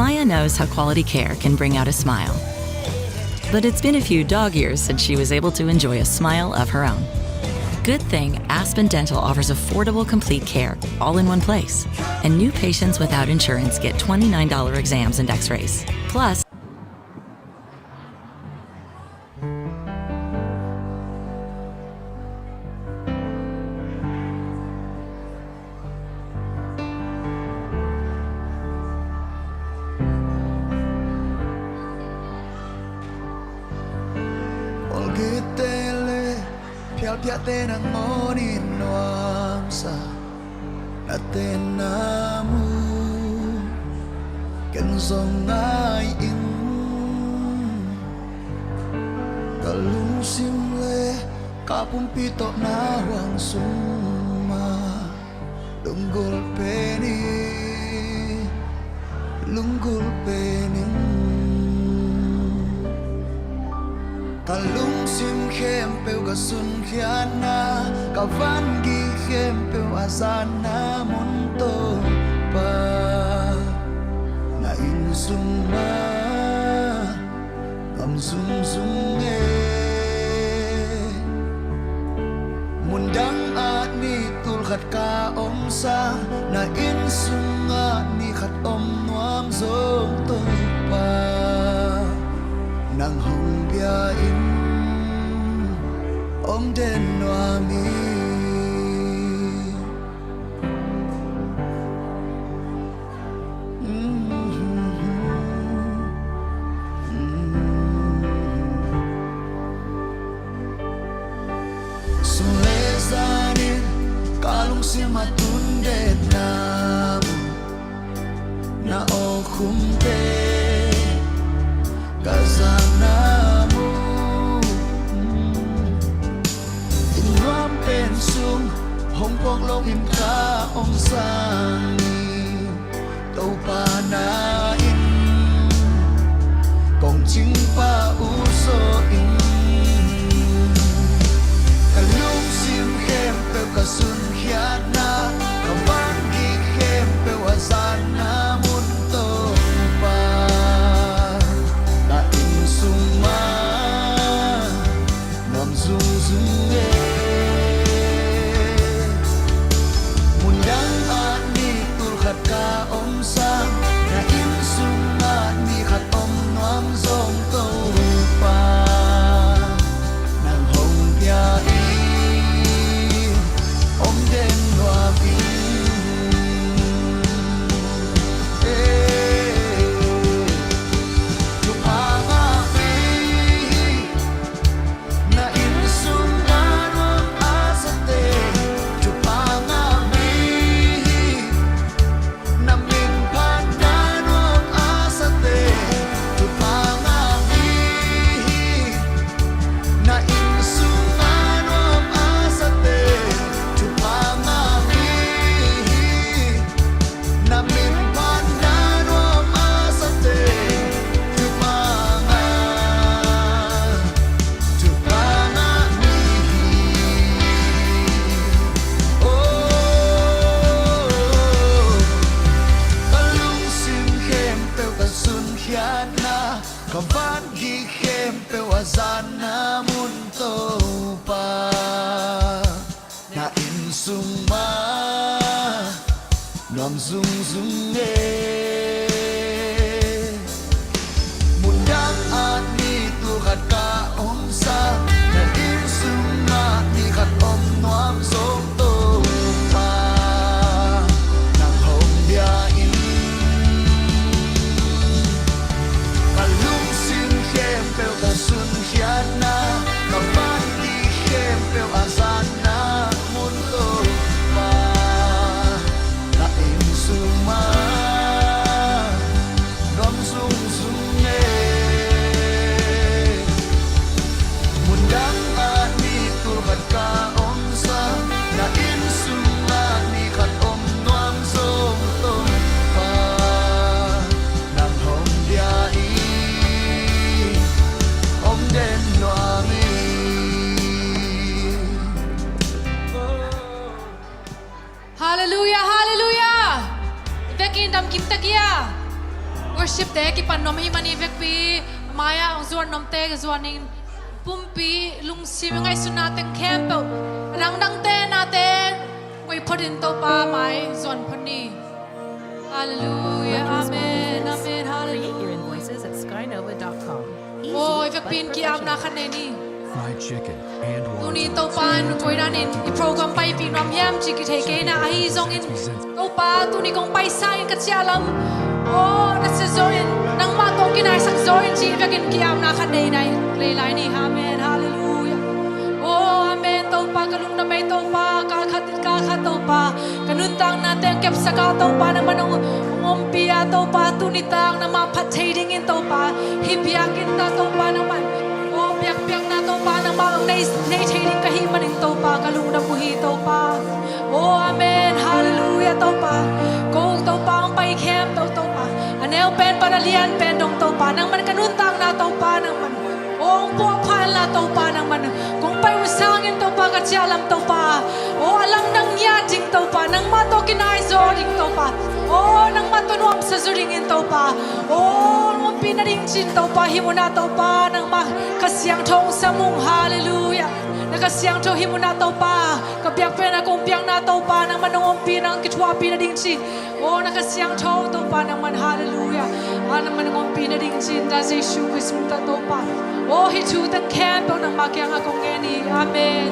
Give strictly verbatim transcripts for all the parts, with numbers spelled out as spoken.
Maya knows how quality care can bring out a smile. But it's been a few dog years since she was able to enjoy a smile of her own. Good thing Aspen Dental offers affordable complete care all in one place. And new patients without insurance get twenty-nine dollar exams and x-rays. Plus, Olgite le phialphiahte nangawn in nuamsa, na tenna mu ken zong ngai ing. Ka lungsim le ka pumpi tawh na huang sung mah, lunggulh pen ing, lunggulh pen ing. Ka lungsim khempeuh, ka sunkhiatna, ka vangik khempeuh a zatna mun, Topa, na inn sung mah nuam zungzung e. Mundang ah ni tul khat ka om sang, na inn sungah ni khat om nuam zong, Topa, nang hong bia in om den nuam ing. Sun le zanin ka lungsim a tun den na mu, na aw khumte ka zatna mu. Inn nuam pen sung hong phawk lo in ka om sang hi. Topa, na inn kong cing pah uh zaw in. Ka lungsim khempeuh, ka sunkhiatna, ka vangik khempeuh a zatna mun, Topa, na inn sung mah nuam zungzung e. Mundang ah ni tul khat ka om sang, na inn sungah ni khat om nuam zong, Topa, nang hong bia in om den nuam ing. Eh, thupha ngah mi hi. Na inn sungah nuam a zate, thupha ngah mi hi. Na min phatna nuam a zate, thupha ngah mi hi. Na inn sungah nuam a zate, thupha ngah mi hi. Na min phatna nuam a zate, thupha ngah, thupha ngah mi hi. Oh, ka lungsim khempeuh, ka sunkhiatna, ka vangik khempeuh a zatna mun, Topa, na inn sung mah nuam zungzung e. Mundang ah ni tul khat ka om sang, na inn sung mah ni khat om nuam zong, Topa, nang hong bia in. Ka lungsim khempeuh, ka sunkhiatna, ka vangik khempeuh a zatna mun, Topa, na inn sung mah nuam zungzung e. Mundang ah ni tul khat ka om sang, na inn sungah ni khat om nuam zong, Topa, nang hong bia in om den nuam ing. Halleluiah, halleluiah. I biakinn dam kim ta kia. Worship te kipan nuam hi mani vekpi, mai-ah hong zuan nuamte ka zuan in, pumpi lungsim ngaihsutna teng khempeuh, a dangdangte nate koih phot in Topa mai zuan phot ni. Hallelujah. Amen. Amen. Hallelujah. Create your invoices at skynova dot com. Aw, i vekpi in ki-apna khat nei ni. Fried chicken and wonton. Tuni Topa in koi danin i program paipih nuam hiam cih kithei kei na, ahi zongin Topa tuni kong pai sangin ka ciahlam, aw, na sia zaw in, nangmah tawh kinaisak zaw in cih vekin ki-apna khat nei na hi lel lai ni. Amen. Hallelujah. Aw, amen. Topa ka lungdam ei Topa, kal khat in kal khat Topa ka nuntakna teng kepsak a Topa nangman hong, hong ompih a Topa tuni tak nangmah phat thei dingin Topa hih biakinn ah Topa nangman, aw, biakpiakna Topa nangmah hong nei, nei thei ding ka hih manin Topa ka lungdam uh hi Topa. Aw, amen. Hallelujah Topa. Ko Topa hong pai khempeuh Topa, a neu pen pan a lian pen dong Topa nangman ka nuntakna Topa nangman, aw, hong puahpha inla Topa nangman kong pai uh sangin Topa ka ciahlam Topa, aw, a lamdang ngiat ding Topa, nangmah tawh kinai zaw ding Topa, aw, nangmah tawh nuamsa zaw dingin Topa, aw, hong ompih nading cin Topa hih munah Topa nangmah Kha Siangtho hong sam ung. Hallelujah. Na Kha Siangtho hih munah Topa ka biakpiakna kong piakna Topa nangman hong ompih nang kithuahpih nading cin, aw, na Kha Siangtho Topa nangman, hallelujah, a nangman hong ompih nading cin, ta Jesu Khrist min tawh Topa, aw, hih thu teng khempeuh nangmah kiangah kong ngen hi. Amen.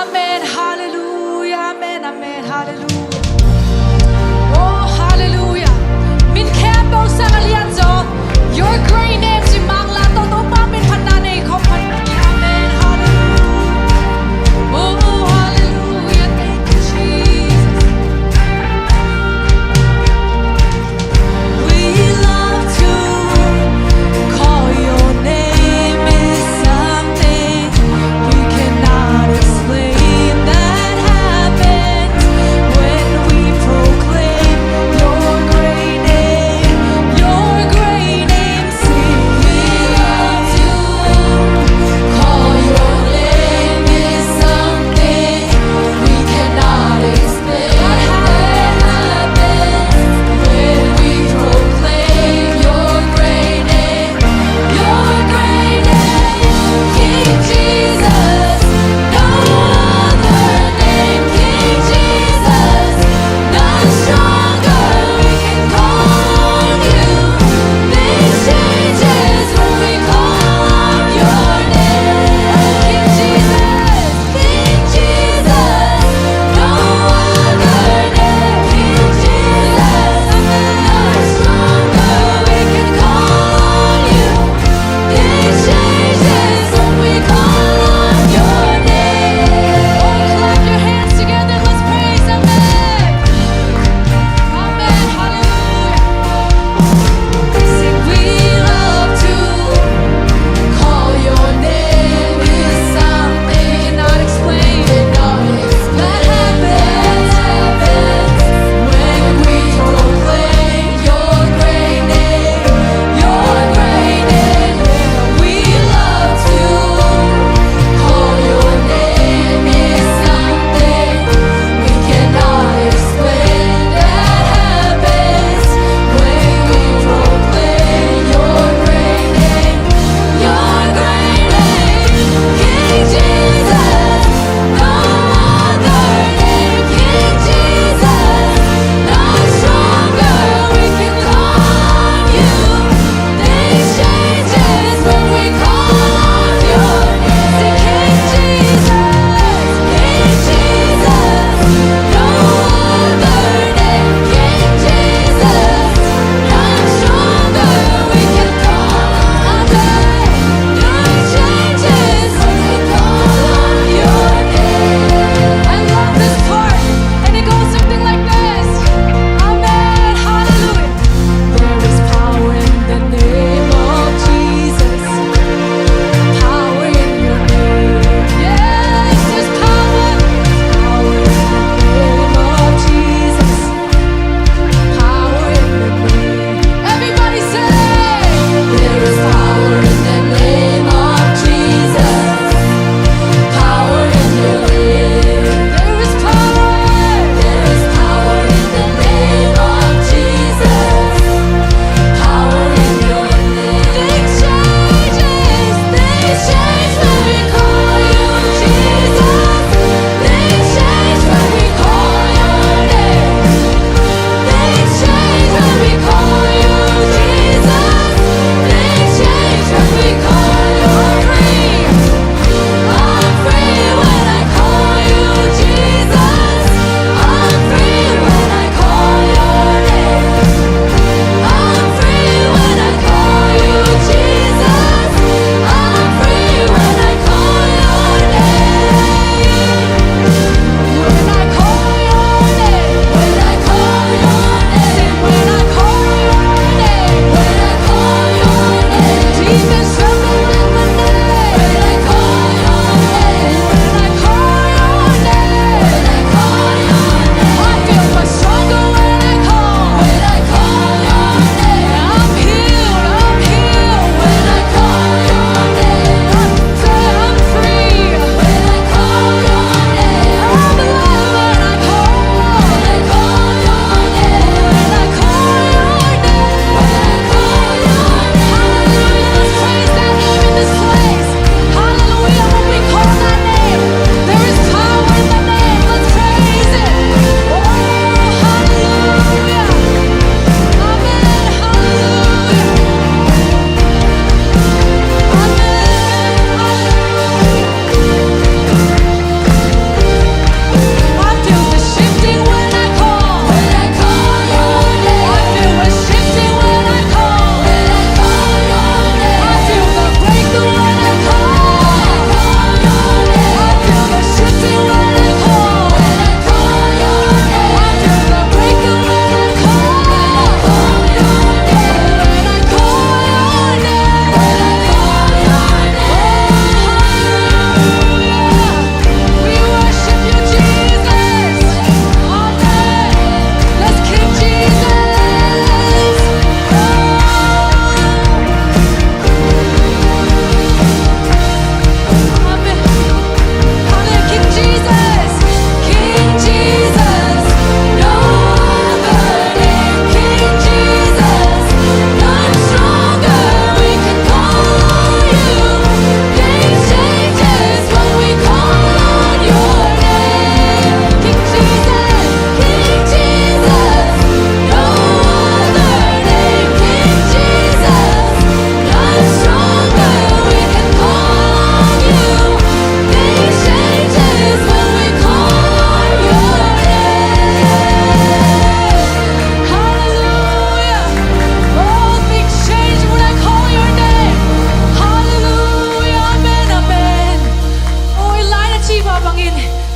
Amen. Hallelujah. Amen. Amen. Hallelujah. Oh, hallelujah. Min khempeuh sang a lian zaw, your great name cih mang la tawh Topa min phatna nei khawm phat. Amen. Hallelujah. Oh, hallelujah. Thank you, Jesus. We love to call your name is something we cannot explain that happens when we proclaim your great name, your great name. Sing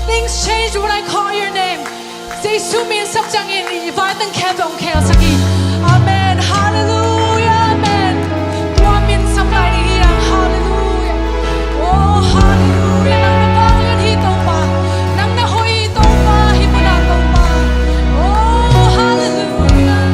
Things change when I call your name. Jesu min sak ciangin i vai teng khempeuh hong khelsak hi. Amen. Halleluiah. Amen. Tua min sak lai ni hi hang. Halleluiah. Oh, halleluiah. Nang na vanglian hi Topa. Nang na hoih hi Topa. Hih munah Topa. Oh, halleluiah.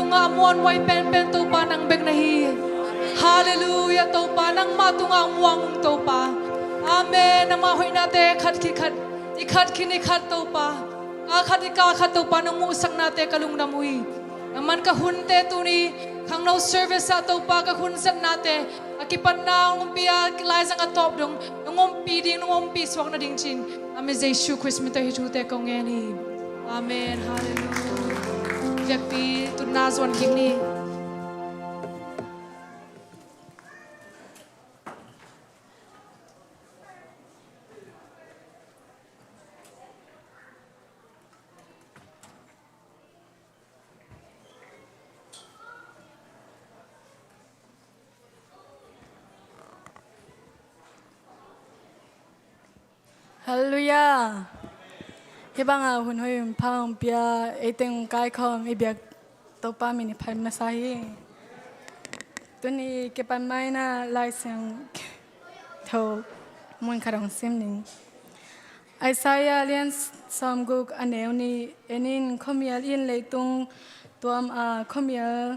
Tungah muanhuai penpen Topa nang bek na hi. Halleluiah Topa, nangmah tungah muang ung Topa. Amen. Nangmah hoihnate khat khit khat, i khat khit i khat Topa, ka khat i ka khat Topa, nang muhsaknate ka lungdam uh hi. Nangman ka hunte tuni khangno service ah Topa ka hun zatnate a kipatna hong ompih a, laizang a tawp dong nong ompih ding, nong ompih suak nading ci-in, Amen. Jesu Khrist min tawh hih thute kong ngen hi. Amen. Halleluiah. Biakpi tutna zuan kik ni. Halleluiah. Hih bangah hun hoih hun pha hong pia, ei teng kaikhawm i biak Topa min i phat masa hi. Tuni kipan maina Lai Siangtho mun khat hong sim ning. Isaiah lian sawmguk a neu nih. En in, khuamial in leitung tuam a, khuamial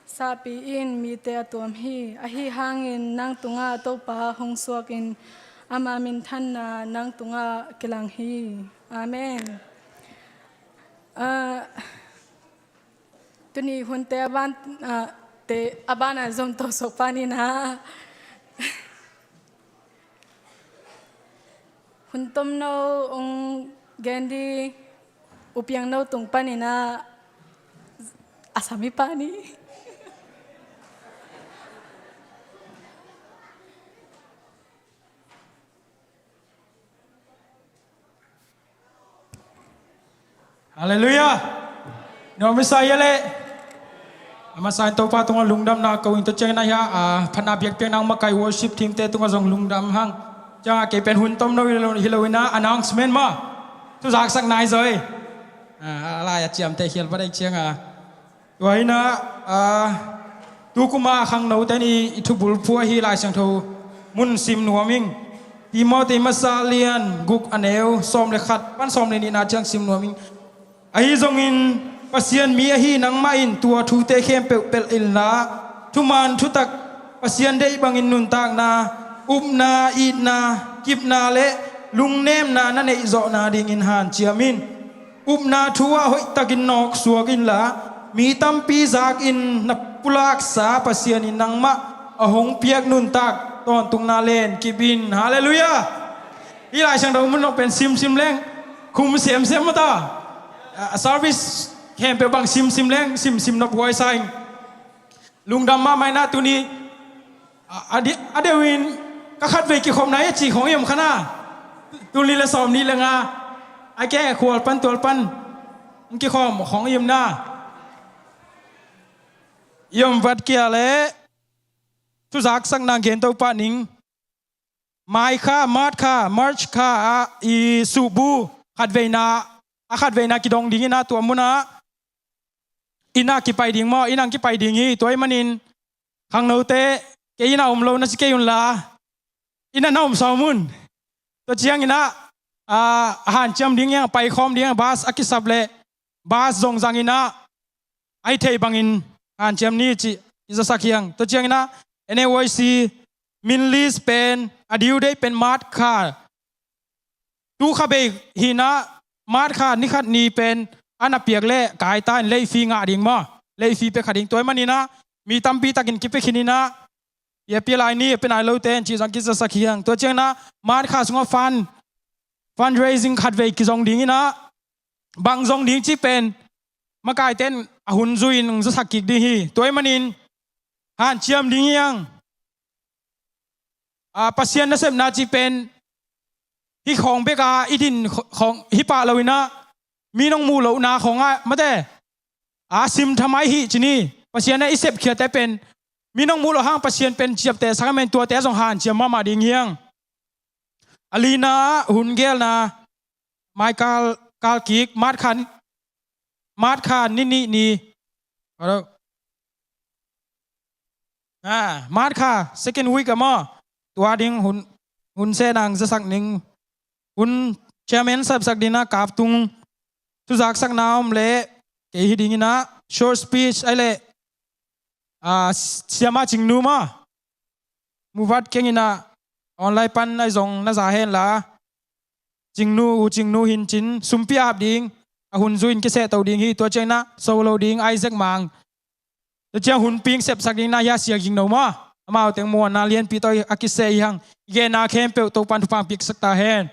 sahpi in mite a tuam hi. Ahi hangin nang tungah Topa hong suakin ama minthanna nang tungah kilang hi. Amen. Ah, tuni hunte a ban, ah, te a banah zom to suak panin ah, hun tomno hong gen ding U Piangno tung panin ah, a sami pani. Halleluiah. Nuam i sa hi a leh. A masa in Topa tungah lungdamna ko ing. Tua ciangin ah hia, a, phatna biakpiakna hong makai worship team te tungah zong lungdam hang. Ciangah kei pen hun tomno hi lo, hi lo in ah announcement mah. Thu zaksak nai zaw hi. A, a lai a ciamteh khial vat ahih ciangah. Tua hi in ah, a, tu kum a khangnote in i, i thubulphuh ahi Lai Siangtho mun sim nuam ing. Timoti masa lian guk a neu sawm le khat pan sawm le nihna ciang sim nuam ing. Ahi zongin Pasian mi ahi nangmah in tua thute khempeuh pelh inla, thuman thutak, Pasian deih bangin nuntakna, upna, itna, kipna le lungnemna na neih zawhna dingin hanciam in. Upna thu ah hoihtakin nawksuak inla, mi tampi zakin na pulaksa Pasian in nangmah a hong piak nuntak tawntungna len kip in. Halleluiah. Hih Lai Siangtho mun nong pen simsim leng khum semsem mata. A, service khempeuh bang simsim leng simsim nop huai sa ing. Lungdam mahmah in ah tuni, a, a di-, a deuh in ka khatvei kikhopna hi a ci khong i om kha na. Tul nih le sawm nih le nga a ke khual pan tual pan hong kikhawm khong i om na. I om vat kia le thu zaksakna gen to pah ning. Mai kha, March kha, March kha ah i suhbu khatveina, a khatveina kidong ding in ah tua mun ah inn ah kipai ding maw, inn ah kipai ding hi. Tua ahih manin khangnote kei inn ah om lo na ci kei unla, inn ah na om sawm un. Tua ciangin ah, a, a hanciam ding hi hang, a paikhawm ding hi hang, bus a kisap leh bus zong zang in ah, a hih theih bangin hanciam ni cih i zasak hi hang. Tua ciangin ah N A Y C min list pen a due date pen March kha, tu kha bei hi in ah, March kha ni khat ni pen a na piak leh kai ta in, late fee ngah ding maw, late fee pia kha ding. Tua ahih manin ah mi tampi takin kipia khin in ah, i a pia lai ni, a pia nai lote in cih zong kizasak hi hang. Tua ciangin ah March kha sungah fund, fundraising khatvei kizong ding in ah, bang zong ding cih pen makaite in a hun zui in hong zasak kik ding hi. Tua ahih manin hanciam ding hi hang. A, Pasian nasepna cih pen hih khawng bek a i din kh-, khawng hi pah lo in ah, mi nong muh lohna khawng ah mate, a sim thamai hi ci ni. Pasian a i sepkhiate pen mi nong muh loh hang Pasian pen ciaptehsak ahih manin tuate zong hanciam mahmah ding hi hang. A lina ah hun gelna, mai kal, kal kik, March kha, March kha ni nih ni. Hello. Ah, March kha second week ah maw, tua ding hun, hun seh nang zasak ning. Hun chairman sapsak ding in ah Kap Tung, thu zaksakna om leh kei hi ding in ah, short speech ai le, ah, siama Cingnu maw? Muvat keng in ah online pan ai zong na za hen la. Cingnu, U Cingnu hin cin, sumpi a hap ding, a hun zui in kiseh to ding hi, tua ciang na so lo ding, Isaac Mang. Tua ciang hun ping sepsak ding na hia Sia Ging No maw? Amau teng muanna lianpi tawh a kiseh hi hang, i genna khempeuh Topan thupha piaksak ta hen.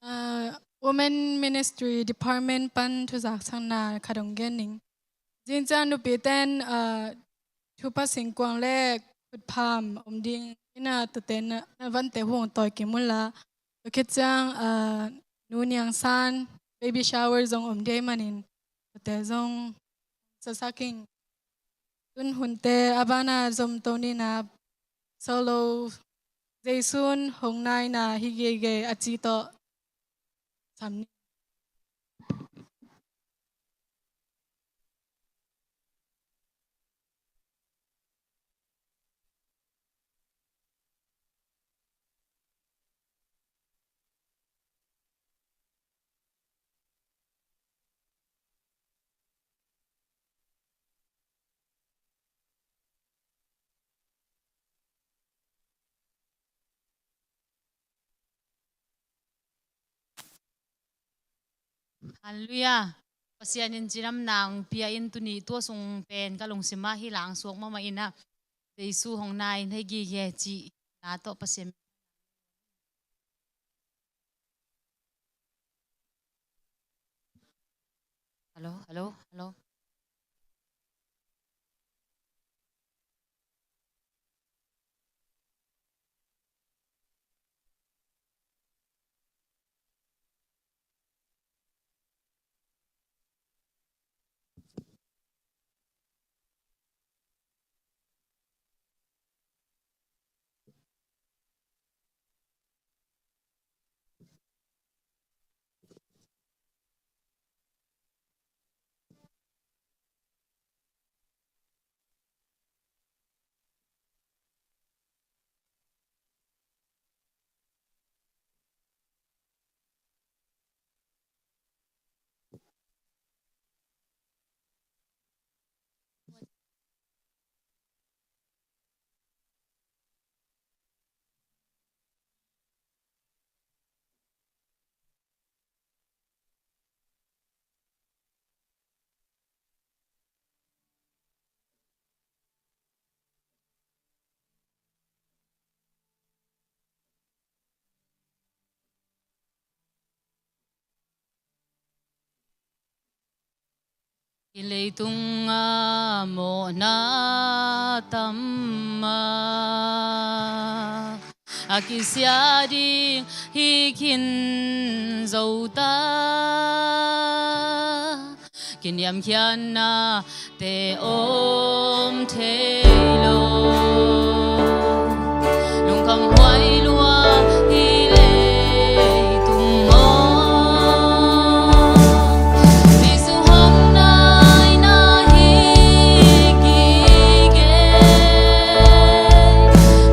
Ah, Women Ministry Department pan thuzak sakna khat hong gen ning. Zingciang nupiten, ah, thupa singkuang le khutpham om ding in ah, tuate na, na vante hong tawi kim un la. Tua khit ciang, ah, Nu Niang San baby shower zong om ding ahih manin, tuate zong sasak ing. Tun hunte a bana zom to ni na, solo Jesu'n hong nai na hi gige a ci tawh sam ni. Halleluiah. Pasian in cidamna hong pia in, tuni tua sung pen ka lungsim ah hi langsuak mahmah in ah, Jesu hong nai na hi gige cih na tawh Pasian. Hallo, hallo, hallo. Hih leitung ah mawhna tam a, a kisia ding hi khin zo ta. Kiniamkhiatnate om thei lo, lungkham huai lua hi leitung maw. Jesu hong nai na hi gige,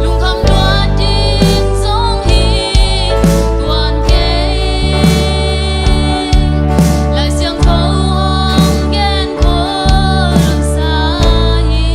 lungkham luat ding zong hi tuan kei. Lai Siangtho hong gen khol sa hi.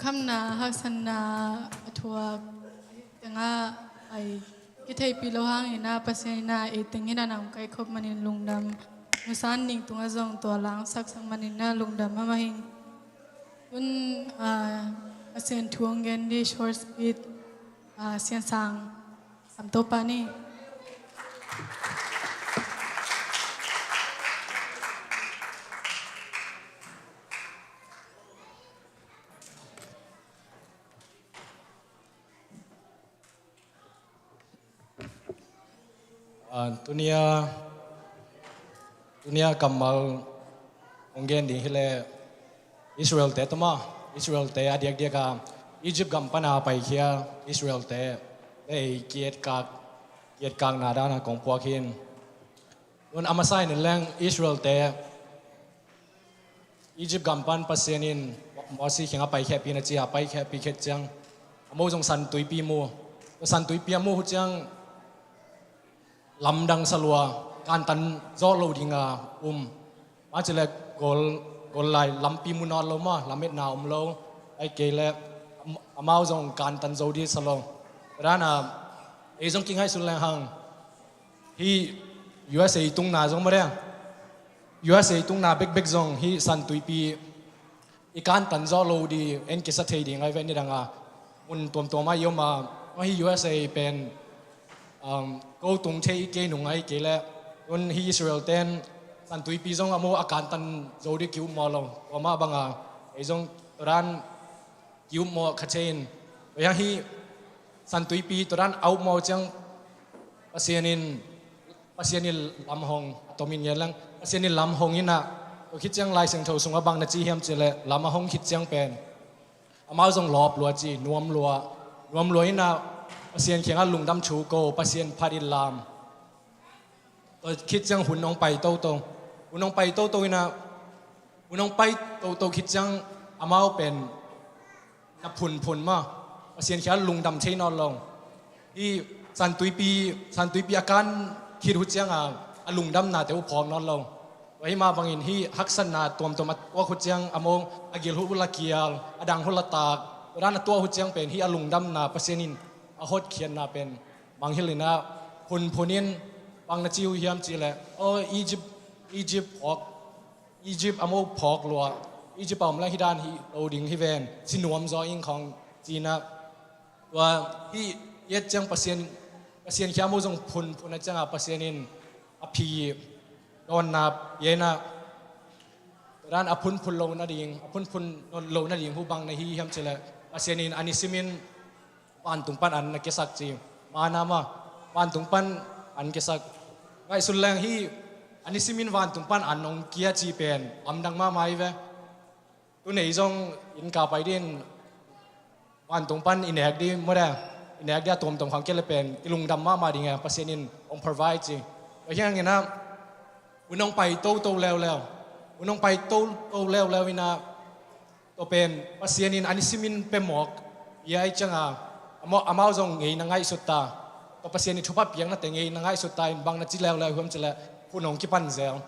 Khamna, haksatna a thuak tengah pai kitheihpih lo hangin ah Pasian in ah ei teng in ah na hong kaikhop manin lungdam, nusan ning tungah zong tua la hong saksak manin ah lungdam mahmah ing. Tun, ah, Pasian thu hong gen ding short speech, ah, Sian Sang Sam Topa ni. Ah, tunia, tunia kammal hong gen ding hileh Israel-te tawh mah, Israel-te a diakdiak a Egypt gam pana paikhia Israel-te le ei kietkak, kietkakna dana kong puak hi. Tun a masa in leng Israel-te Egypt gam pan Pasian in Moses kiangah paikhehpih na ci a, paikhehpih khit ciang a mo zong San Tuipi mu. San Tuipi a mu uh ciang lamdang sa lua, kantan zawh lo dinga um. Mah ci le gol, gol lai lampi mu nawn lo mah, lametna om lo. Ahih kei leh am-, amau zong kantan zo ding sa lo. Tua dana ei zong kingaihsun leng hang, hih U S A i tungna zong mah ding, U S A i tungna bekbek zong hih San Tuipi i kantan zawh lo ding en kisa thei ding ahi ve. Nidang a mun tuamtuam ah i om a, hih U S A pen, um, ko tung thei i kei nung ahih kei leh, tun hih Israel-ten San Tuipi zong a mo a kantan zo ding ki-upmawh lo. Tua mah banga ei zong tua dan ki-upmawh kha thei in. Tua hiang hih San Tuipi tua dan a upmawh ciang Pasian in, Pasian in lam hong, a tomin ngen leng, Pasian in lam hong in ah, tua khit ciang Lai Siangtho sungah bang na ci hiam cih leh lam a hong khit ciang pen amau zong lawp lua ci, nuam lua, nuam lua in ah Pasian kiangah lungdam thu ko, Pasian phat in lam. Tua khit ciang hun hong pai toto. Hun hong pai toto in ah, hun hong pai toto khit ciang amau pen na phunphun mah, Pasian kiangah lungdam thei nawn lo. Hih San Tuipi, San Tuipi a kan khit uh ciang a, a lungdamnate uh phawk nawn lo. Tua hih mah bangin hih haksatna tuamtuam a tuak uh ciang a mo, a gil uh la kial, a dang uh la tak. Tua dan a tuak uh ciang pen hih a lungdamna, Pasian in a hotkhiatna pen mangngilh in ah phunphun in bang na ci uh hiam cih leh, "Oh, Egypt, Egypt phawk, Egypt a mo phawk lua, Egypt a om leng hih dan hi lo ding hi ven, si nuam zaw ing," khawng ci in ah. Tua hih i et ciang Pasian, Pasian kiang a mo zong phunphun a ciang a Pasian in a phi dawnna pia in ah, tua dan a phunphun lo nading, a phunphun nawn lo nading uh bang na hi hiam cih leh, Pasian in a nisimin vantung pan an na kiasak ci. Mana mah, vantung pan an kiasak. Ngaihsun leng hih a nisimin vantung pan an hong kia ci pen lamdang mahmah hi ve. Tun ei zong inn ka pai ding, vantung pan i nek ding maw de, i nek ding a tuamtuam khawng kia leh pen i lungdam mahmah ding e, Pasian in hong provide ci. Tua hi hangin ah hun hong pai toto leuleu, hun hong pai toto leuleu in ah, tua pen Pasian in a nisimin pia mawk, pia ahih ciang a, amau, amau zong ngeina ngaihsut ta. Tua Pasian i thupha piaknate ngeina ngaihsut ta in bang na ci leuleu hiam cih leh hun hong kipan zel.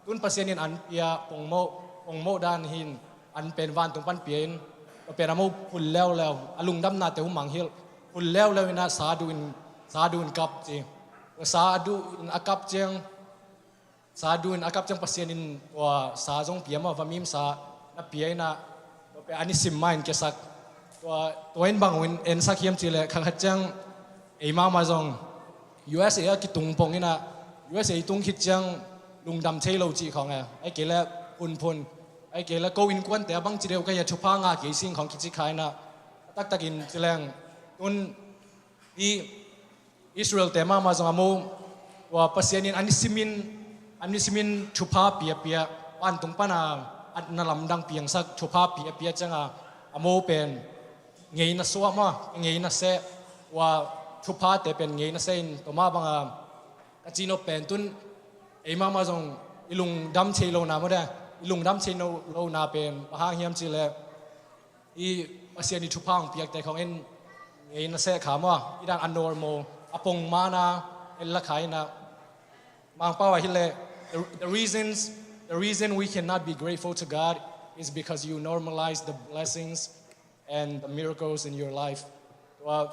Tun Pasian in an pia pongmoh, pongmoh dan hi in, an pen vantung pan pia in, tua pen a mo phun leuleu, a lungdamnate uh mangngilh, phun leuleu in ah sa duh in, sa duh in kap ci. Tua sa duh in a kap ciang, sa duh in a kap ciang Pasian in tua sa zong pia mah, vamim sa na pia in ah, tua pen a nisim mah in kiasak. Tua, tua in bang in ensak hiam cih leh, kha khat ciang ei mahmah zong U S A ah kitung pong in ah, U S A tung khit ciang lungdam thei lo cih khawng e, ahih kei leh phunphun, ahih kei leh ko innkuante a bangci deuh ka hia, thupha ngah kei sing khawng kici kha in ah, a taktak in ci leng, tun hih Israel-te mahmah zong a mo, tua Pasian in a nisimin, a nisimin thupha piapia, vantung pan a, a na lamdang piangsak thupha piapia ciang a, a mo pen ngeina suah mah, ngeina seh, tua thuphate pen ngeina seh in, tua mah bang a ka ci nop pen tun ei mahmah zong i lungdam thei lona maw de, i lungdam thei lo, lona pen bang hang hiam cih leh, i Pasian i thupha hong piakte khawng in ngeina seh kha maw, i dan a normal, a pongmana en la kha in ah. Mangpau ah hi leh, the, the reasons, the reason we cannot be grateful to God is because you normalize the blessings and the miracles in your life. Tua,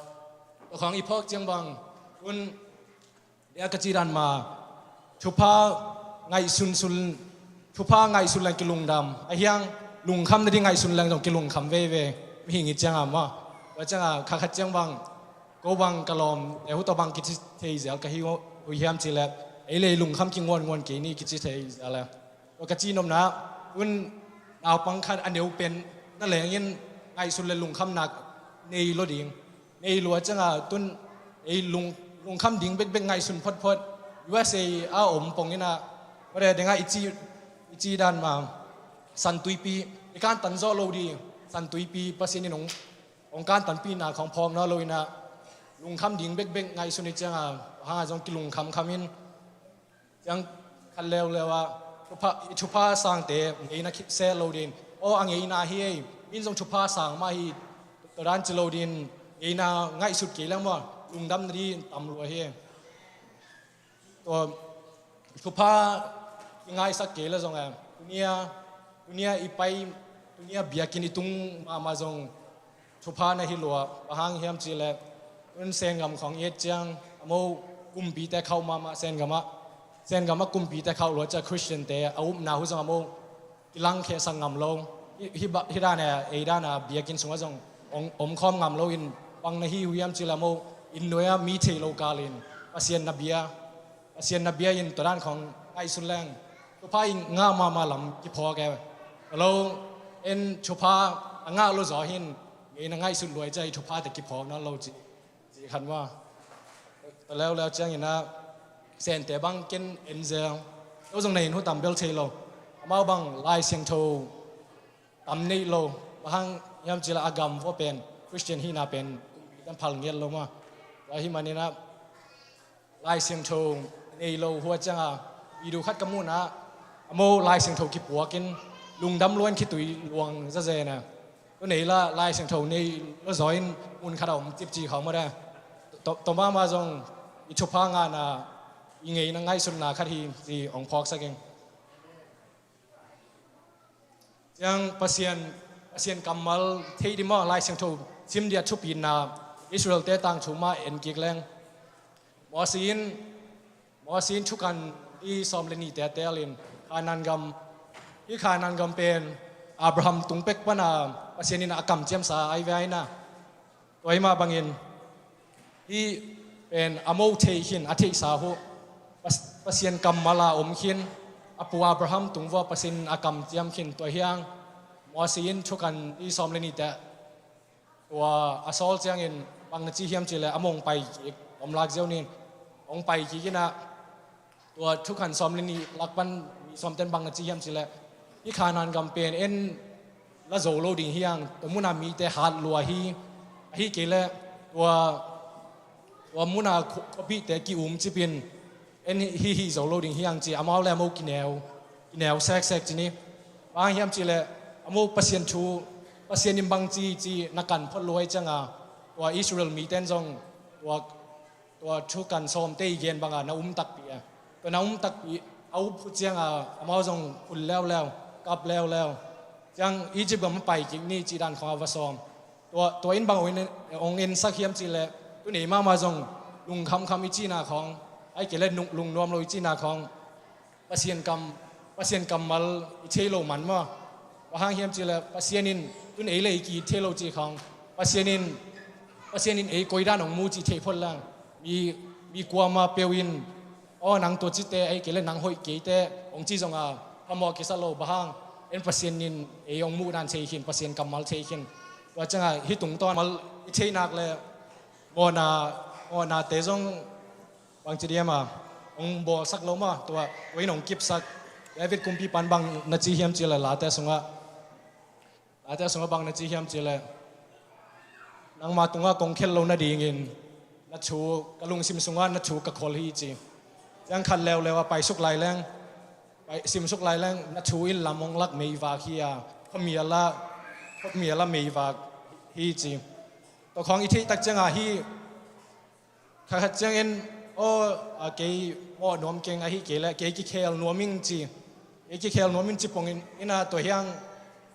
tua khawng i phawk ciang bang, tun, dia ka ci dan ma, thupha ngaihsun sun, thupha ngaihsun leng kilungdam. A hiang lungkham na di ngaihsun leng zong kilungkham veve. Mihing i ciang a ma. Tua ciang a kha khat ciang bang, ko bang ka lawm, e hu tua bang kici thei zel ka hi hu hiam ci le. Ei lei lungkham kinguan nguan kei ni kici thei zel le. Tua ka ci nopna, un naupang khat a neu pen na lengin ngaihsun le lungkhamnak nei lo ding. Nei lua ciang a tun ei lung, lungkham ding bekbek ngaihsun photphot. U S A a om pong in a, tua denga i ci, i ci dan ma, San Tuipi, i kantan zawh lo di, San Tuipi Pasian in hong, hong kantanpihna khawng phawk nawn lo in a, lungkham ding bekbek ngaihsun i ciang a, hang a zong kilungkhamkham in, ciang khat leuleu ah, thupha, i thupha sangte ngeina khit seh lo din. Aw, a ngeina hi ei, min zong thupha sang mah hi, tua dan ci lo din, ngeina ngaihsut kei leng maw, lungdam na di tam lua hi. Tua thupha i ngaisak kei le zong a, tunia, tunia i pai, tunia biakinn i tung mahmah zong, thupha na hi lua, bang hang hiam ci le, un Sengam khawng i et ciang, a mo kumpite khauh mahmah Sengam ah, Sengam ah kumpite khauh lua ciang Christian te a upna hu zong a mo kilangkhia sak ngam lo. Hi, hi, ba, hi dan a, ei dan a, biakinn sungah zong om, om khawm ngam lo in, bang na hi uh hiam ci le a mo, inn nuai ah mi thei lo kal in, Pasian na bia, Pasian na bia in tua dan khawng ngaihsun leng, thupha i ngah mahmah lam kiphawk e. Tua lo, en thupha a ngah lo zaw hin, ngeina ngaihsut lua i ciang i thuphate kiphawk nawn lo ci, ci khan maw. Tua leuleu ciangin a, Sente bang ken en zel. Tua zong na in hu tam bel thei lo. Amau bang Lai Siangtho tam nei lo. Bang hang hiam ci le a gam vua pen, Christian hihna pen, kumpi tan phal ngiat lo maw. Tua hi manin a, Lai Siangtho nei lo hua ciang a, video khat ka muhna, a mo Lai Siangtho kipuak in, lungdam luan khitui luang zazen a. Tua nei la Lai Siangtho nei lo zaw in mun khat a om cipci khawng maw de. Tua, tua mahmah zong i thupha ngahna, i ngeina ngaihsutna khat hi ci hong phawksak ing. Ciang Pasian, Pasian kammal thei di maw, Lai Siangtho sim dia thupina, Israel-te tangthu mah en kik leng. Mosi in, Mosi in thukan i sawm le nihte a teel in, Kanaan gam, hi Kanaan gam pen Abraham tung pek pana Pasian in a kamciamsa ai ve ai na. Tua hi mah bangin, hih pen a mo thei khin, a theihsa uh, Pas-, Pasian kammal a om khin, a pu Abraham tung vua Pasian a kamciam khin, tua hiang, Mosi in thukan i sawm le nihte, tua a sawl ciangin bang na ci hiam ci le, a mo hong pai kik, om lak ziau nin, hong pai kik in a, tua thukan sawm le nih lak pan mi sawmten bang na ci hiam ci le, hi Kanaan gam pen en la zo lo ding hiang, tua muna mite hat lua hi, ahi kei le, tua, tua muna khuapihte ki-um cipin, en hi, hi, hi zo lo ding hiang ci, amau le amau kineu, kineu seksek ci ni. Bang hiam ci le, amau Pasian thu, Pasian in bang ci, ci na kan phot lua i ciang a, tua Israel miten zong, tua tua thukan sawmte i gen banga na um takpi a. Tua na um takpi a up uh cianga amau zong phul leuleu, kap leuleu. Ciang Egypt gam a pai kik ni cih dan khawng a va sawm. Tua, tua in bang ong en, ong ensak hiam cih leh, tu nei mahmah zong lungkhamkham i cihna khawng, ahih kei leh lungnuam lo i cihna khawng. Pasian kam, Pasian kammal i thei lo man maw? Bang hang hiam cih leh Pasian in tun ei le ei ki thei lo cih khawng. Pasian in, Pasian in ei koi dan hong mu cih thei phot leng. Mi, mi kuamah peuh in, aw nang tua cihte, ahih kei leh nang hoih keite, hong cih zong a, phamawh kisam lo bang hang. En Pasian in ei hong muh dan thei khin, Pasian kammal thei khin. Tua ciangah hih tungtawn mal i thei nak leh mawhna, mawhnate zong bangci diam a, hong bawlsak lo maw, tua, tua in hong kipsak. David kumpipa in bang na ci hiam cih leh Late sungah. Late sungah bang na ci hiam cih leh, nangma tungah kong khel lo nadingin, na thu, ka lungsim sungah na thu ka khol hi ci. Ciang khat leuleu a paisuk lai leng, pai, simsuk lai leng, na thu in lam hong lak meivak hi a, khuamial ah, khuamial ah meivak hi ci. Tua khawng i theih tak ciangah hih, kha khat ciangin, aw, a, kei mawh nuam keng ahih kei leh, kei kikhel nuam ing ci. Kei kikhel nuam ing ci pongin, in a tua hiang,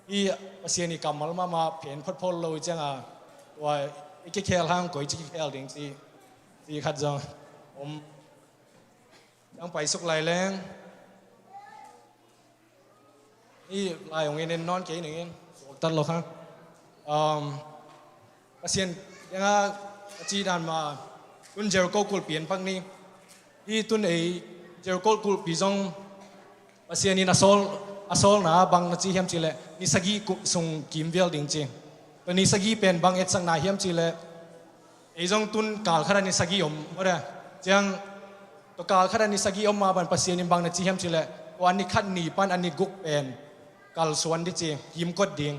Hih Pasian i kammal mahmah phen photphot lo i cianga, tua i kikhel hang koi ci kikhel ding ci, ci khat zong om. Ciang paisuk lai leng, hih lai hong in en nawn kei ningin suaktat lo kha. Um, Pasian kianga a ci dan ma, tun Jericho kulhpi en pak ni. Hih tun ei Jericho kulhpi zong Pasian in a sawl, a sawlna bang na ci hiam cihleh ni sagih sung kim vial ding ci. Tua ni sagih pen bang etsakna hiam cihleh, ei zong tun kal khat a ni sagih om, mawh de. Ciang tua kal khat a ni sagih om ma ban Pasian in bang na ci hiam cihleh, tua a ni khat ni pan a ni guk pen kalsuan ding ci, kimkot ding.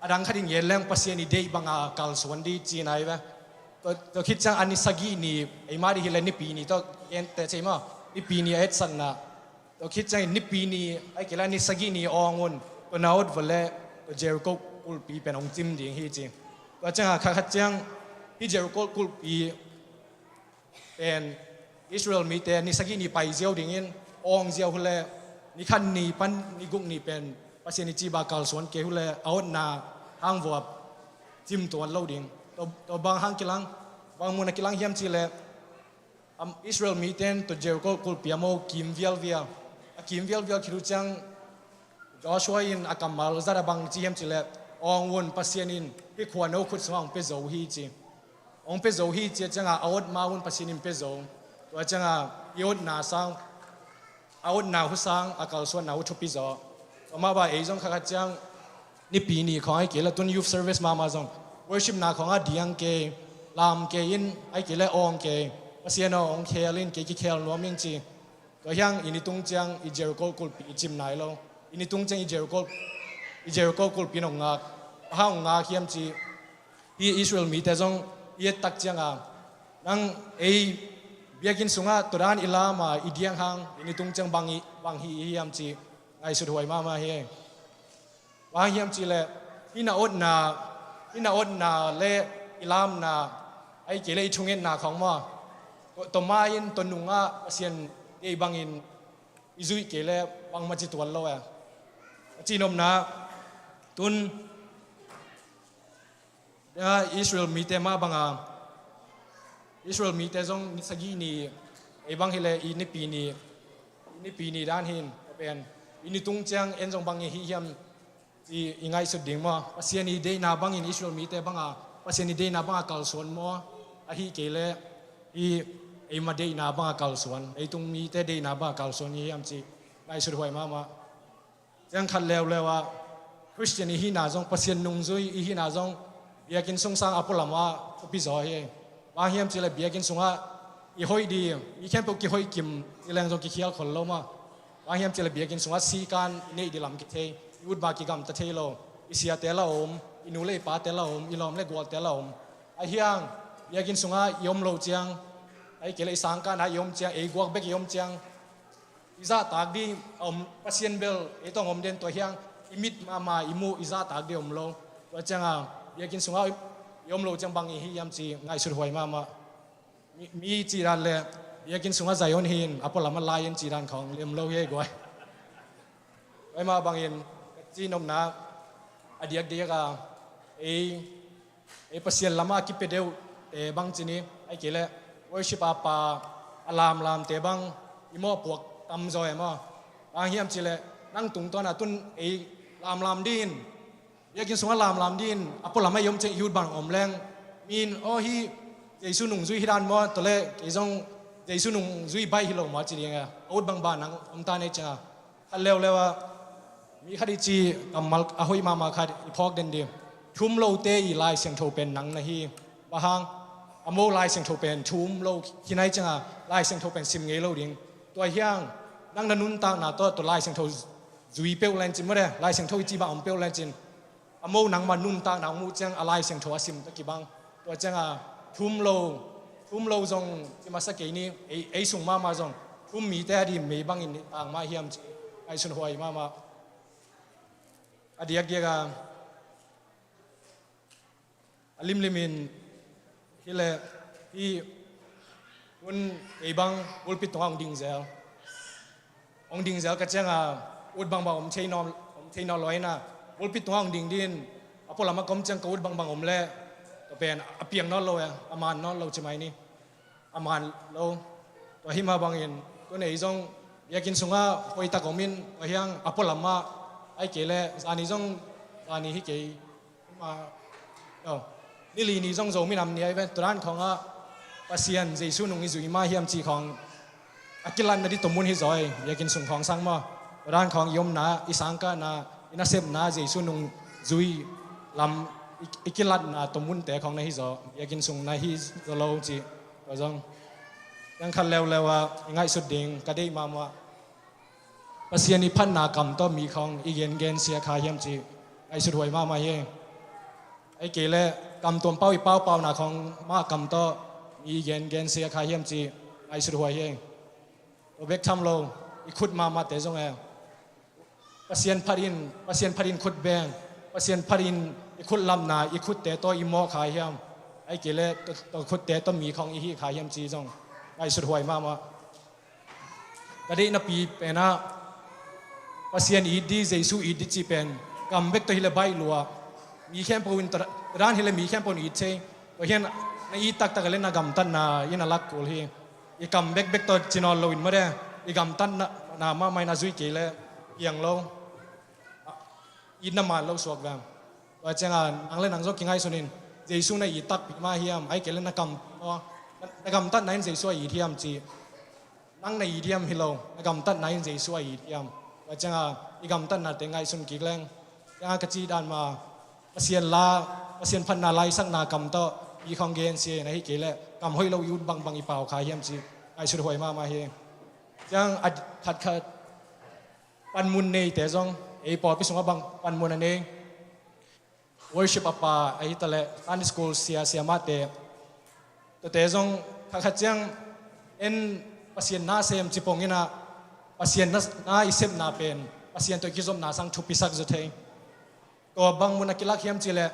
A dang khat in gen leng Pasian i deih banga kalsuan ding ci nai ve. Tua, tua khit ciang a ni sagih ni, ei mah ding hileh Nipi ni tawh genteh ci maw, Nipi ni a etsakna. Tua khit ciangin Nipi ni, ahih kei leh a ni sagih ni awng un, tua na awt vua leh tua Jericho kulhpi pen hong cim ding hi ci. Tua cianga kha khat ciang hih Jericho kulhpi pen Israel mite ni sagih ni pai ziau dingin awng ziau huleh ni khat ni pan ni guk ni pen Pasian i cih bang kalsuan kei huleh a awtna hang vua cim tuan lo ding. Tua, tua bang hang kilang, bang mun a kilang hiam cihleh, am, Israel mite in tua Jericho kulhpi a mo kim vialvial. A kim vialvial khit uh ciang Joshua in a kammal zat a bang ci hiam cihleh, awng un, Pasian in hih khua no khut sungah hong pia zo hi ci. Hong pia zo hi ci a cianga a awt ma un Pasian in pia zo. Tua cianga i awtna sang, a awtna uh sang a kalsuanna uh thupi zaw. Tua mah bang ei zong kha khat ciang Nipi ni khawng ahih kei leh tun youth service mahmah zong worshipna khawngah diang kei, lam kei in, ahih kei leh awng kei, Pasian aw hong khel in, kei kikhel nuam ing ci. Tua hiang i ni tung ciang i Jericho kulhpi i cim nai lo. I ni tung ciang i Jericho, i Jericho kulhpi in hong ngak. Bang hang hong ngak hiam ci, hih Israel mite zong i et tak cianga, nang ei biakinn sungah tua dan i lam a i diang hang i ni tung ciang bang hi, bang hi hiam ci ngaihsut huai mahmah hi. Bang hiam cihleh hih na awtna, hih na awtna leh i lamna, ahih kei leh i thungetna khawng maw, tua, tua ma in tua nungah Pasian deih bangin i zuih kei leh bangmah ci tuan lo e. A cihnopna, tun Israel mite mah banga, Israel mite zong ni sagih ni, ei bang hileh i Nipi ni, i Nipi ni dan hin, tua pen i ni tung ciang en zong bang i hi hiam ci i ngaihsut ding maw. Pasian i deihna bangin Israel mite banga, Pasian i deihna banga kalsuan maw, ahih kei leh i eima deihna banga kalsuan, ei tung mite deihna banga kalsuan i hi hiam ci ngaihsut huai mahmah. Ciang khat leuleu ah Khristian i hihna zong, Pasian nungzui i hihna zong biakinn sung sang a pualamah thupi zaw hi. Bang hiam cihleh biakinn sungah i hoih ding, mi khempeuh kihoih kim i leng zong kikhial khol lo maw. Bang hiam cihleh biakinn sungah sikan i neih ding lam kithei, i utbang kigamta thei lo, i siate la om, i nu le i pate la om, i lawm le gualte la om. Ahi hang biakinn sungah i om lo ciang, ahih kei leh i sangkahna i om ciang, ei guak bek i om ciang, i zahtak ding a om, Pasian bel ei tawh hong om den, tua hiang i mit mahmah i muh i zahtak ding om lo. Tua cianga biakinn sungah i om lo ciang bang i hi hiam ci ngaihsut huai mahmah. Mi, mi cih dan leh biakinn sungah Zion hi in a pualamah lai in cih dan khawng lem lo hi ei guai. Tua mah bangin ka cihnopna a diakdiak a, ei ei Pasian lamah kipia deuhte bang ci ni, ahih kei leh worship a pa a lamlamte bang i mawhpuak tamzaw e maw. Bang hiam cihleh nang tungtawn a tun ei lamlam ding in, biakinn sungah lamlam ding in a pualamah i om ciang i ut bang om leng, mi in aw hih Jesu nungzui hi dan maw, tua leh kei zong Jesu nungzui baih hi lo maw ci ding e, a ut bangbang nang om ta nei cianga. Khat leuleu ah mi khat i ci kammal a hoih mahmah khat i phawk den ding. Thu um lote i Lai Siangtho pen nang na hi. Bang hang, a mo Lai Siangtho pen thu um lo hi nai cianga Lai Siangtho pen sim ngei lo ding. Tua hiang nang na nuntakna tawh tua Lai Siangtho zui peuh lencin maw de, Lai Siangtho i ci bang om peuh lencin a mo nangmah nuntakna hong muh ciang a Lai Siangtho a sim tawh kibang. Tua cianga thu um lo, thu um lo zong ci masa kei ni, ei, ei sung mahmah zong thu um mite a ding mei bangin i tang mah hiam ci ngaihsun huai mahmah. A diakdiak a, a limlimin hileh hih hun ei bang pulpit tungah hong ding zel, hong ding zel ka cianga ut bangbang om thei nawn, om thei nawn lo hi na. Pulpit tungah hong ding dingin a pualam a ka om ciang ka ut bangbang om leh, tua pen a piang nawn lo e, a man nawn lo ci mai ni. A man lo. Tua hi mah bangin tun ei zong biakinn sungah hoihtak om in, tua hiang a pualam ah, ahih kei leh zani zong, zani hi kei, ma, no. Ni li ni zong Zo minam ni ahi ve, tua dan khawngah Pasian Jesu nung i zui mah hiam cih khawng a kilatna ding tua mun hi zaw ei, biakinn sung khawng sang maw. Tua dan khawng i omna, i sangkahna, i nasepna Jesu nung zui lam i, i kilatna tua munte khawng na hi zaw, biakinn sung na hi zaw lo cih. Tua zong, ciang khat leuleu ah i ngaihsut ding ka deih mahmah, Pasian i phatna kam tawh mi khawng i gengensia kha hiam cih ngaihsut huai mahmah hi. Ahih kei leh kam tuam pau i paupauna khawng mah kam tawh mi i gengensia kha hiam cih ngaihsut huai hi. Tua bek tham lo, i khut mahmahte zong e, Pasian phat in, Pasian phat in khut beng, Pasian phat in i khut lamna, i khutte tawh i mawh kha hiam, ahih kei leh tua, tua khutte tawh mi khawng i hih kha hiam cih zong ngaihsut huai mahmah. Ka deihna pi pen ah, Pasian it ding, Jesu it ding cih pen kam bek tawh hi leh baih lua. Mi khempeuh in tua, tua dan hi leh mi khempeuh in it thei. Tua hiang na it taktak leh na gamtatna in a lak kul hi. I kam bekbek tawh ci nawn lo in mah de, i gamtatna, na mahmah in a zui kei leh piang lo. Itna man lo suak veng. Tua ciangah nang leh nang zong kingaihsun in, Jesu na it takpi mah hiam, ahih kei leh na kam, na, na gamtatna in Jesu a it hiam cih. Nang na it hiam hi lo, na gamtatna in Jesu a it hiam. Tua ciangah i gamtatnate ngaihsun kik leng. Ciangah ka cih dan mah, Pasian la, Pasian phatna la i sakna kam tawh mi khawng gensia in, ahih kei leh kam hoih lo i ut bangbang i pau kha hiam cih ngaihsut huai mahmah hi. Ciang a khatkhat, panmun neite zong, ei pawlpi sungah bang panmun a nei, worship a pa ahi ta leh Sunday school sia, siamahte, tuate zong khatkhat ciang en Pasian na sem ci pong in ah, Pasian na, na i sepna pen Pasian tawh i kizopna sang thupisak zaw thei. Tua bang mun a kilak hiam cih leh,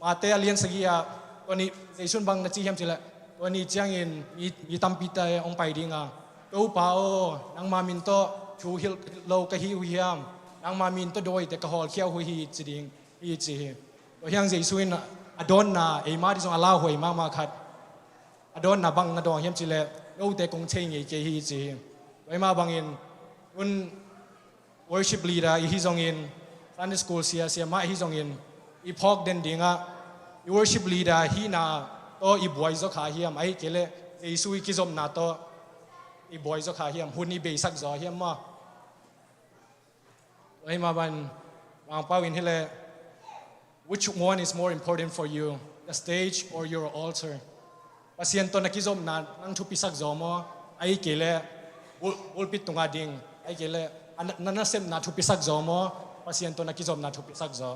Mate a lian sagih ah, tua ni Jesu in bang na ci hiam cih leh, tua ni ciangin mi, mi tampite hong pai ding a, Topa aw, nangma min tawh thu hilh lo ka hi uh hiam, nangma min tawh dawite ka hawlkhia uh hi ci ding hi ci hi. Tua hiang Jesu in a dawnna, eima ding zong a lauhuai mahmah khat, a dawnna bang na dawng hiam cih leh, note kong thei ngei kei hi ci hi. Tua hi mah bangin, tun worship leader i hi zongin, Sunday school sia, siamah i hi zongin, i phawk den dingah, i worship leader hihna tawh i buai zaw kha hiam, ahih kei leh Jesu i kizopna tawh i buai zaw kha hiam, hun i beisak zaw hiam maw? Tua hi mah bangin, Mangpau in hi leh, which one is more important for you, the stage or your altar? Pasian tawh na kizopna nang thupisak zaw maw, ahih kei leh bul-, pulpit tungah ding, ahih kei leh a na, na nasepna thupisak zaw maw, Pasian tawh na kizopna thupisak zaw?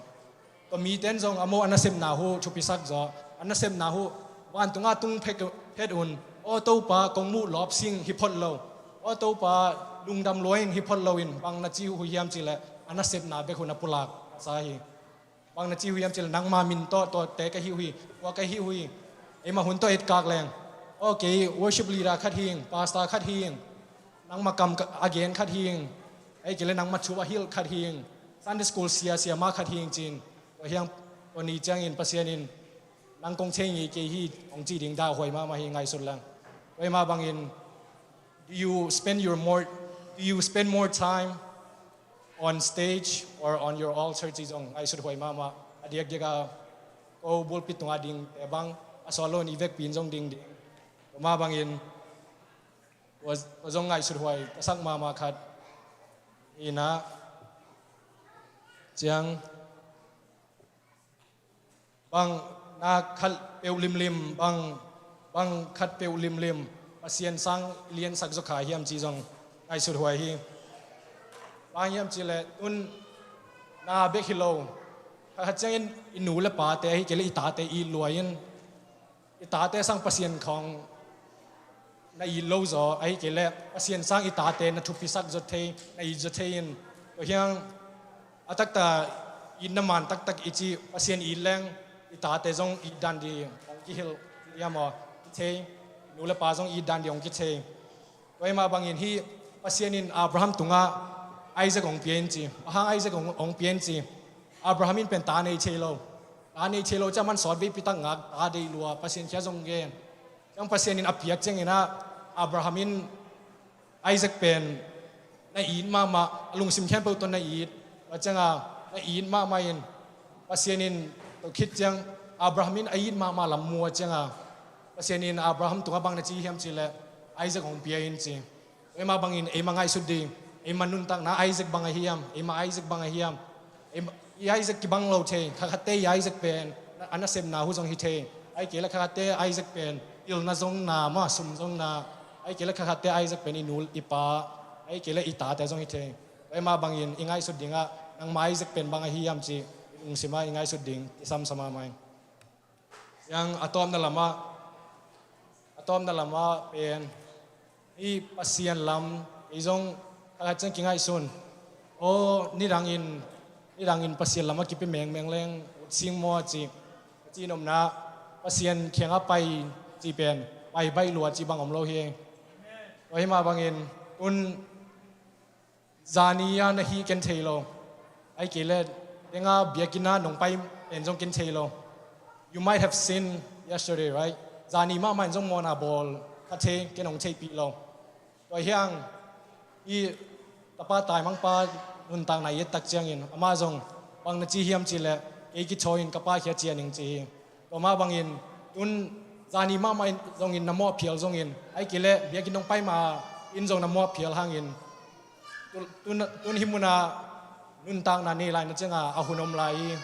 Tua mite in zong a maw a nasepna uh thupisak zaw, a nasepna uh vantungah tung phet, phet un, aw Topa kong muh lawp sing hi phot lo, aw Topa lungdam lua in hi phot lo in bang na ci uh hiam cih leh, a nasepna bek uh na pulak sa hi. Bang na ci uh hiam cih leh, nangma min tawh tuate ka hi uh hi, tua ka hi uh hi. Eimah hun tawh etkak leng, aw kei worship leader khat hi ing, pastor khat hi ing, nangma kam ka, a gen khat hi ing, ahih kei leh nangma thu a hilh khat hi ing, Sunday school sia, siamah khat hi ing ci-in, tua hiang, tua ni ciangin Pasian in nang kong thei ngei kei hi hong ci ding dahhuai mahmah hi, ngaihsut leng. Tua hi mah bangin, do you spend your more, do you spend more time on stage or on your altar cih zong ngaihsut huai mahmah. A diakdiak a ko pulpit tungah dingte bang a sawt lo in i vekpi in zong ding ding. Tua mah bangin tua, tua zong ngaihsut huai ka sak mahmah khat. Ina ciang bang na khat peuh limlim, bang, bang khat peuh limlim Pasian sang i liansak zaw kha hiam cih zong ngaihsut huai hi. Bang hiam cih leh tun na bek hi lo, khat khat ciangin i nu le pate ahih kei leh i tate it lua in, i tate sang Pasian khawng na it lo zaw, ahih kei leh Pasian sang i tate na thupisak zaw thei, na it zaw thei in. Tua hiang a taktak itna man taktak i cih, Pasian it leng i tate zong it dan ding hong kihilh hiam aw, kithei, nu le pa zong it dan ding hong kithei. Tua hi mah bangin hih Pasian in Abraham tungah Isaac hong pia in ci. Bang hang Isaac hong, hong pia in ci? Abraham in pen ta nei thei lo. Ta nei thei lo ciang aman sawtveipi tak ngak, ta deih lua, Pasian kiang zong gen. Ciang Pasian in a piak ciangin ah, Abraham in Isaac pen na it mahmah, a lungsim khempeuh tawh na it. Tua ciangin na it mahmah in, Pasian in, tua khit ciang Abraham in a it mahmah lam mu a ciangin, Pasian in Abraham tungah bang na ci hiam cih leh, Isaac hong pia in ci. Tua hi mah bangin eima ngaihsut ding, eima nuntakna Isaac bang a hiam, eima Isaac bang a hiam. Eima, i Isaac kibang lo thei, kha khatte i Isaac pen a nasepna uh zong hi thei. Ahih kei leh kha khatte Isaac pen pilna zong na, mah sum zong na. Ahih kei leh kha khatte Isaac pen i nu i pa, ahih kei leh i tate zong hi thei. Tua hi mah bangin i ngaihsut dingah nangma Isaac pen bang a hiam cih i lungsimah i ngaihsut ding i samsam mahmah hi. Ciang a tawpna lamah, a tawpna lamah pen hih Pasian lam, kei zong kha khat ciang kingaihsun. Aw, nidangin, nidangin Pasian lamah kipia mengmeng leng ut sing maw cih, a cih nopna, Pasian kiangah pai cih pen pai baih lua cih bang om lo hi. Tua hi mah bangin tun zani a na hih ken thei lo. Ahih kei leh, tenga biakinn ah nong pai pen zong ken thei lo. You might have sinned yesterday, right? Zani mahmah in zong mawhna bawl kha thei, ken hong theihpih lo. Tua hi hang, i tapa taimangpa nuntakna i et tak ciangin, amah zong bang na ci hiam cih leh, kei kithawi in ka pa kiang ciah ning ci hi. Tua mah bangin, tun zani mahmah in zongin na mawh phial zongin, ahih kei leh biakinn nong pai ma in zong na mawh phial hangin, tun, tun, tun hih munah nuntakna nei lai na ciangin a hun om lai hi.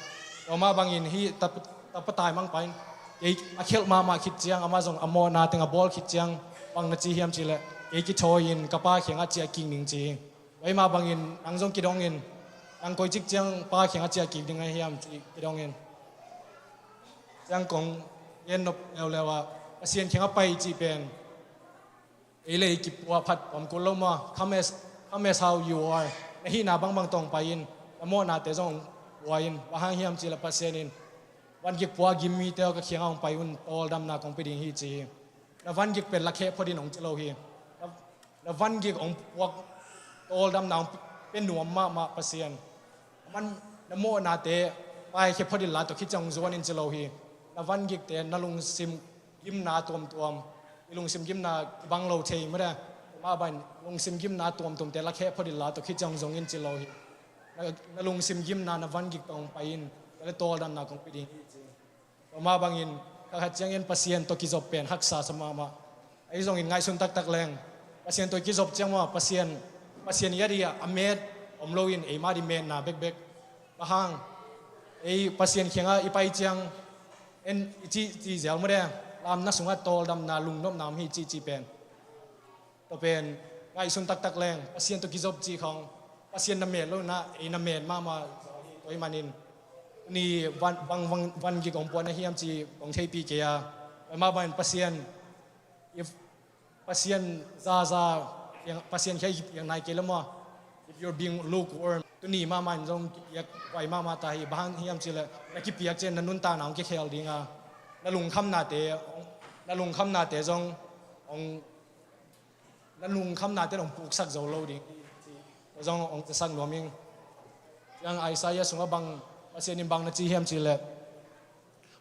Tua mah bangin hih tapa, tapa taimangpa in, kei a khialh mahmah khit ciang, amah zong a mawhna teng a bawl khit ciang, bang na ci hiam cih leh, kei kithawi in ka pa kiangah ciah kik ning ci hi. Tua hi mah bangin nang zong kidong in, nang koi cik ciang pa kiangah ciah kik ding a hiam cih kidong in. Ciang kong gen nop leuleu ah, Pasian kiangah pai cih pen ei le ei kipuah phat om kul lo maw. Come as, come as how you are. Na hihna bangbang tawh pai in, na mawhnate zong pua in. Bang hang hiam cih leh Pasian in van gik puak gim mite aw, ka kiangah hong pai un, tawldamna kong pia ding hi ci hi. Na van gik pen lakhia phot in hong ci lo hi. Na, na van gik hong puak, tawldamna hong pia nuam mahmah Pasian. Aman na mawhnate paikhia phot in la, tua khit ciang hong zuan in ci lo hi. Na van gikte, na lungsim gimna tuamtuam, i lungsim gimna kibang lo thei mah de. Tua mah bangin lungsim gimna tuamtuamte lakhia phot in la, tua khit ciang hong zong in ci lo hi. Na, na lungsim gimna na van gik tawh hong pai in, tua leh tawldamna kong pia ding hi ci. Tua mah bangin, kha khat ciangin Pasian tawh kizop pen haksa sa mahmah. Ahi zongin ngaihsun taktak leng, Pasian tawh kizop ciang maw, Pasian, Pasian i a dih a met om loin, eima dih metna bekbek. Bang hang, ei Pasian kiangah i pai ciang, en i cih, cih ziau mah de, lamna sungah tawldamna, lungnopna om hi cih, cih pen. Tua pen ngaihsun taktak leng, Pasian tawh kizop cih khawng, Pasian na met lo in ah, ei na met mahmah. Tua ahih manin, tuni van, bang, bang, van gik hong puak na hiam cih kong theihpih kei a. Tua mah bangin Pasian, if Pasian zaza, Pasian kiang i piang nai kei leh maw, if you're being lukewarm, tuni mahmah in zong kipiak huai mahmah ta hi. Bang hang hiam cih leh, na kipiak ciang na nuntakna hong kikhel ding a, na lungkhamnate, na lungkhamnate zong hong, na lungkhamnate hong puksak zo lo ding. Tua zong hong cisak nuam ing. Ciang Isaiah sungah bang, Pasian in bang na ci hiam cih leh,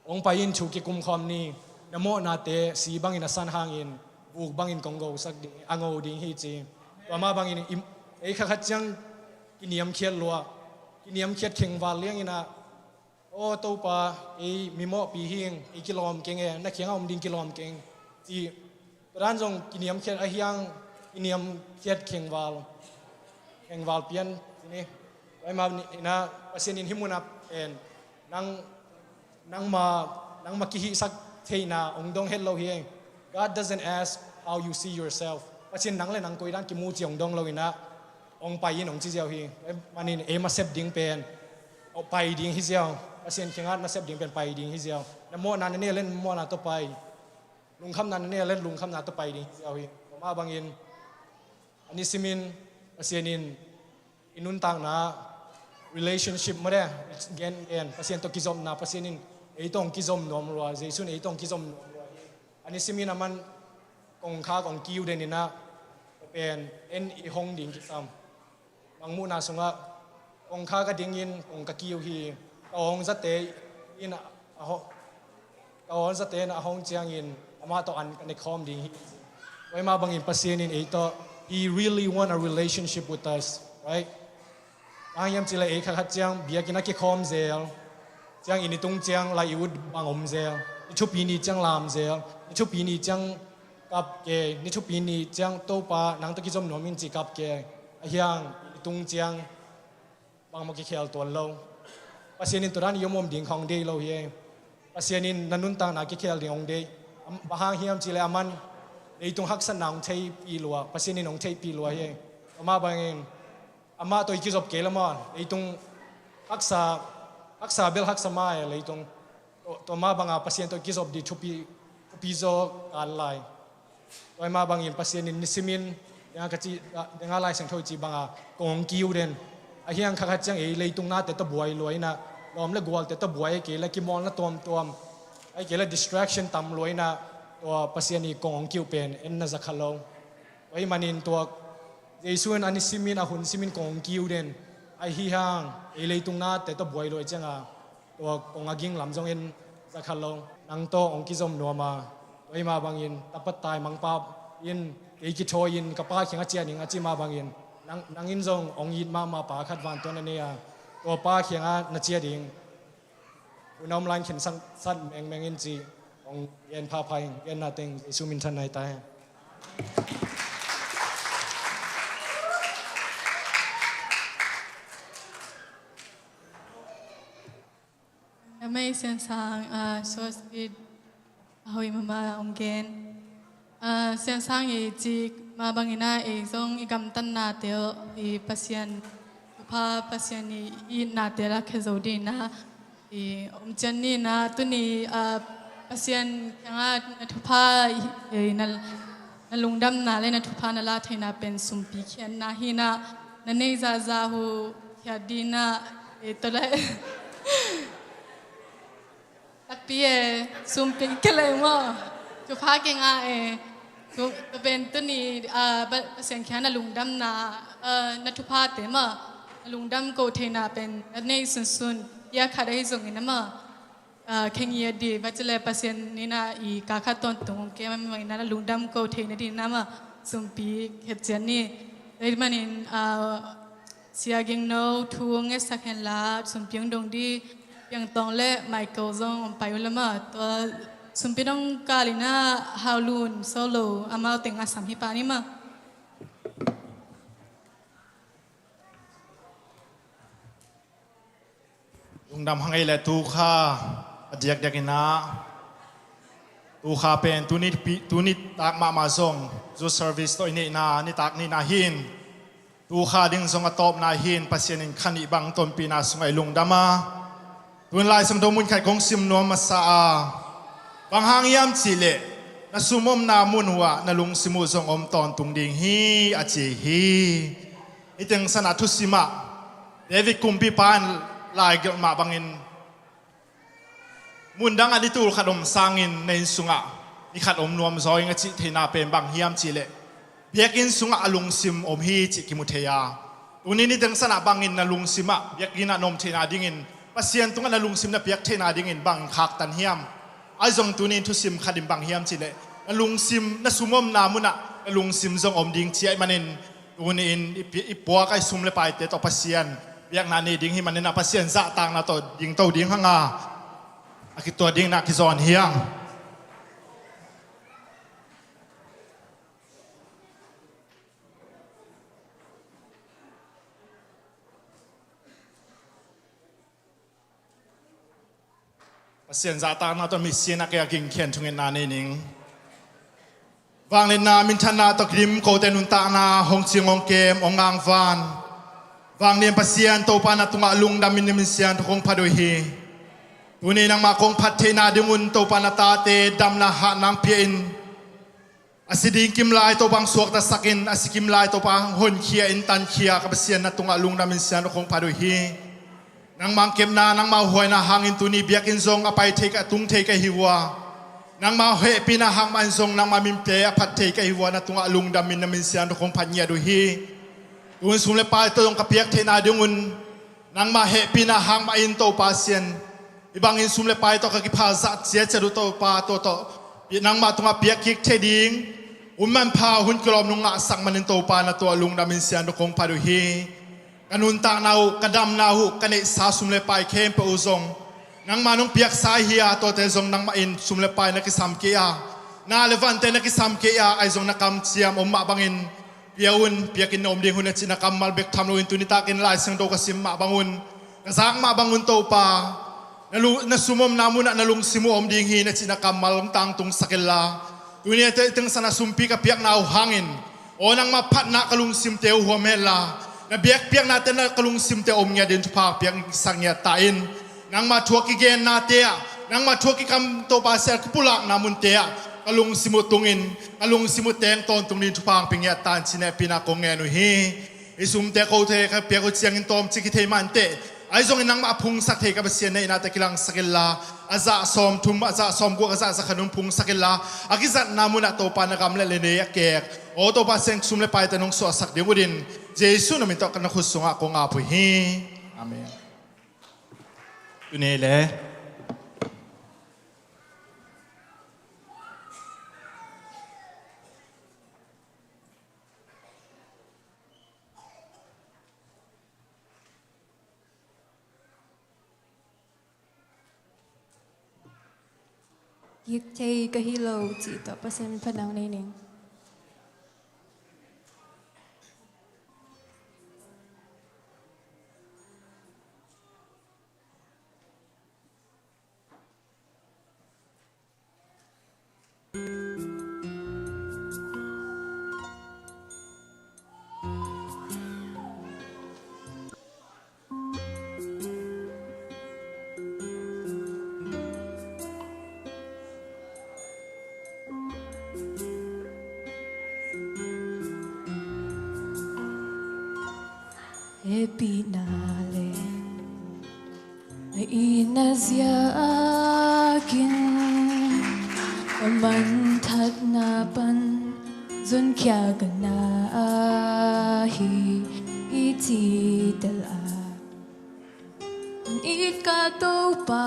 hong pai in, thu kikum khawm ni, na mawhnate si bangin a san hangin, vuk bangin kong gosak ding, a ngo ding hi ci. Tua mah bangin, i, ei kha khat ciang kiniamkhiat lua, kiniamkhiat khengval liangin ah, aw Topa, ei mi mawhpi hi ing, ei kilawm keng e, na kiangah om ding kilawm keng, ci. Tua dan zong kiniamkhiat ahi hang, kiniamkhiat khengval, khengval pian ci ni. Tua ahih manin ah, Pasian in hih munah pen, nang, nangma, nangma kihihsak theihna hong dong het lo hi. God doesn't ask how you see yourself. Pasian nang le nang koi dan kimu ci hong dong lo in ah, hong pai in hong ci ziau hi. Tua ahih manin eima sep ding pen, aw, pai ding hi ziau. Pasian kiangah na sep ding pen pai ding hi ziau. Na mawhna na nei leng mawhna tawh pai. Lungkhamna na nei leng lungkhamna tawh pai ding hi ziau hi. Tua mah bangin, a nisimin, Pasian in i nuntakna relationship mah de, gen, gen, Pasian tawh kizopna, Pasian in ei tawh hong kizom nuam lua, Jesu in ei tawh hong kizom nuam lua hi. A nisimin aman kongkhak hong kiu den in ah, tua pen en i hong ding kisam. Bang muhna sungah kong kha ka dingin kong ka kiu hi. Ka awng zate in a, a ho-, ka awng zate in a hong ciangin amah tawh an ka ne khawm ding hi. Tua ahih mah bangin Pasian in ei tawh, He really want a relationship with us, right? Bang hang hiam cih leh ei khat khat ciang biakinn ah kikhawm zel, ciang inn i tung ciang lai i ut bang om zel, ni thupi ni ciang lam zel, ni thupi ni ciang kap kei, ni thupi ni ciang Topa nang tawh kizom nuam ing ci kap kei. Ahi hang inn i tung ciang bangmah kikhel tuan lo. Pasian in tua dan i om om ding khawng deih lo hi. Pasian in na nuntakna kikhel ding hong deih. Am-, bang hang hiam cih leh aman leitung haksatna hong theihpih lua, Pasian in hong theihpih lua hi. Amah bangin amah tawh i kizop kei leh maw, leitung haksa, haksa bel haksa mah e leitung. Tua, tua mah banga Pasian tawh i kizop ding thupi, thupi zaw kal lai. Tua ahih mah bangin Pasian in nisimin, dengah ka cih, dengah Lai Siangtho i cih banga kong hong kiu den. Ahi hang khat khat ciang ei leitung nate tawh buai lua inah, lawm le gualte tawh buai kei leh kimawlna tuamtuam, ahih kei leh distraction tam lua inah, tua Pasian i kong hong kiu pen en na za kha lo. Tua ahih manin tua Jesu in a nisimin a hun simin kong hong kiu den. Ahi hang ei leitung nate tawh buai lua cianga tua kong a ging lam zong en za kha lo. Nang tawh hong kizom nuam a, tua ahih mah bangin tapa taimangpa in kei kithawi in ka Pa kiangah ciah ning a cih mah bangin nang, nang in zong hong it mahmah pa khat vantung na nei a, tua Pa kiangah na ciah ding hun a om lai-in khensa sat mengmeng in ci. Hong gen phapha ing. Genna teng Jesu minthanna hi ta hen. Amei Siansang, ah, short speech a hoih mahmah hong gen. Ah, Siansang i cih mah bangin ah ei zong i gamtatnate aw, i Pasian thupha, Pasian i itnate la khia zo ding inah i om ciat ni inah, tuni, ah, Pasian kiangah na thupha, eh, na, na lungdamna le na thupha na la theihna pen sumpi khiatna hi inah, na neih zahzah uh khiat ding inah, eh, tua leh takpi e, sumpi kei leh maw, thupha kei ngah e. Tu, tua pen tuni, ah, Pasian kiangah na lungdamna, ah, na thuphate maw, na lungdam ko theihna pen na neih sunsun, bia khat ahi zongin ah maw, ah, khengi a dih, bang ci leh Pasian in ah i kal khat tawntung hong kem a, mah bangin ah na lungdam ko theihna dingin ah maw, sumpi khiat ciat ni. Tua ahih manin, ah, Sia Gingno thu hong ngetsak hen la, sumpi hong dong ding Piang Tawng le Michael zong hong pai uh la maw. Tua sumpi dong kal inah Hau Lun solo amau teng a sam hi pah ni maw. Lungdam hang ei le tu kha a diakdiak inah, tu kha pen tuni pi-, tuni tak mahmah zong youth service tawh i neihna nitak nihna hi in, tu kha ding zong a tawpna hi in, Pasian in kha nih bang tonpihna sungah i lungdam a, tun Lai Siangtho mun khat kong sim nuam masa a, bang hang hiam cih leh na sum omna mun uh ah na lungsim uh zong om tawntung ding hi a ci hi. Hih teng sanah thusim ah David kumpipa in lai gelh mah bangin, mun dangah ni tul khat om sangin na inn sungah ni khat om nuam zaw ing a cih theihna pen bang hiam cih leh biakinn sungah a lungsim om hi cih kimu thei a, tuni ni teng sanah bangin na lungsim ah biakinn ah na om theihna dingin, Pasian tungah na lungsim na piak theihna dingin bangin khaktan hiam? Ahi zong tuni in thusim khat in bang hiam cih leh na lungsim, na sum omna munah na lungsim zong om ding ci ahih manin, tuni in i pi-, i puak a i sum le paite tawh Pasian biakna nei ding hi manin ah, Pasian zahtakna tawh dingto ding hang a, a kituat ding inah kizawn hi hang. Pasian zahtakna tawh misi in a kei a gingkhian thungetna nei ning. Vangliatna minthanna tawh kidim kote nuntakna hong cing hong kem hong ngangvan, vanglian Pasian Topa na tungah lungdam in na min siangtho kong phat uh hi. Tuni nangmah kong phat theihna ding un Topa na tate damna hahna hong pia in, a si ding kimlai Topa hong suaktasak in, a si kimlai Topa hong honkhia in tankhia ka Pasian na tungah lungdam in siangtho kong phat uh hi. Nangmah hong kepna, nangmah huaina hangin tuni biakinn zong a pai thei ka, a tung thei ka hi uh a, nangmah hehpihna hang mah in zong nangmah minte a phat thei ka hi uh a, na tungah lungdam in na min siangtho kong phat ngiat uh hi. Tuin sum le pai tawh zong ka piak theihna dingun nangmah hehpihna hang mah in Topa Pasian, hih bangin sum le pai tawh ka kipha zah ciatciat uh Topa, tua tawh nangmah tungah piak kik thei ding hun manpha, hun kilawm nong ngahsak manin Topa, na tungah lungdamin siangtho kong phat uh hi. Ka nuntakna uh, ka damna uh, ka neihsa sum le pai khempeuh uh zong nangmah nong piaksa hi a, tuate zong nangmah in sum le pai na kisam kei a, na le vante na kisam kei a, ahi zong na kamciam om mah bangin pia un, piakin na om ding hun a cihna kammal bek tham loin tuni takin Lai Siangtho ka sim mah bangun, ka zak mah bangun Topa, na lu-, na sum omna munah na lungsim uh om ding hi na cihna kammal hong tangtungsak inla, tuni a teh teng sana sumpi ka piakna uh hangin aw nangmah phatna ka lungsimte uh huam henla, na biakpiaknate na ka lungsimte uh om ngiat ding thupha piaksak ngiat ta in. Nangmah thu a kigennate ah, nangmah thu a kikam Topa Pasian a kipulakna munte ah ka lungsim uh tungin, ka lungsim uh teng tawntung ding thupha hong pia ngiat ta in cih hehpihna kong ngen uh hi. Hih sumte kote ka piak uh ciangin tawmcik hi thei mah inteh, ahi zongin nangmah a phungsak thei ka Pasian na hihna tawh kilangsak inla, a zah sawmthum, a zah sawmguk, a zah zakhat nong phungsak inla, a kizatna munah Topa na gam le na lei a kek aw Topa Pasian, sum le paite nong suahsak ding uh din Jesu na min tawh ka na khut sungah kong ap uh hi. Amen. Tuni le kik thei ka hi lo cih tawh Pasian min phatna nei ning. Hehpihna le na itna ziakin ka manthatna pan zonkhia ka na hi. I cih tel a, hong it ka Topa,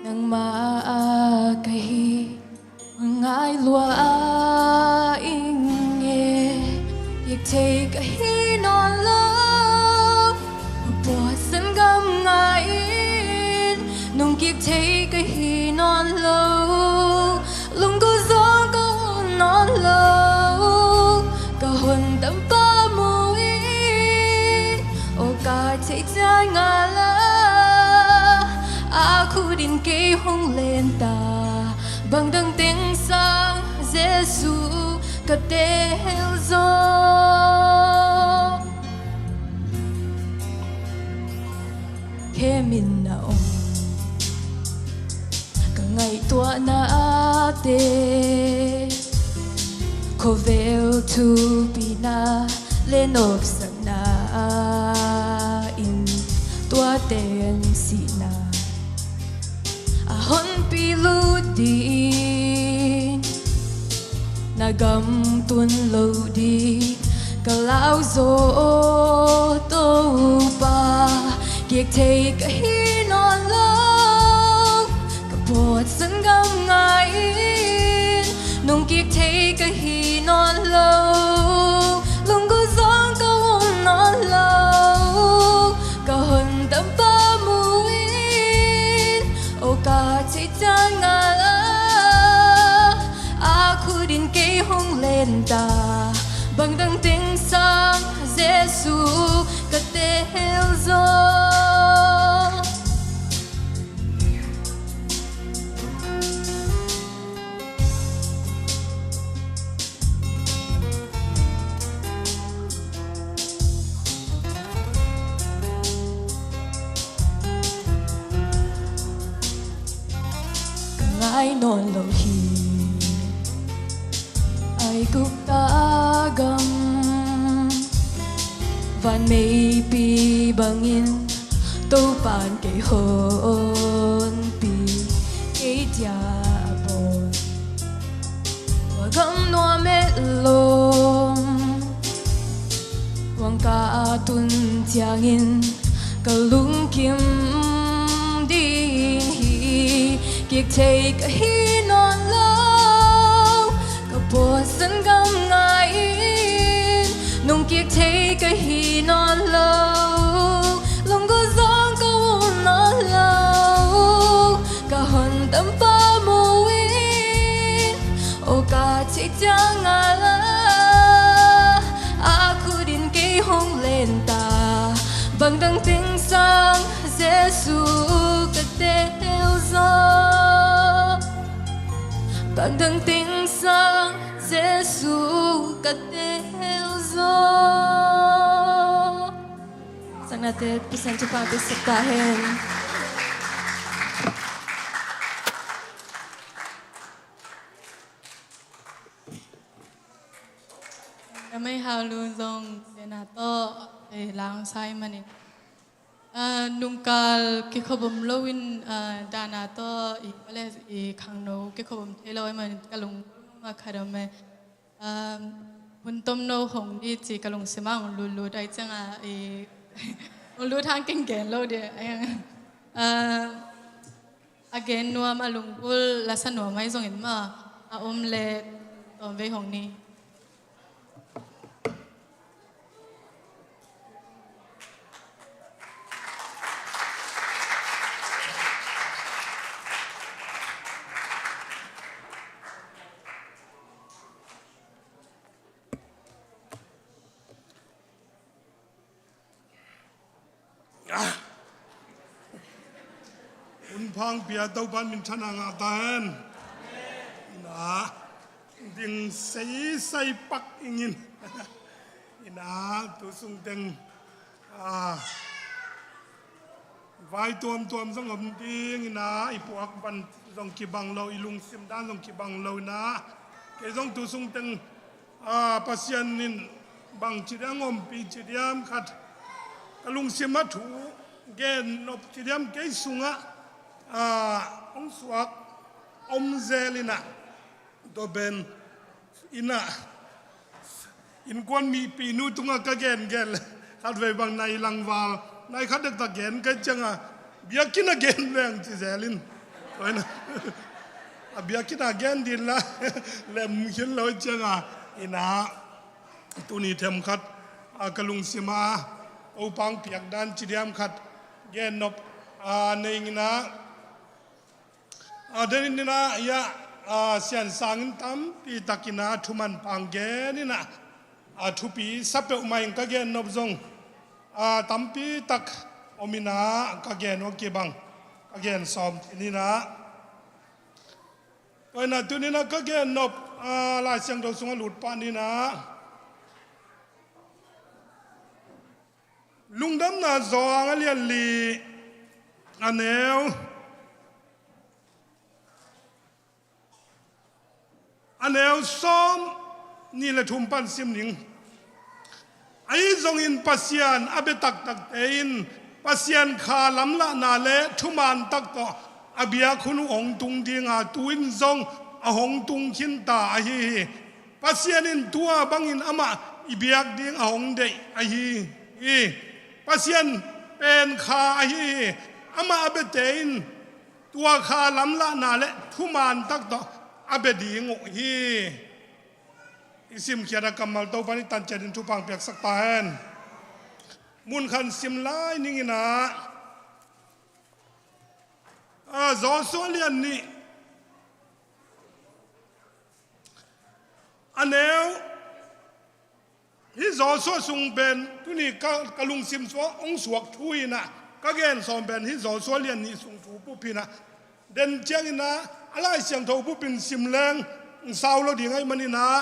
nangmah ka hi. Ngai lua a ing e, kik thei ka hi nawn lo. Ka puak sangam ngai in, nong kik thei ka hi nawn lo. Lungko zong ka hun nawn lo. Ka hun tampa mu in, aw ka theih ciang a la, a khut in kei hong len ta. Bangdang teng sang Jesu ka tel zaw. Khem in na om ka ngaihtuahnate, khovel thupina le nopsakna in tuate in sihna a honpi lut ding, na gam tun lo ding ka lau zaw Topa. Kik thei ka hi nawn lo, ka puak sangam ngai in, nong kik thei ka hi nawn lo. Lungko zong ka hun nawn lo. Ka hun tampa mu in, aw ka theih ciang a la, a khut in kei hong len ta. Bangdang teng sang Jesu ka tel zaw. Ka ngai nawn lo hi Aigupta gam. Van meipi bangin Topan kei honpi, kei dia a bawl. Tua gam nuam e lawm, Tun ciangin ka lungkim ding hi. Kik thei ka hi nawn lo, ka pawlsan gam ngai-in. Nung kik thei ka hi nawn lo, lunggulh zong ka ut nawn lo. Ka hon tampa mu-in, o ka theih ciang a la, a khut in kei hong len ta. Bang dang teng sang Jesu ka teel zaw. Bang dang teng sang Jesu ka teel zaw. Sangnate Pasian thupha pia sak ta hen. Namai hau lun zong tena tawh, eh, lang sai manin. Ah, nungkal kikhop om lo in, ah, dana tawh i pale i khangno kikhop om thei lo i manin ka lung ma khat om e. Um, hun tomno hong di ci ka lungsim ah hong lutlut ai ciang a, i, hong lut hang kenggen lo di ai. Um, a gen nuam a lunggulh lasa nuam ai zongin ma a om le tawm vei hong ni. Ah. Hun phang pia Topan minthanna ngah ta hen. Ina, ding seisei pak ingin. Ina, tu sung teng, ah, vai tuamtuam zong om ding ina, i puak van zong kibang lo, i lungsim dan zong kibang lo ina. Kei zong tu sung teng, ah, Pasian in bang ci diam ompih ci diam khat ka lungsim a thu gen nop ci diam kei sungah, ah, hong suak om zel ina. Tua pen ina, innkuan mipihnu tungah ka gen gen le khatvei bang nai langval, nai khat dektak gen ka cianga biakinn a gen veng ci zel in. Tua ina, a biakinn a gen din la lem khin lo cianga ina, tuni them khat, a, ka lungsim a, o pang piak dan ci diam khat gen nop, a, nei ina. A, den in ina, ia, a, sian sangin tampi tak ina thuman pang gen ina, a, thupi sa peuhmah in ka gen nop zong, a, tampi tak om ina ka gen uh kibang, ka gen sawm in ina. Tua ina tuni ina ka gen nop, a, Lai Siangtho sungah lut pah ni ina. Lungdamna Johan a lian li a neu, a neu sawm nih le thum pan sim ning. Ahi zongin Pasian a bia taktakte in Pasian kha lamlahna le thuman tak tawh a biak hun uh hong tung dinga tu in zong a hong tung khinta ahi hi. Pasian in tua bangin amah i biak ding a hong deih ahi hi. Pasian pen kha ahi hi. Amah a biate in tua kha lamlahna le thuman tak tawh a bia ding uh hi. I simkhiat a kammal Topan i tanciat in thupha piaksak ta hen. Mun khan sim lai ning ina, a, Joshua lian nih a neu, hih Joshua sung pen tuni ka, ka lungsim sungah hong suak thu ina, ka gen sawm pen hih Joshua lian nih sung thu bup ina. Den ciang ina, a Lai Siangtho bup in sim leng hong sau lo ding ahih man ina,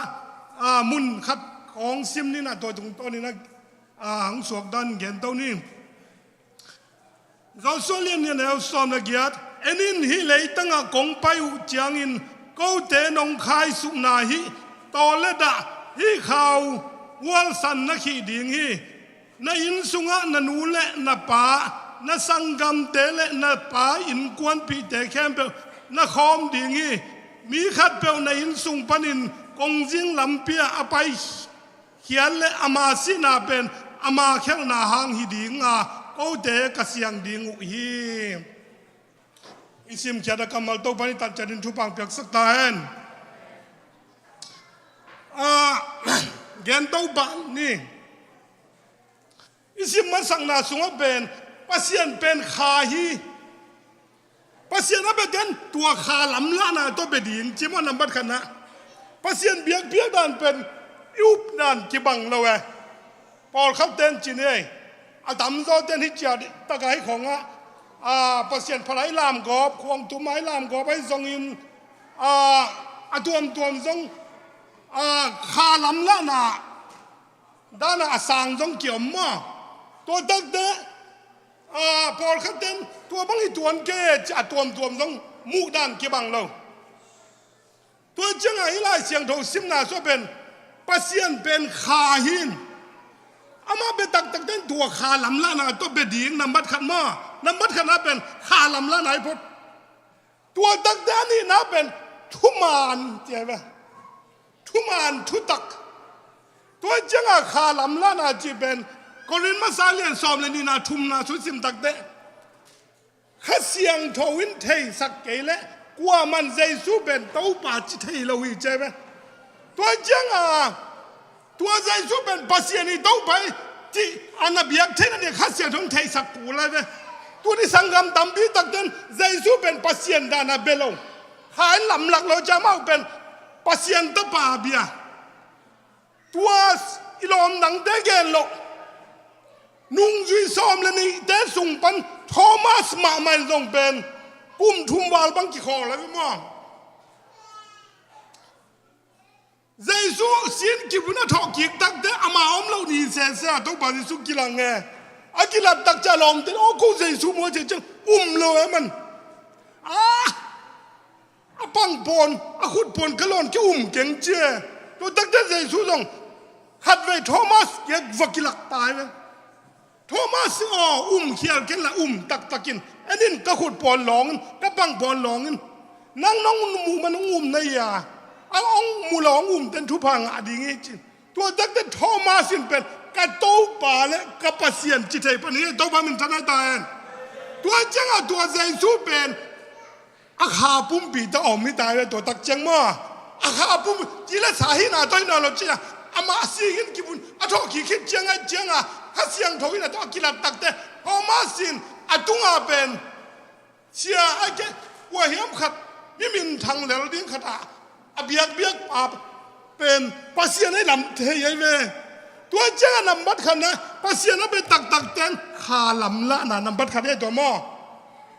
a, mun khat khawng sim ni ina, tua tungtawn ina, a, hong suak dan gen to ni. Joshua lian nih a neu sawm le giat. En in, hih leitangah kong pai uh ciangin kote nong khaisukna hih taw le dah, hih khau hualsan na khih ding hi. Na inn sungah na nu le na pa, na sanggamte le na pa innkuanpihte khempeuh na khawm ding hi. Mi khatpeuh na inn sung panin kongzing lampi ah a pai khiat le ama sihna pen ama khelhna hang hi dinga kote ka siang ding uh hi. I simkhiat a kammal Topa in i tatciatin thupha piaksak ta hen. A, gen Topa ni. I sim mansakna sungah pen Pasian pen kha hi. Pasian a bia ten tua kha lamlahna tawh bia ding ci maw, nambat khatna. Pasian biakpiak dan pen i up dan kibang lo e. Pawlkhat ten ci ni ei. A tamzaw ten hi ciat taka hi khawngah, a, Pasian phalai lamgawp, khuangtum ai lamgawp ai zongin, a, a tuamtuam zong, a, kha lamlahna dana a sang zong kiom maw? Tua takte, a, pawlkhat ten tua bang hi tuan kei e ci a tuamtuam zong muh dan kibang lo. Tua ciangah i Lai Siangtho simna sua pen Pasian pen kha hi in. Ama bia taktak ten tua kha lamlahna tawh bia ding nambat khat maw? Nambat khatna pen kha lamlahna hi phot. Tua takte a nihna pen thuman ci ai ve. Thuman thutak. Tua ciangah kha lamlahna ci pen Korin masa lian sawm le nihna thumna sung sim takte Kha Siangtho in theisak kei leh kuaman Jesu pen Topa ci thei lo hi ci ai ve. Tua ciangah tua Jesu pen Pasian hi Topa hi cih a na biak theihna ding Kha Siangtho in theisak kul ai ve. Tuni sanggam tampi takten Jesu pen Pasian dan a bia lo. Kha in lamlak lo ciang amau pen Pasian Tapa bia. Tua i lawm dangte gen loh. Nungzui sawm le nihte sung pan Thomas mahmah in zong pen kum thum val bang kikhawl a ve maw? Jesu sin kip un a thawh kik takte ama om loh ni sese a Topa Jesu kilang e. A kilat tak ciang lawmte in aw ko Jesu maw ci ciang um lo e man. Ah! A pangpawn, a khutpawn ka lawn ki um keng ci e. Tua takte Jesu zong khatvei Thomas kiang va kilak ta ai ve. Thomas aw, um khial ken la, um taktakin. En in ka khutpawn lawngin, ka pangpawn lawngin. Nang nong mu man hong um na hia. A hong mu lo hong um ten thupha ngah ding hi ci. Tua takte Thomas in pen ka Topa le ka Pasian ci thei pan hi, Topa minthanna ta hen. Tua ciangah tua Jesu pen a kha pumpi tawh a om hi ta ve tua tak ciang maw? A kha pum ci le sa hihna tawh hi nawn lo ci a, amah a sing in kip un a thawh kik khit ciangah ciangah Kha Siangtho in a tawh a kilat takte Thomas in a tungah pen sia a ke kua hiam khat mi minthang lel ding khat ah a biakbiak pa pen Pasian a hi lam thei ai ve. Tua ciangah nambat khatna Pasian a bia taktak ten kha lamlahna nambat khat hi ai tua maw?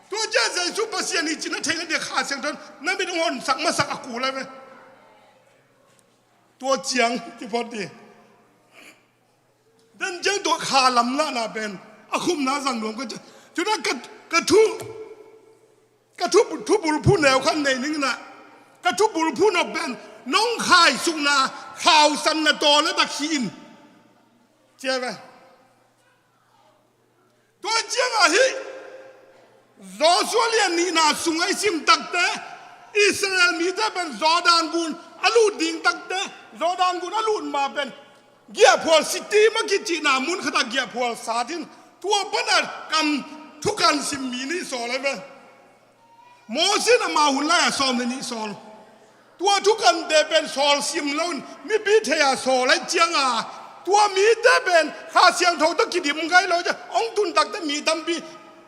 Tua ciang Jesu Pasian hi cih na theih nading Kha Siangtho in na mit hong honsak masak a kul ai ve. Tua ciang kiphot dih. Den ciang tua kha lamlahna pen a khumna zang nuam ka ci. Cuna ka, ka thu, ka thu, thubulphu neu khat nei ning na. Ka thubulphu nop pen nong khaisukna khausanna tawl le bak hi in. Ci ai ve. Tua ciangah hih Joshua lian nihna sungah i sim takte Israel mite pen Jordan gun a lut ding takte Jordan gun a lut ma pen giahphual Sitim a kicihna mun khatah giahphual sat in tua pana kam thukan sim mi nih sawl ai ve. Moses in amau hun lai-a sawm le nih sawl. Tua thukante pen sawl sim loin mipi thei-a sawl ai cianga tua mite pen Kha Siangtho tawh kidim ngai lo ciang hong tun takte mi tampi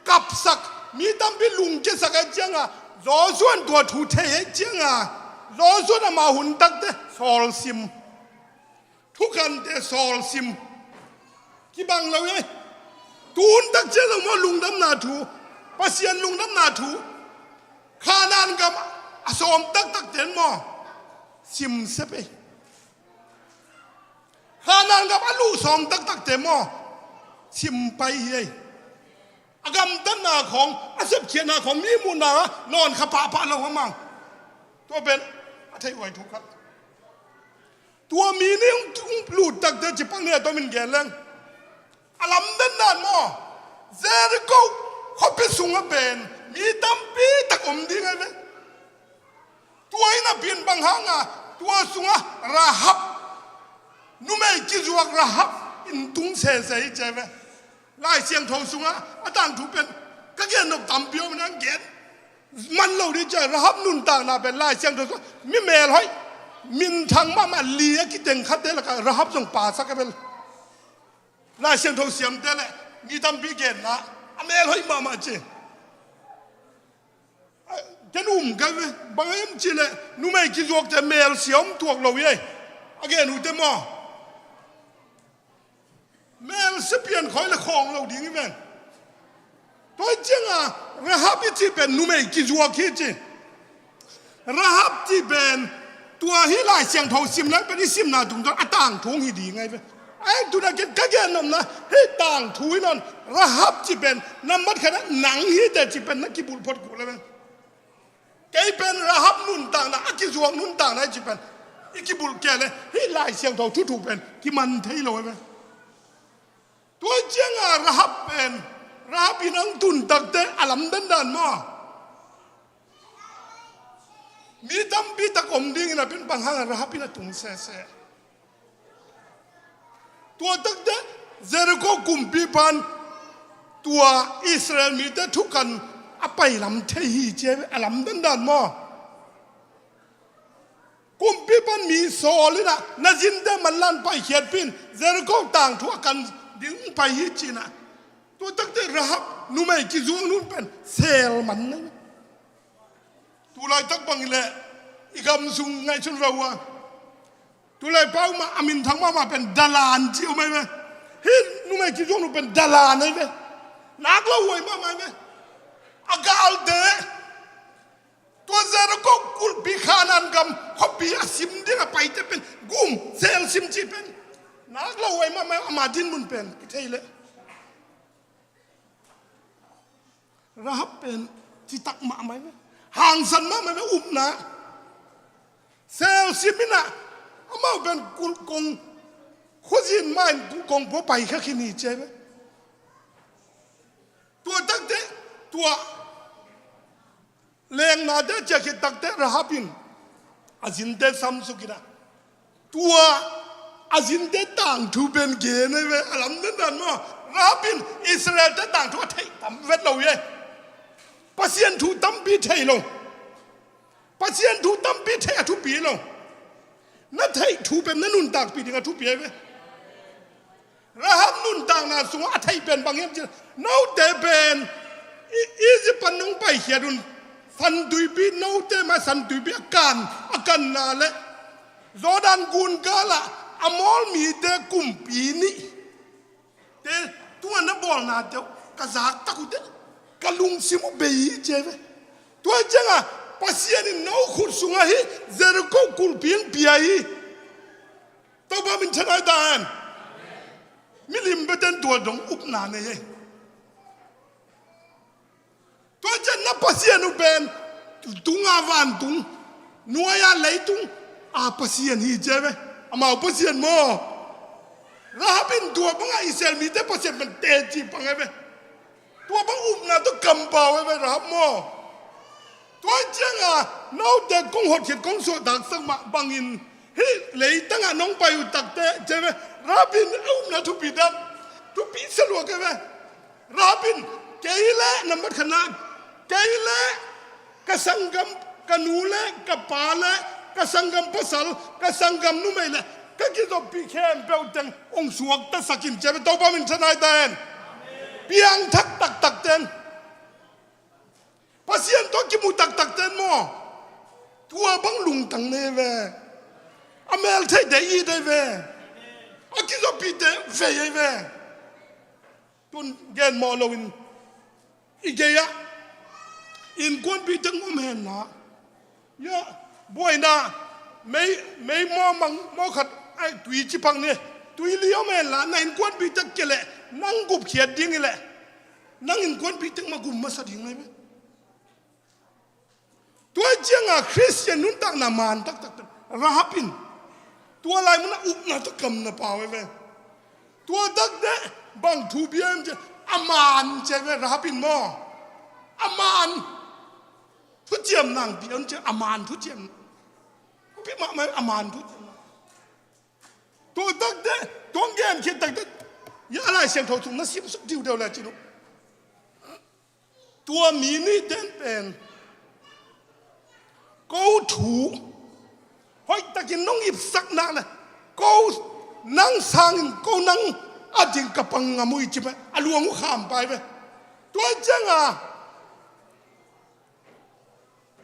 kapsak, mi tampi lungkiasak ai cianga Joshua in tua thu thei ai cianga Joshua in amau hun takte sawl sim. Thukante sawl sim. Kibang lo e. Tun tak ciang zong maw lungdamna thu, Pasian lungdamna thu. Khanan gam a sawm taktak ten maw sim sep e. Khanan gam a luh sawm taktak ten maw sim pai hi e. A gamtatna khawng, a sepkhiatna khawng mi muhna nawn kha pahpah lo a mang. Tua pen a theih huai thu khat. Tua mi nih hong, hong lut takte ci pang nih a tomin gen leng. A lamdang dan maw Jericho khuapi sungah pen mi tampi tak om ding ai ve. Tua in a pian bang hanga tua sungah Rahab, numei kizuak Rahab, in tung sese hi ci ve. Lai Siangtho sungah a tangthu pen ka gen nop tampi om in a gen man lo ding ci a, Rahab nuntakna pen Lai Siangtho sungah mi melhoih, minthang mahmah li a kiteng khatte lakah Rahab zong pasak a pen. Lai Siangtho siamte le mi tampi genna a melhoih mahmah ci. Ken um ka ve, bang em ci le numei kizuakte mel siam tuak lo i ei. A gen ute maw? Mel sipian khoi le khawng lo ding i ven. Tua cianga Rahab i ci pen numei kizuak hi ci. Rahab ci pen tua hi Lai Siangtho simna pen i simna tungtawn a tangthu hi ding ngai ve. Ai tuna ken ka gen nomna hi tangthu hi non Rahab ci pen nambat khat a nang hi te ci pen na kibulh phot kul a ven. Kei pen Rahab nuntakna a kizuak nuntakna i ci pen i kibulh kei le hi Lai Siangtho thuthu pen kiman thei lo a ven. Tua cianga Rahab pen Rahab in ang tun takte a lam dandan maw? Mi tampi tak om dingin a pen bang hanga Rahab in a tung sese. Tua takte Jericho kumpi pan tua Israel mite thukan a pailam thei hi ci a lam dandan maw? Kumpi pan mi sawl in a na zinte manlan paikhiatpin Jericho tangthu a kan ding pai hi cina. Tua takte Rahab numei kizuang nun pen sel man na. Tulaitak bang i le i gam sung ngaihsun rau a. Tulai pau ma a minthang mahmah pen dalan ci uh mai ve. Hi numei kizuang nun pen dalan ai ve. Nak lo huai mahmah ai ve. A galte tua Jericho kulpi Khanan gam khuapi a sim ding a paite pen gum sel sim ci pen nak lo huai mahmah ai ve. Ama din mun pen kithei le Rahab pen citak mahmah ai ve. Hangsan mahmah ai ve upna. Sel sim in a amau pen kulkong khuzin main kulkong pua pai kha khin hi ci ai ve. Tua takte tua lengnate ciah khit takte Rahab in a zinte samsuk in a tua a zinte tangthu pen gen ai ve a lam dandan maw? Rahab in Israel-te tangthu a theih tam vet lo hi. Pasian thu tampi thei lo. Pasian thu tampi thei a thupi lo. Na theih thu pen na nuntakpih ding a thupi ai ve. Rahab nuntakna sungah a theih pen bang hiam cih leh note pen Egypt pan nong paikhiat un, San Tuipi, note mah San Tuipi a kan, a kanna le Jordan gun galah Amor mite kumpi nih te tungah na bawlnate uh ka zak tak uh teh ka lungsim uh bei hi ci ai ve. Tua ciangah Pasian in no khut sungah hih Jericho kulpi hong pia hi. Topa min thanai ta hen. Milim beten tua dong upna nei ei. Tua cian na Pasian uh pen tunga vantung nuai-a leitung a Pasian hi ci ai ve. Amau Pasian maw? Rahab in tua bangah Israel mite Pasian pen teci pang ai ve. Tua bang upna tawh kampau ai ve Rahab maw? Tua cianga note kong hotkhiat kong suahtaksak mah bangin hih leitangah nong pai uh takte ci ai ve. Rahab in a upna thupi dan thupi saluak ai ve. Rahab in kei le nambat khatna kei le ka sanggam ka nu le ka pa le ka sanggam pasal ka sanggam numei le ka kizoppih khempeuh teng hong suaktasak in ci ai ve. Topa min thanai ta hen. Piangthak taktak ten Pasian tawh kimu taktak ten maw? Tua bang lungtang nei ve. A mel theite it ai ve. A kizoppihte vei ai ve. Tun gen mawh loin i gei-ah innkuanpih teng om henla. Ya, buaina mei, mei maw mang maw khat ai tui ci phang ni. Tui li om henla na innkuanpih teng ke leh nang gupkhiat ding hi leh nang innkuanpih teng mah gum masa ding lai ve. Tua cianga Khristian nuntakna man taktak Rahab in tua lai munah upna tawh kamna pau ai ve. Tua takte bang thu bia em ci a man ci ai ve Rahab in maw? A man thuciam nang bia em ci a man thuciam. Pi mahmah a man thuciam nang. Tua takte tuang gen khit takte Lai Siangtho sung na simsuk diudeu le cin uh. Tua mi nihten pen ko thu hoihtakin nong ipsak nak le ko nang sangin ko nang a ding ka pang ngam uh i ci ve. A luang uh kham pai ve. Tua cianga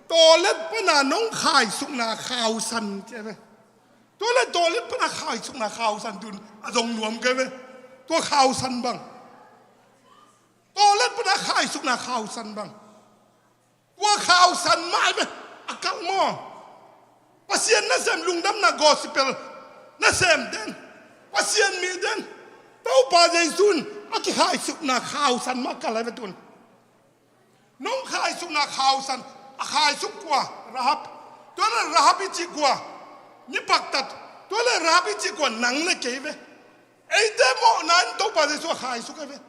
tawlet pana nong khaisukna khausan ci ve. Tua le tawlet pana khaisukna khausan tun a zong nuam kei ve. Tua khausan bang tawlet pana khaisukna khausan bang tua khausan mah ve. A kal maw? Pasian nasem lungdamna gospel nasem den, Pasian mi den, Topa Jesu in a kikhaisukna khausan mah kal ve tun. Nong khaisukna khausan a khaisuk kua? Rahab. Tua le Rahab i cih kua? Mi paktat. Tua le Rahab i cih kua? Nang le kei ve. Eite mawhna in Topa Jesu a khaisuk e ve.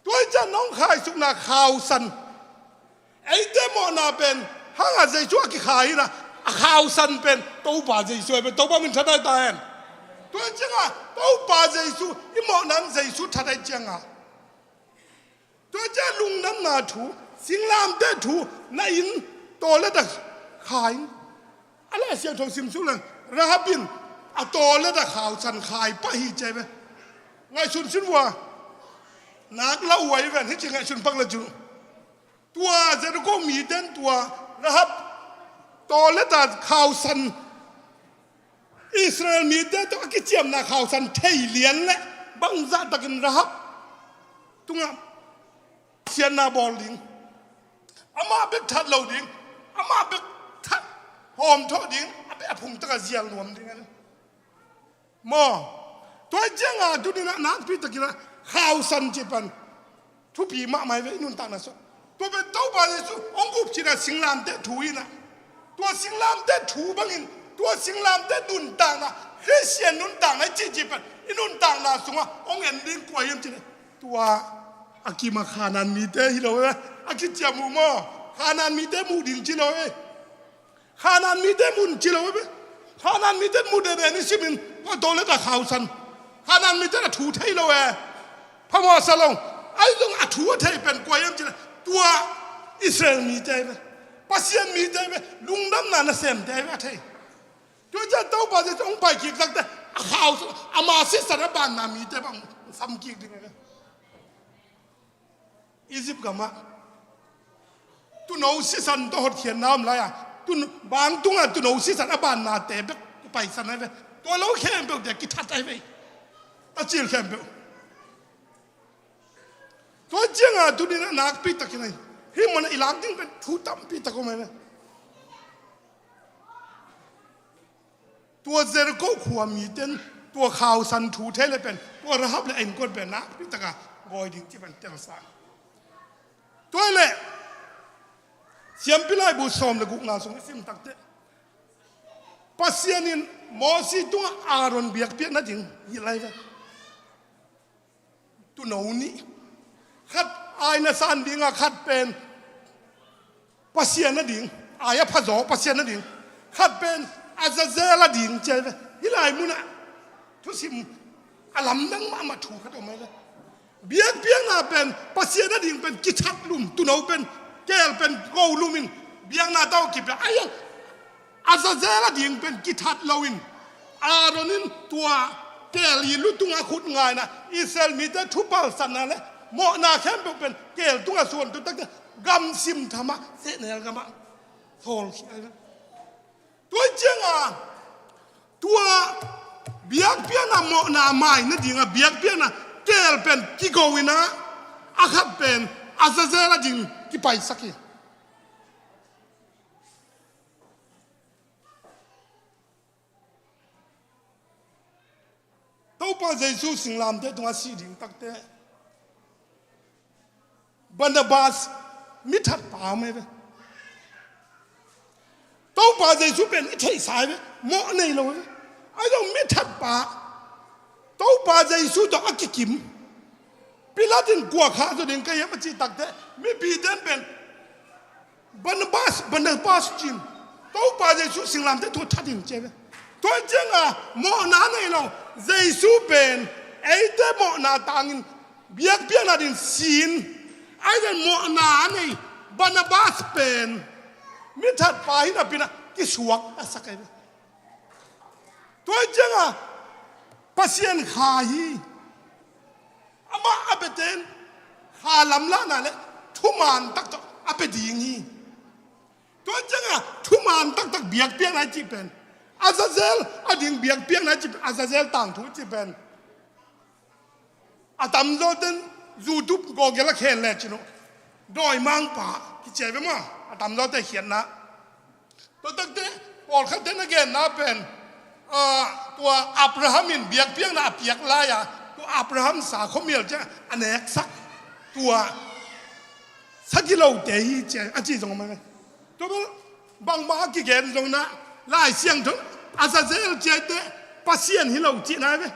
Tua i ciang nong khaisukna khausan eite mawhna pen hanga Jesu a kikhai ina a khausan pen Topa Jesu e ve. Topa min tha dai ta hen. Tua i cianga Topa Jesu i mawhna in Jesu tha dai cianga Tua ciang lungdamna thu, singlamteh thu na inn tawlet ah khai in. A Lai Siangtho simsuk leng Rahab in a tawlet ah khausan khai pah hi ci ve. Ngaihsun sin vua nak lau uh a hi ven hi ci ngaihsun pak le cu. Tua Jericho miten tua Rahab tawlet ah khausan Israel mite tawh a kiciamna khausan thei lian le bangzah takin Rahab tungah siatna bawl ding, amah bek that lo ding, amah bek that hawmthawh ding, a bek a phung takah zial nuam ding a ni maw? Tua i cianga tuninah nakpi takinah khausan ci pan thupi mahmah hi ve i nuntakna sung. Tua pen Topa Jesu hong up cinah singlamteh thu inah, tua singlamteh thu bangin, tua singlamteh nuntakna, Khristian nuntakna i cihcih pen i nuntakna sungah hong en ding kua hiam cinah, tua a kimah Khanaan mite hi lo ve. A kiciam uh maw? Khanaan mite muh ding ci lo ve. Khanaan mite mun ci lo e. Khanaan mite mun dede ni simin tua tawlet a khausan. Khanaan mite na thu thei lo e. Phamawh sa lo. Ai zong a thu a thei pen kua hiam ci le tua Israel mite ve. Pasian mite ve. Lungdamna nasemte ve a thei. Tua ciang Topa Jesu hong pai kik takte a khausan, ama sisan a banna mite bang sam kik ding e. Egypt gamah tuuno sisan tawh hotkhiatna om lai-a, bang tungah tuuno sisan a bannate bek kipaisan ai ve. Tua lo khempeuhte kithat ai ve. A cil khempeuh. Tua cianga tunin a nakpi takin ai hih mana i lak ding pen thu tampi tak om ai ve. Tua Jericho khua miten tua khausan thu thei le pen tua Rahab le a innkuan pen nakpi taka gawi ding ci pen telsa. Tua le Siampi Laibu sawm le gukna sung i sim takte Pasian in Mosi tungah Aaron biakpiak nading hilh lai ve. Tuuno nih. Khat ai na san dinga khat pen Pasian nading, ai a phazaw Pasian nading. Khat pen Azazel a ding ci ai ve. Hih lai munah thusim a lamdang mahmah thu khat om ai ve. Biakpiakna pen Pasian nading pen kithat lum, tuuno pen keel pen go lumin biakna tawh kipia ai ang. Azazel a ding pen kithat loin Aaron in tua keel i lu tungah khut ngaina Israel mite thupalsatna le mawhna khempeuh pen keel tungah suan tu takte gamsim thamah sehnel gamah sawlkhia. Tua cianga tua biakpiakna mawhna mai nadinga biakpiakna keel pen kigo ina a khat pen Azazel a ding kipaisak hi. Topa Jesu singlamteh tungah sih ding takte Barnabas mithat pa om e ve. Topa Jesu pen i theihsa e ve. Mawh nei lo e ve. Ai lo mithat pa Topa Jesu tawh a kikim Pilat in kua khah zaw ding ka hiam a cih takte mipi ten pen Barnabas, Barnabas cin Topa Jesu singlamteh thu that in ci ve. Tua cianga mawhna nei lo Jesu pen Eite mawhna tangin biakpiakna ding sin, aite mawhna a nei Barnabas pen mithatpa hi napi-in ah kisuak a sak ahi ve. Tua hi ciangah Pasian Kha hi. Amah a biate in kha lamlahna le thuman taktak a bia ding hi. Tua ciangah thuman taktak biakpiakna i cih pen, Azazel a ding biakpiakna i cih pen, Azazel tangthu i cih pen, a tamzawten YouTube, Google ah khen le cin uh, dawimangpa kici ve maw, a tamzawte khiatna. Tua takte pawlkhatte na genna pen, ah, tua Abraham in biakpiakna a piak lai-a, tua Abraham sa khuamial ciang a neksak, tua sagih lote hi ci a, a ci zong om ahi ve. Tua bel bangmah a kigen zong in ah, Lai Siangtho in Azazel ci-a eite Pasian hi lo cihna ahi ve.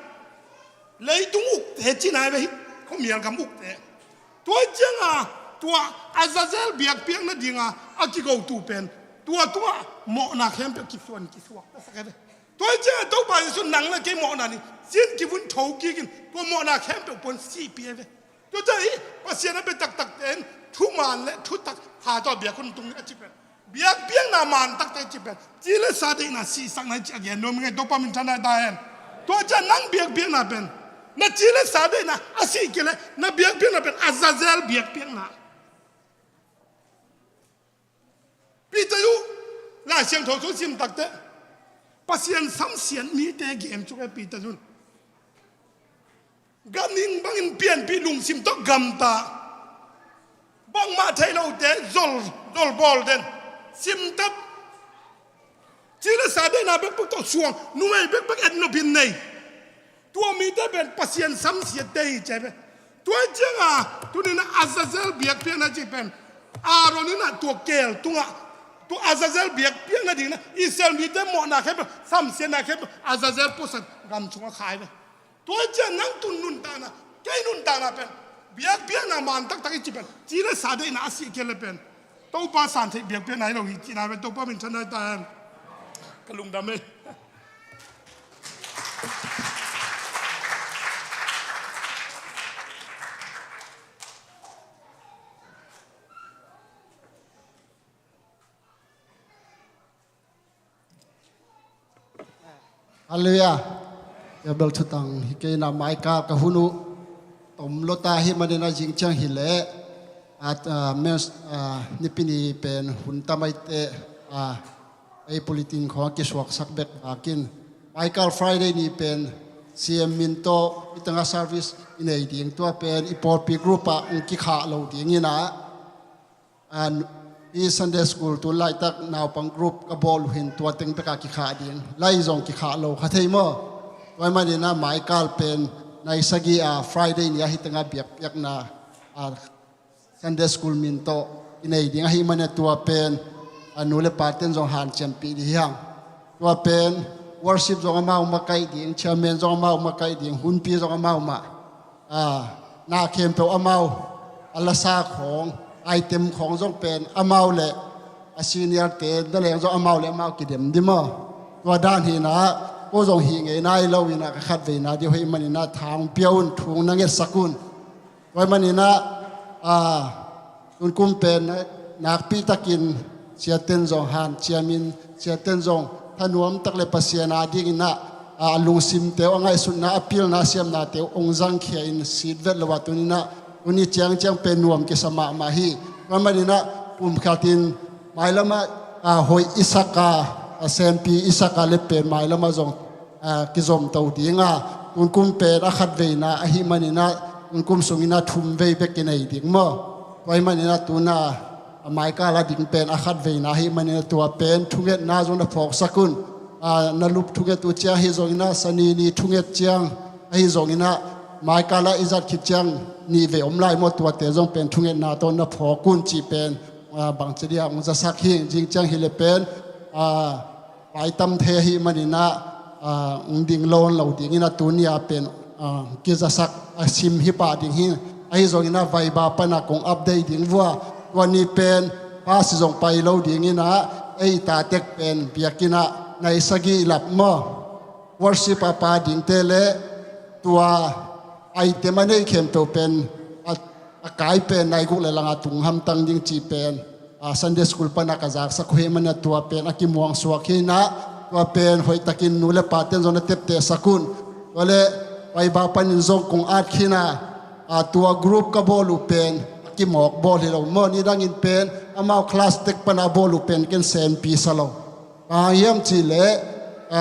Leitung ukte cihna ahi ve, hih khuamial gam ukte. Tua hi ciangah tua Azazel biakpiakna dingah a kigotu pen, tua tungah mawhna khempeuh kisuan kisuak a sak ahi ve. Tua hi ciangah Topa Jesuh in nang le kei mawhna ding sin kivun tho kik in, tua mawhna khempeuh puan sihpih ahi ve. Tua ciangah hih Pasian a bia taktakte in thuman le thutak kha tawh biak hun tung a ci pen, biakpiakna man taktak i cih pen, ci le sa deihna sihsakna i cih a gen nuam ing ei, Topa min thang ta hen. Tua ciang nang biakpiakna pen, na ci le sa deihna a sih kei leh na biakpiakna pen Azazel biakpiakna. Peter uh, Lai Siangtho thu sim takteh Pasian samsiat mite gen cuk e Peter un. Ganhing bangin pianpih lungsim tawh gamta, bangmah theih lote zol, zol bawl den, simtat, ci le sa deihna bekbek tawh suang, numei bekbek et nopin nei. Tua mite pen Pasian samsiatte hi ci ahi ve. Tua hi ciangah tuni-in ah Azazel biakpiakna cih pen, Aaron in ah tua keel tungah, tua Azazel biakpiakna dingin ah Israel mite mawhna khempeuh, samsiatna khempeuh Azazel puasan gam sungah kha ahi ve. Tua hi ciang nang tun nuntakna, kei nuntakna pen biakpiakna man taktak i cih pen, ci le sa deihna a sih kei leh pen Topa san theih biakpiakna hi lo hi cihna pen Topa min thang ta hen. Ka lungdam ei. Halleluiah. Tua bel thutang hi kei in ah, Michael ka hun uh tom lua ta ahih manin ah zing ciang hi leh, at, ah, mens, ah, Nipi ni pen hun tam ahih teh, ah, ei pulitin khawng kisuaksak bek vakin, Michael Friday ni pen C M min tawh i tengah service i nei ding, tua pen i pawlpi group ah hong kikhah lo ding in ah, a, i Sunday school tu laitak naupang group ka bawl uh hi in tua teng bekah kikhah ding, lai zong kikhah lo kha thei maw. Tua ahih manin ah Michael pen nai sagih a Friday ni ah hih tengah biakpiakna, a, Sunday school min tawh i nei ding ahih manin ah tua pen, a, nu le paten zong hanciampih ding hi hang. Tua pen worship zong amau makaih ding, chairman zong amau makaih ding, hunpi zong amau mah. A, na khempeuh amau, a lasa khawng, item khawng zong pen amau le a senior te na leng zong amau le amau kidem ding maw. Tua dan hi in ah, ko zong hih ngei nai lo in ah, ka khatveina ding uh ahih manin ah tha hong pia un, thu hong na ngetsak un. Tua ahih manin ah, a, tun kum pen nakpi takin siaten zong hanciam in, siaten zong thanuam tak le Pasian a dingin ah, a, a lungsimte uh, a ngaihsutna, a pilna, a siamnate uh hong zangkhia in sit vet lo ah tuni in ah, tuni ciangciang pen nuam kisa mahmah hi. Tua ahih manin ah pumkhatin mailam ah, a, hoih i sak a, a, sempi i sak a le pen mailam ah zong, a, kizomto ding a, tun kum pen a khatveina ahih manin ah tun kum sungin ah thum vei bek i nei ding maw. Tua ahih manin ah tun ah, a, Michael a ding pen a khatveina ahih manin ah tua pen thungetna zong na phawksak un. A, na lup thunget uh ciang ahi zongin ah, Sani ni thunget ciang ahi zongin ah, Michael a i zat khit ciang nih vei om lai maw, tuate zong pen thungetna tawh na phawk un cih pen, a, bangci dia hong zasak hi. Zing ciang hi leh pen, a, vai tam thei ahih manin ah, a, hong ding lo lo dingin ah tuni a pen, a, kizasak a sim hi pah ding hi. Ahi zongin ah Viber pan ah kong update ding vua, tua ni pen pass zong pai lo dingin ah, ei ta tek pen biakinn ah nai sagih lap maw, worship a pa dingte le tua item a nei khempeuh pen a, a kai pen nai guk le langa tung hamtang ding cih pen, a, Sunday school pana ka zaksak uh hi manin ah tua pen a kimuang suak hi inah, tua pen hoihtakin nu le paten zong na teptehsak un. Tua le Paiba panin zong kong at khin a, a, tua group ka bawl uh pen a kimawk bawl hi lo maw, nidangin pen amau class tek pana a bawl uh pen ken senpi sa lo. Bang hang hiam cih leh, a,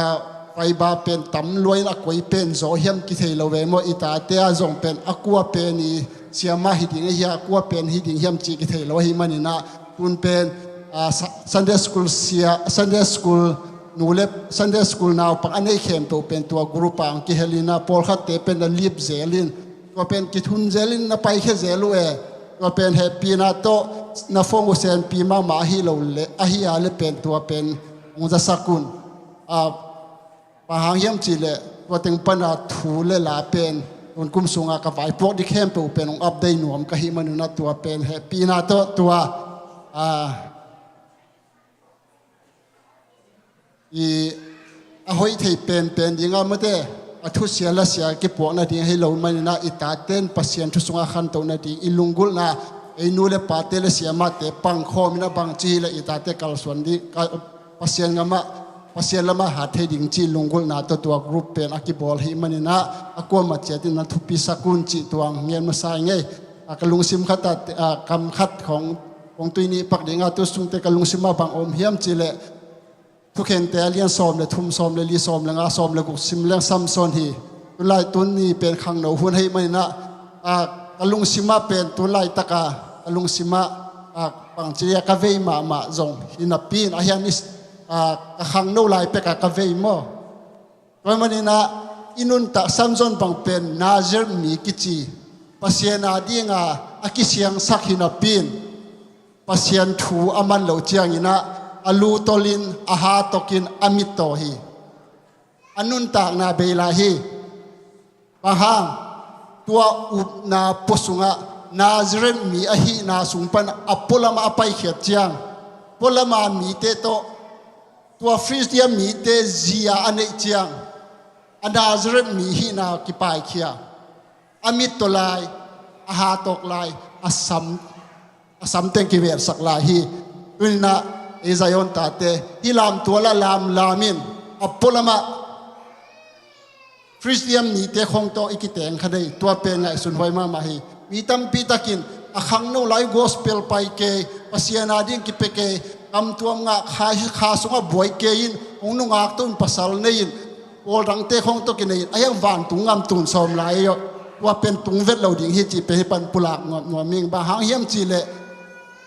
Paiba pen tam lua in a koi pen zaw hiam kithei lo ve maw, i tate a zong pen a kua pen i siama hi ding ahi a, kua pen hi ding hiam cih kithei lo ahih manin ah, tun pen, a, Sa-, Sunday school sia, Sunday school nu le Sunday school naupang a nei khempeuh pen tua group ah hong kihel in ah, pawlkhatte pen na lip zel in, tua pen kithun zel in na paikhia zel uh e. Tua pen hehpihna tawh na phone uh senpi mahmah ahi lo le, ahi a le pen tua pen hong zasak un. A, bang hang hiam cih leh tua teng pana thu le la pen tun kum sunga ka vaipuak ding khempeuh pen hong update nuam ka hih manin ah tua pen hehpihna tawh tua, a, i a hoih thei penpen ding a, mate, a thusia lasia kipuak nading ahi lo manin ah, i taten Pasian thu sungah khantoh nading i lunggulhna, ei nu le pate le siamahte pangkhawm in ah bangci hi leh i tate kalsuan ding, ka, Pasian gamah, Pasian lamah hat thei ding cih lunggulhna tawh tua group pen a kibawl hi manin ah, a kuamah ciatin na thupisak un cih tua ngen masa ing ei. A, ka lungsim khat ah, a, kam khat khawng, khawng tui nih pak ding a, tu sungte ka lungsim ah bang om hiam cih leh, Thukhente a lian sawm le thum, sawm le li, sawm le nga, sawm le guk sim leng Samson hi. Tunlai tun ni pen khangno hun ahih manin ah, a, ka lungsim ah pen tunlai taka ka lungsim ah, a, bangci a ka vei mahmah zong hi napi in, a hian i, a, ka khangno lai pek a ka vei maw. Tua ahih manin ah i nuntak Samson bang pen Nazareth mi kici, Pasian a dinga a kisiangsak hi napi in, Pasian thu a man loh ciangin ah a lu tolin, a ha tokin, a mit taw hi. A nuntakna bei lai hi. Bang hang, tua upna pua sungah Nazareth mi ahihna sung pan a pualamah a paikhiat ciang, pualama mite tawh tua Filistia mite zi-a a neih ciang, a Nazareth mi hihna kipaikhia. A mit taw lai, a ha tawk lai, a sam, a sam teng kivelsak lai hi. Tuninah ei Zion tate hih lamtual ah lamlam in a pualamah Filistia mite khawng tawh i kiteng kha dei, tua pen ngaihsun huai mahmah hi. Mi tampi takin a khangno lai gospel pai kei, Pasian a ding kipia kei, kamtuam ngah kha, kha sungah buai kei in, hong nungak tawh un pasal nei in, pawl dangte khawng tawh kinei in, a hiang vantung gam tun sawm lai aw. Tua pen tung vet lo ding hi cih pen hih pan pulak nuam nuam ing. Bang hang hiam cih leh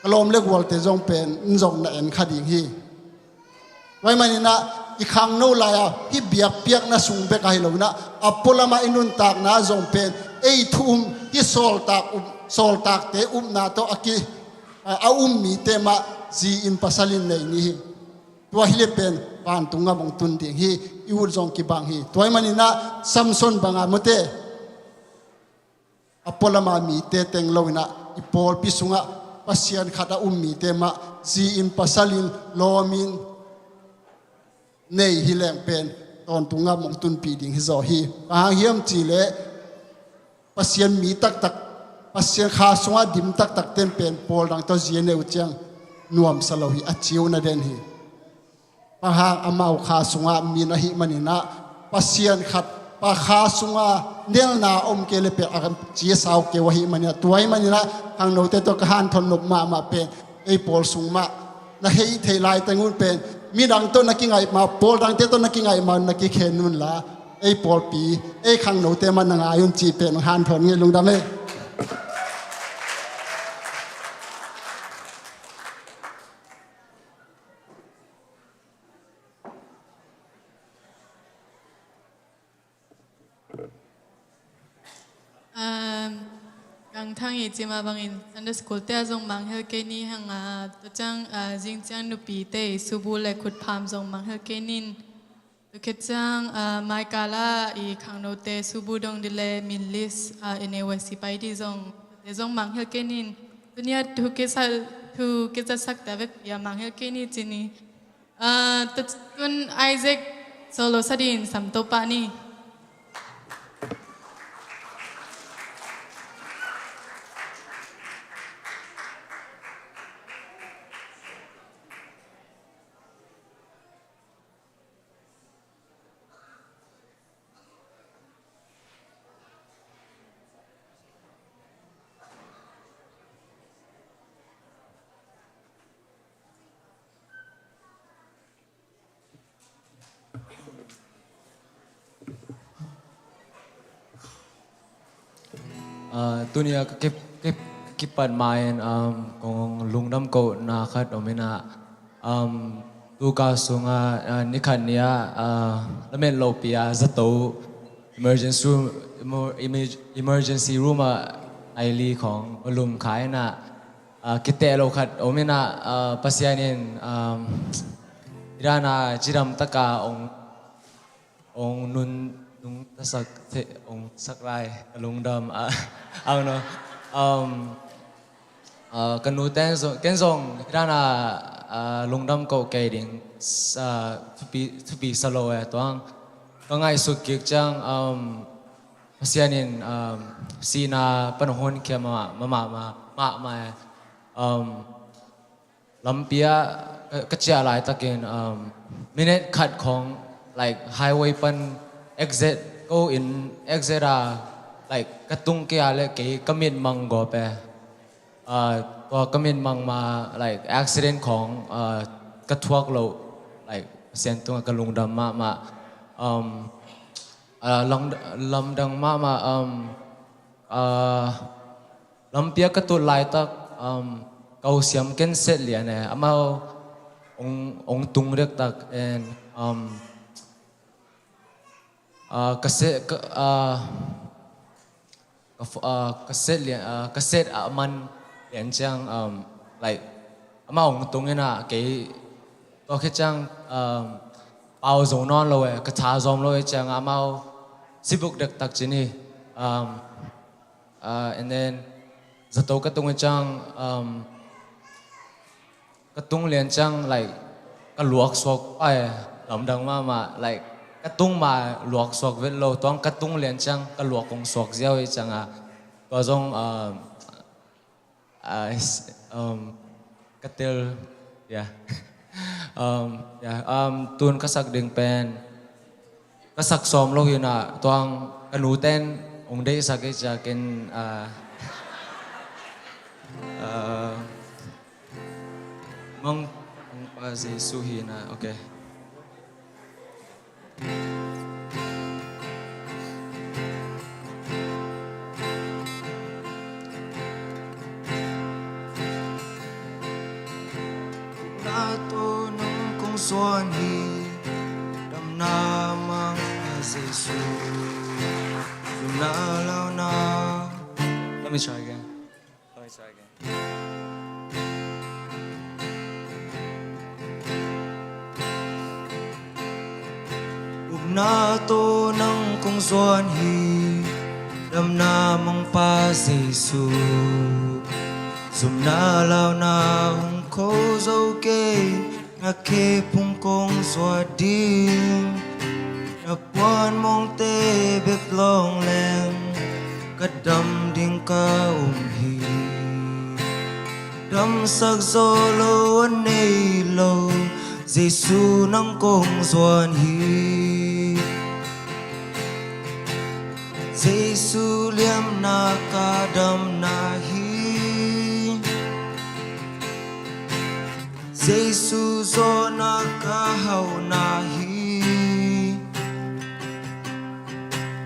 ka lawm le gualte zong pen in zong na en kha ding hi. Tua ahih manin ah i khangno lai-a hih biakpiakna sung bek ahi lo in ah, a pualamah i nuntakna zong pen ei thu um, hih sawltak um, sawltakte upna tawh a ki, a, a um mite mah zi in pasal in nei ni hi. Tua hi leh pen vantung gam hong tun ding hi. I ut zong kibang hi. Tua ahih manin ah Samson banga mate, a pualama mite teng lo in ah i pawlpi sungah Pasian khat a um mite mah zi in pasal in lawm in nei hi leng pen tawntung gam hong tunpih ding hi zaw hi. Bang hang hiam cih leh Pasian mi taktak, Pasian kha sungah dim taktak ten pen pawl dang tawh zi a nei uh ciang nuamsa lo hi, a ci uh na den hi. Bang hang, amau kha sungah min ahih manin ah, Pasian khat pa kha sungah nelna om kei leh pen a ci a sau kei uh ahih manin ah, tua ahih manin ah khangnote tawh ka hanthawn nop mahmah pen ei pawl sung mah na hei theih lai teng un pen midang tawh na kingaih ma, pawl dangte tawh na kingaih ma na kikhen un la, ei pawlpi, ei khangnote mah na ngai un cih pen hanthawn ngei, lungdam ei. Um, Kang Thang i cima bangin Sunday school te a zong manghel kei ni hang a, tua ciang, ah, zing ciang nupi te i subu le khutpham zong manghel kei nin. Tua khit ciang, ah, maikala i khangnote subu dong di le min list, ah, N A Y C pai di zong, te zong manghel kei nin. Tunia thu kisa, thu kisa sak ta vek pia manghel kei ni cini. Ah, tu-, tun Isaac solo sadin samto pa ni. Ah, tuni a ka kip, kip, kipat ma-in, um, kong lungdam kohna khat om in ah, um, tu ka sung ah, ah, nikhat ni ah, ah, lamet lopi ah zato emergency room, emer-, emer-, emergency room ah aili khong lum kha in ah, ah, kiteh lo khat om in ah, ah, Pasian in, um, i dan a cidam taka ong ong nun nung tasak te ong sak lai ka lungdam a ang no. Um, uh, ka nu ten zong, ken zong hi dan a, uh, lungdam ko kei ding, uh, thupi, thupi sa lo e tuang. Ka ngaihsut kik ciang, um, Pasian in, um, sihna pan hong honkhia mah, mah, mah, mah, mah, mah, um, lampi ah ka, ka ciah laitakin, um, minute khat khong, like, highway pan exit ko in exit a, like, ka tung kei a le kei ka mit mang gawp e. Ah, tua ka mit mang ma, like, accident khong, ah, ka thuak loh, like, Pasian tungah ka lungdam mahmah. Um, ah, lam, lamdang mahmah, um, ah, lampi ah ka tut laitak, um, ka u siam ken set lian e, amau ong, ong tung dektak and, um, uh, ka set, ka, uh, ka, uh, ka set lian, uh, ka set a man lian ciang, um, like, amau ong tung in ah kei tua khit ciang, um, pau zo nawn lo e, ka tha zawm lo e ciang amau sibuk dektak cin hi. Um, Uh, and then zato ka tung ciang, um, ka tung lian ciang, like, ka luak suak pai, lamdang mahmah, like, ka tung ma luak suak vet lo, tuang ka tung lian ciang ka luak kong suak ziau i ciang a, tua zong, um, uh, is, um, ka tel, yeah. Um, yeah, um, tun ka sak ding pen ka sak sawm lo hi na, tuang ka nu ten ong deihsak hi ciakin, ah, ah, mang, mang pa Jesu hi na, okay. Upna tawh nang kong zuan hi, damna mang a Jesu, zumna launa. Let me try again. Let me try again. Upna tawh nang kong zuan hi, damna mangpa Jesu, zumna launa hong kho zo kei, na khe phung kong zuat ding, na puan mongte bek lawng leng ka dam ding ka um hi. Damsak zo lo a nei lo, Jesu nang kong zuan hi. Jesu liamna ka damna hi. Jesu zawhna ka hauhna hi.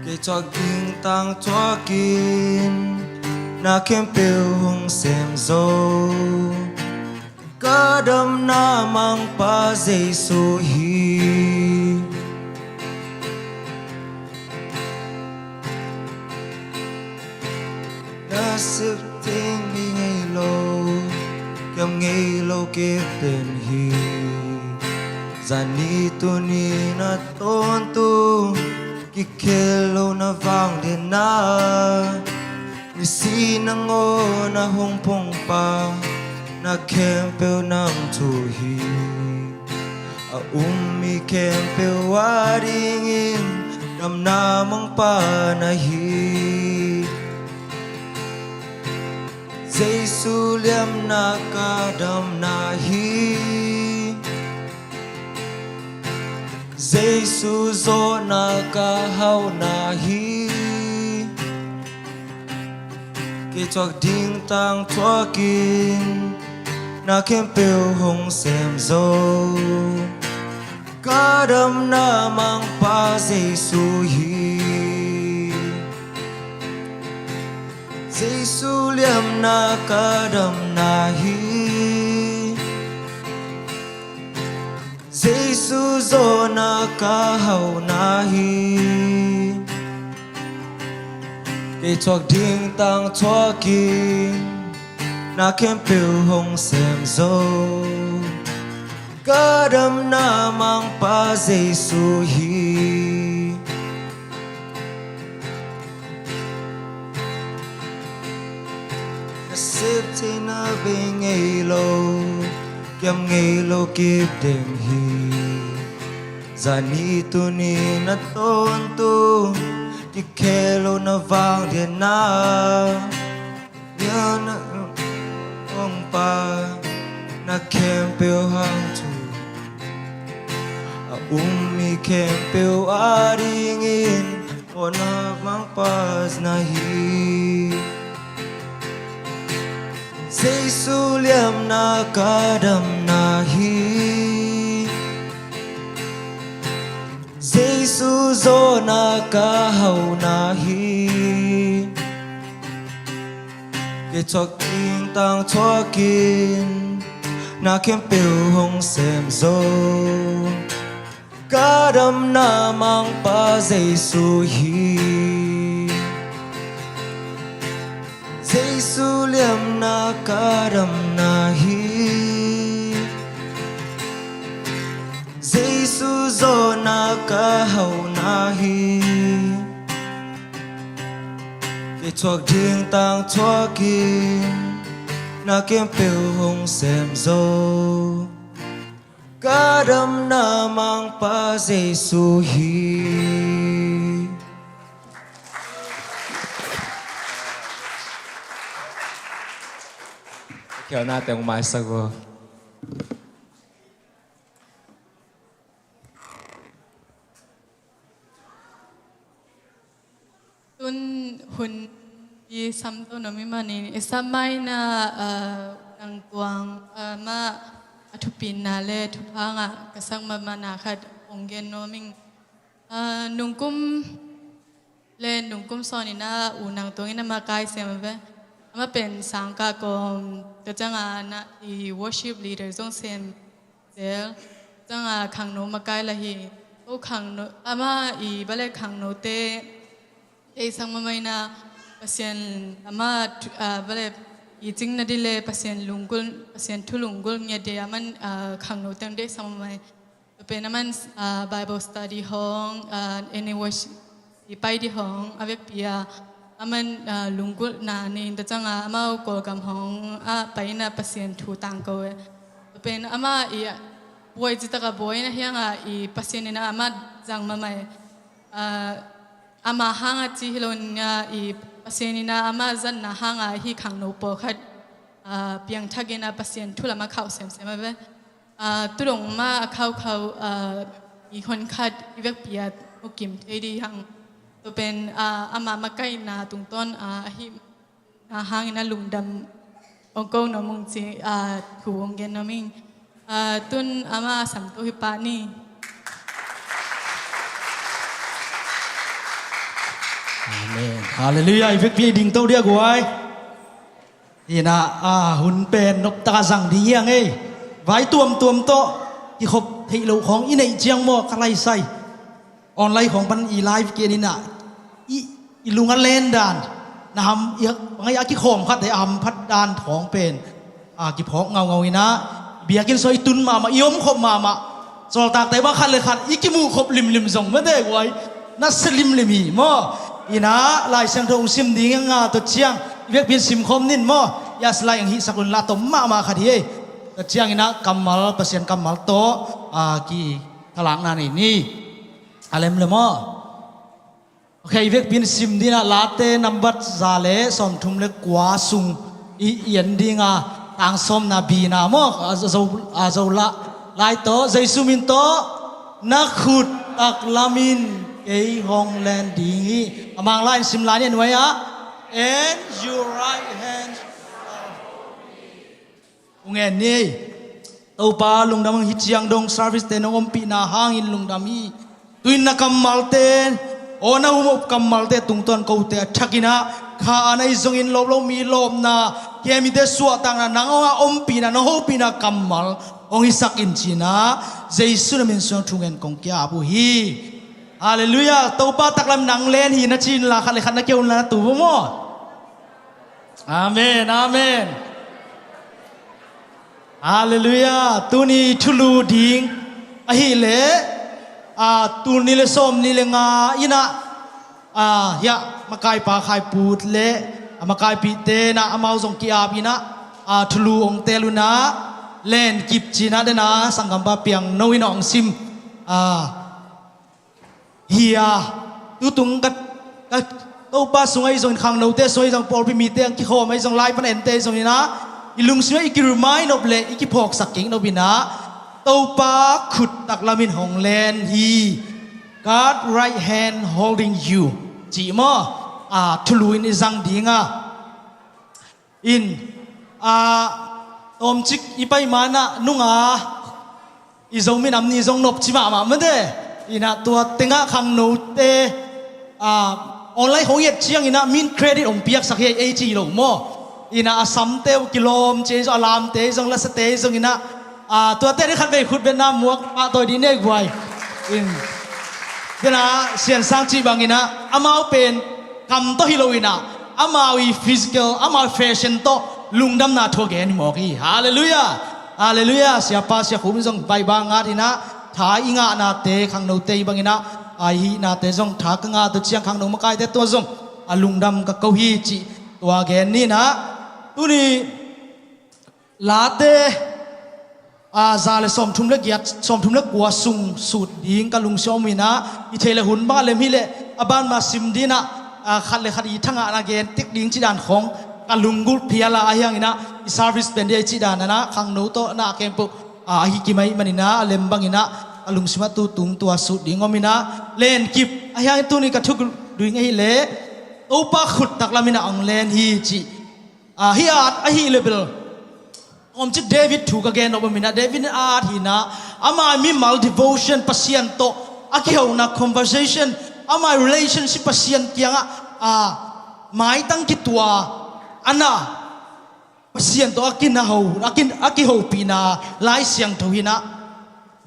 Kei thuak ding tang thuakin na khempeuh hong sem zo. Ka damna mangpa Jesu hi. Na sep teng mi ngei lo, kiam ngei lo kei pen hi. Zani tuni na tawntung, kikhel lo na vang lian na. Nisi nangawn a hong pongpa, na khempeuh nang thu hi. A um mi khempeuh a dingin damna mangpa na hi. Jesu liamna ka damna hi. Jesu zawhna ka hauhna hi. Kei thuak ding tang thuakin na khempeuh hong sem zo. Ka damna mangpa Jesu hi. Jesu liamna ka damna hi. Jesu zawhna ka hauhna hi. Kei thuak ding tang thuakin na khempeuh hong sem zo. Ka damna mangpa Jesu hi. Na sep theihna bei ngei lo, kiam ngei lo kip ding hi. Zani tuni na tawntung, kikhel lo na vang lianna. Lianna hong pa, na khempeuh hang thu. A um mi khempeuh adingin, aw na mangpa na hi. Jesu liamna ka damna hi. Jesu zawhna ka hauhna hi. Kei thuak ding tang thuakin na khempeuh hong sem zo. Ka damna mangpa Jesu hi. Jesu liamna ka damna hi. Jesu zawhna ka hauhna hi. Kei thuak ding tang thuakin na khempeuh hong sem zo. Ka damna mangpa Jesu hi. Khialhnate hong maisak uh. Tun hun i samto nuam i manin i sam maina, ah, nang tuang, ah, mah a thupina le thupha ngah ka sak mahmahna khat hong gen nuam ing. Ah, nungkum le nungkum sawn ina u nang tuang ina mah kai sem a ve. Amah pen sangkah kawm tua cianga na i worship leader zong sem zel. Cianga khangno makai la hi. Ko khangno, ama i bale khangnote. Ei sang mamaina Pasian ama, ah, bale i cingna dile Pasian lunggul, Pasian thu lunggul ngia de aman, ah, khangnote de sang mamai. Pen aman, ah, Bible study hong, ah, anniversary i pai di hong a vekpi a aman, ah, lunggulhna nin ta cianga amau Kawlgam hong a paina Pasian thu tangko e. Pen ama i buai citaka buaina hianga i Pasian ina ama zang mamai, ah, ama hanga ci hi lo nia i Pasian ina ama zatna hanga hi khangno pawlkhat, ah, piangthak ina Pasian thu lama khauh semsem a ve. Ah, tudong ma a khaukhau, ah, i honkhat i vekpi a mukim thei di hang. Tua pen, ah, ama makaihna tungtawn, ah, ahi na hangin a lungdam ong ko nuam ung ci, ah, thu ong gen nuam ing. Ah, tun ama a samto hi pah ni. Amen. Halleluiah. I vekpi dingto dia guai. Ina, ah, hun pen noptaka zang ding hiang ei. Vai tuamtuam tawh kikhop theih loh khawng i neih ciang maw ka laisai. Online khawng pan i live kei nina i, i lung a len dan na ham, i, bang a kikhawm khat he a hamphat dan khawng pen, ah, kiphawk ngaungau ina. Biakinn saw i tun mahmah, i omkhop mahmah. Sawltakte bang khat le khat i kimuhkhop limlim zong mete guai. Na sia limlim hi maw? Ina Lai Siangtho hong sim ding a nga tua ciang i vekpi in simkhawm nin maw? Yas lai ang hihsak un la tom mahmah khat hi ei. Tua ciang ina kammal, Pasian kammal tawh, ah, kithalakna nei ni. A lem le maw? Ok, i vekpi in sim dina Late nambat za le sawmthum le kua sung i, i en dinga tang sawmna bina maw, a zo, a zo la lai tawh Jesu min tawh na khut taklam in kei hong len ding hi. A Mangla in sim lai ni a nuai ah, and your right hand. Ung en ni. Topa lungdam hang, hi ciang dong service te nong ompihna hangin lungdam hi. Tuin na kammalte, aw na humop kammalte tungtawn kote a thakin ah kha a na i zongin lawp lo mi lawpna, khe mite suahtakna, nang hong a ompihna, na hopihna kammal hong hisak in cinah Jesu na min suang thungen kong kiap uh hi. Halleluiah. Topa taklam nang len hi na cin la khat le khat na keu na tu maw? Amen, amen. Halleluiah. Tuni thulu ding ahileh, a, tul ni le sawm ni le nga inah, a, hiah makaipa Khaiput le a makaipihte inah amau zong ki-ap inah, a, thulu ong tel unah len kip cinah dena sanggampa piang no inah ong sim, a, hi a, tutung ka, ka Topa sungah i zongin khangnote sungah i zong pawlpi mite ang kikhawm a i zong lai pan ente i zongin ah i lungsimah i ki-remind nop le i kiphawksak kik nop inah Topa khut taklamin hong len hi. God right hand holding you cih maw? A, thulu in i zang ding a in, a, tawmcik i pai manah nunga i Zomi nam ni zong nopci mahmah mate. Inah tua tengah khangnote, a, online hong i et cianginah min credit hong piaksak hi ei ci lo maw? Inah a samte uh kilawm ci ei zong, a lamte ei zong, lasate ei zong inah, a, tuate ding khat vei khut betna muak pahtawi dih ne guai. In, dena siansang cih banginah amau pen kam tawh hi lo inah amau i physical, amau i fashion tawh lungdamna thu a gen hi mawk hi. Halleluiah. Halleluiah. Siapa Sia Khum zong Baibal ngat inah tha i ngahnate khangnote i banginah a i hihnate zong tha ka ngah tua ciang khangno makaite tua zong a lungdam ka ko hi cih tua gen ninah tuni Late, a, za le sawmthum le giat, sawmthum le kua sung sut ding ka lungsim om inah i thei le hun bang a lem hileh a ban ma sim dinah, a, khat le khat i thangahna gen tek ding cih dan khong ka lunggulh phial a, ahi hanginah i service pen dia i cih dan anah khangno tawh na khempeuh, a, ahi kimai maninah a lem banginah a lungsimah tutung tua sut ding om inah len kip, ahi hangin tuni ka thu duing ahileh Topa khut taklaminah ong len hi cih, a, hi at ahi le bel tawmcik David thu ka gen nop a minah David in a at hinah ama mimal devotion Pasian tawh a kihona conversation, ama relationship Pasian kiangah, a, maitang kitua ana Pasian tawh a kinaho, a kin-, a kihopihna Lai Siangtho hinah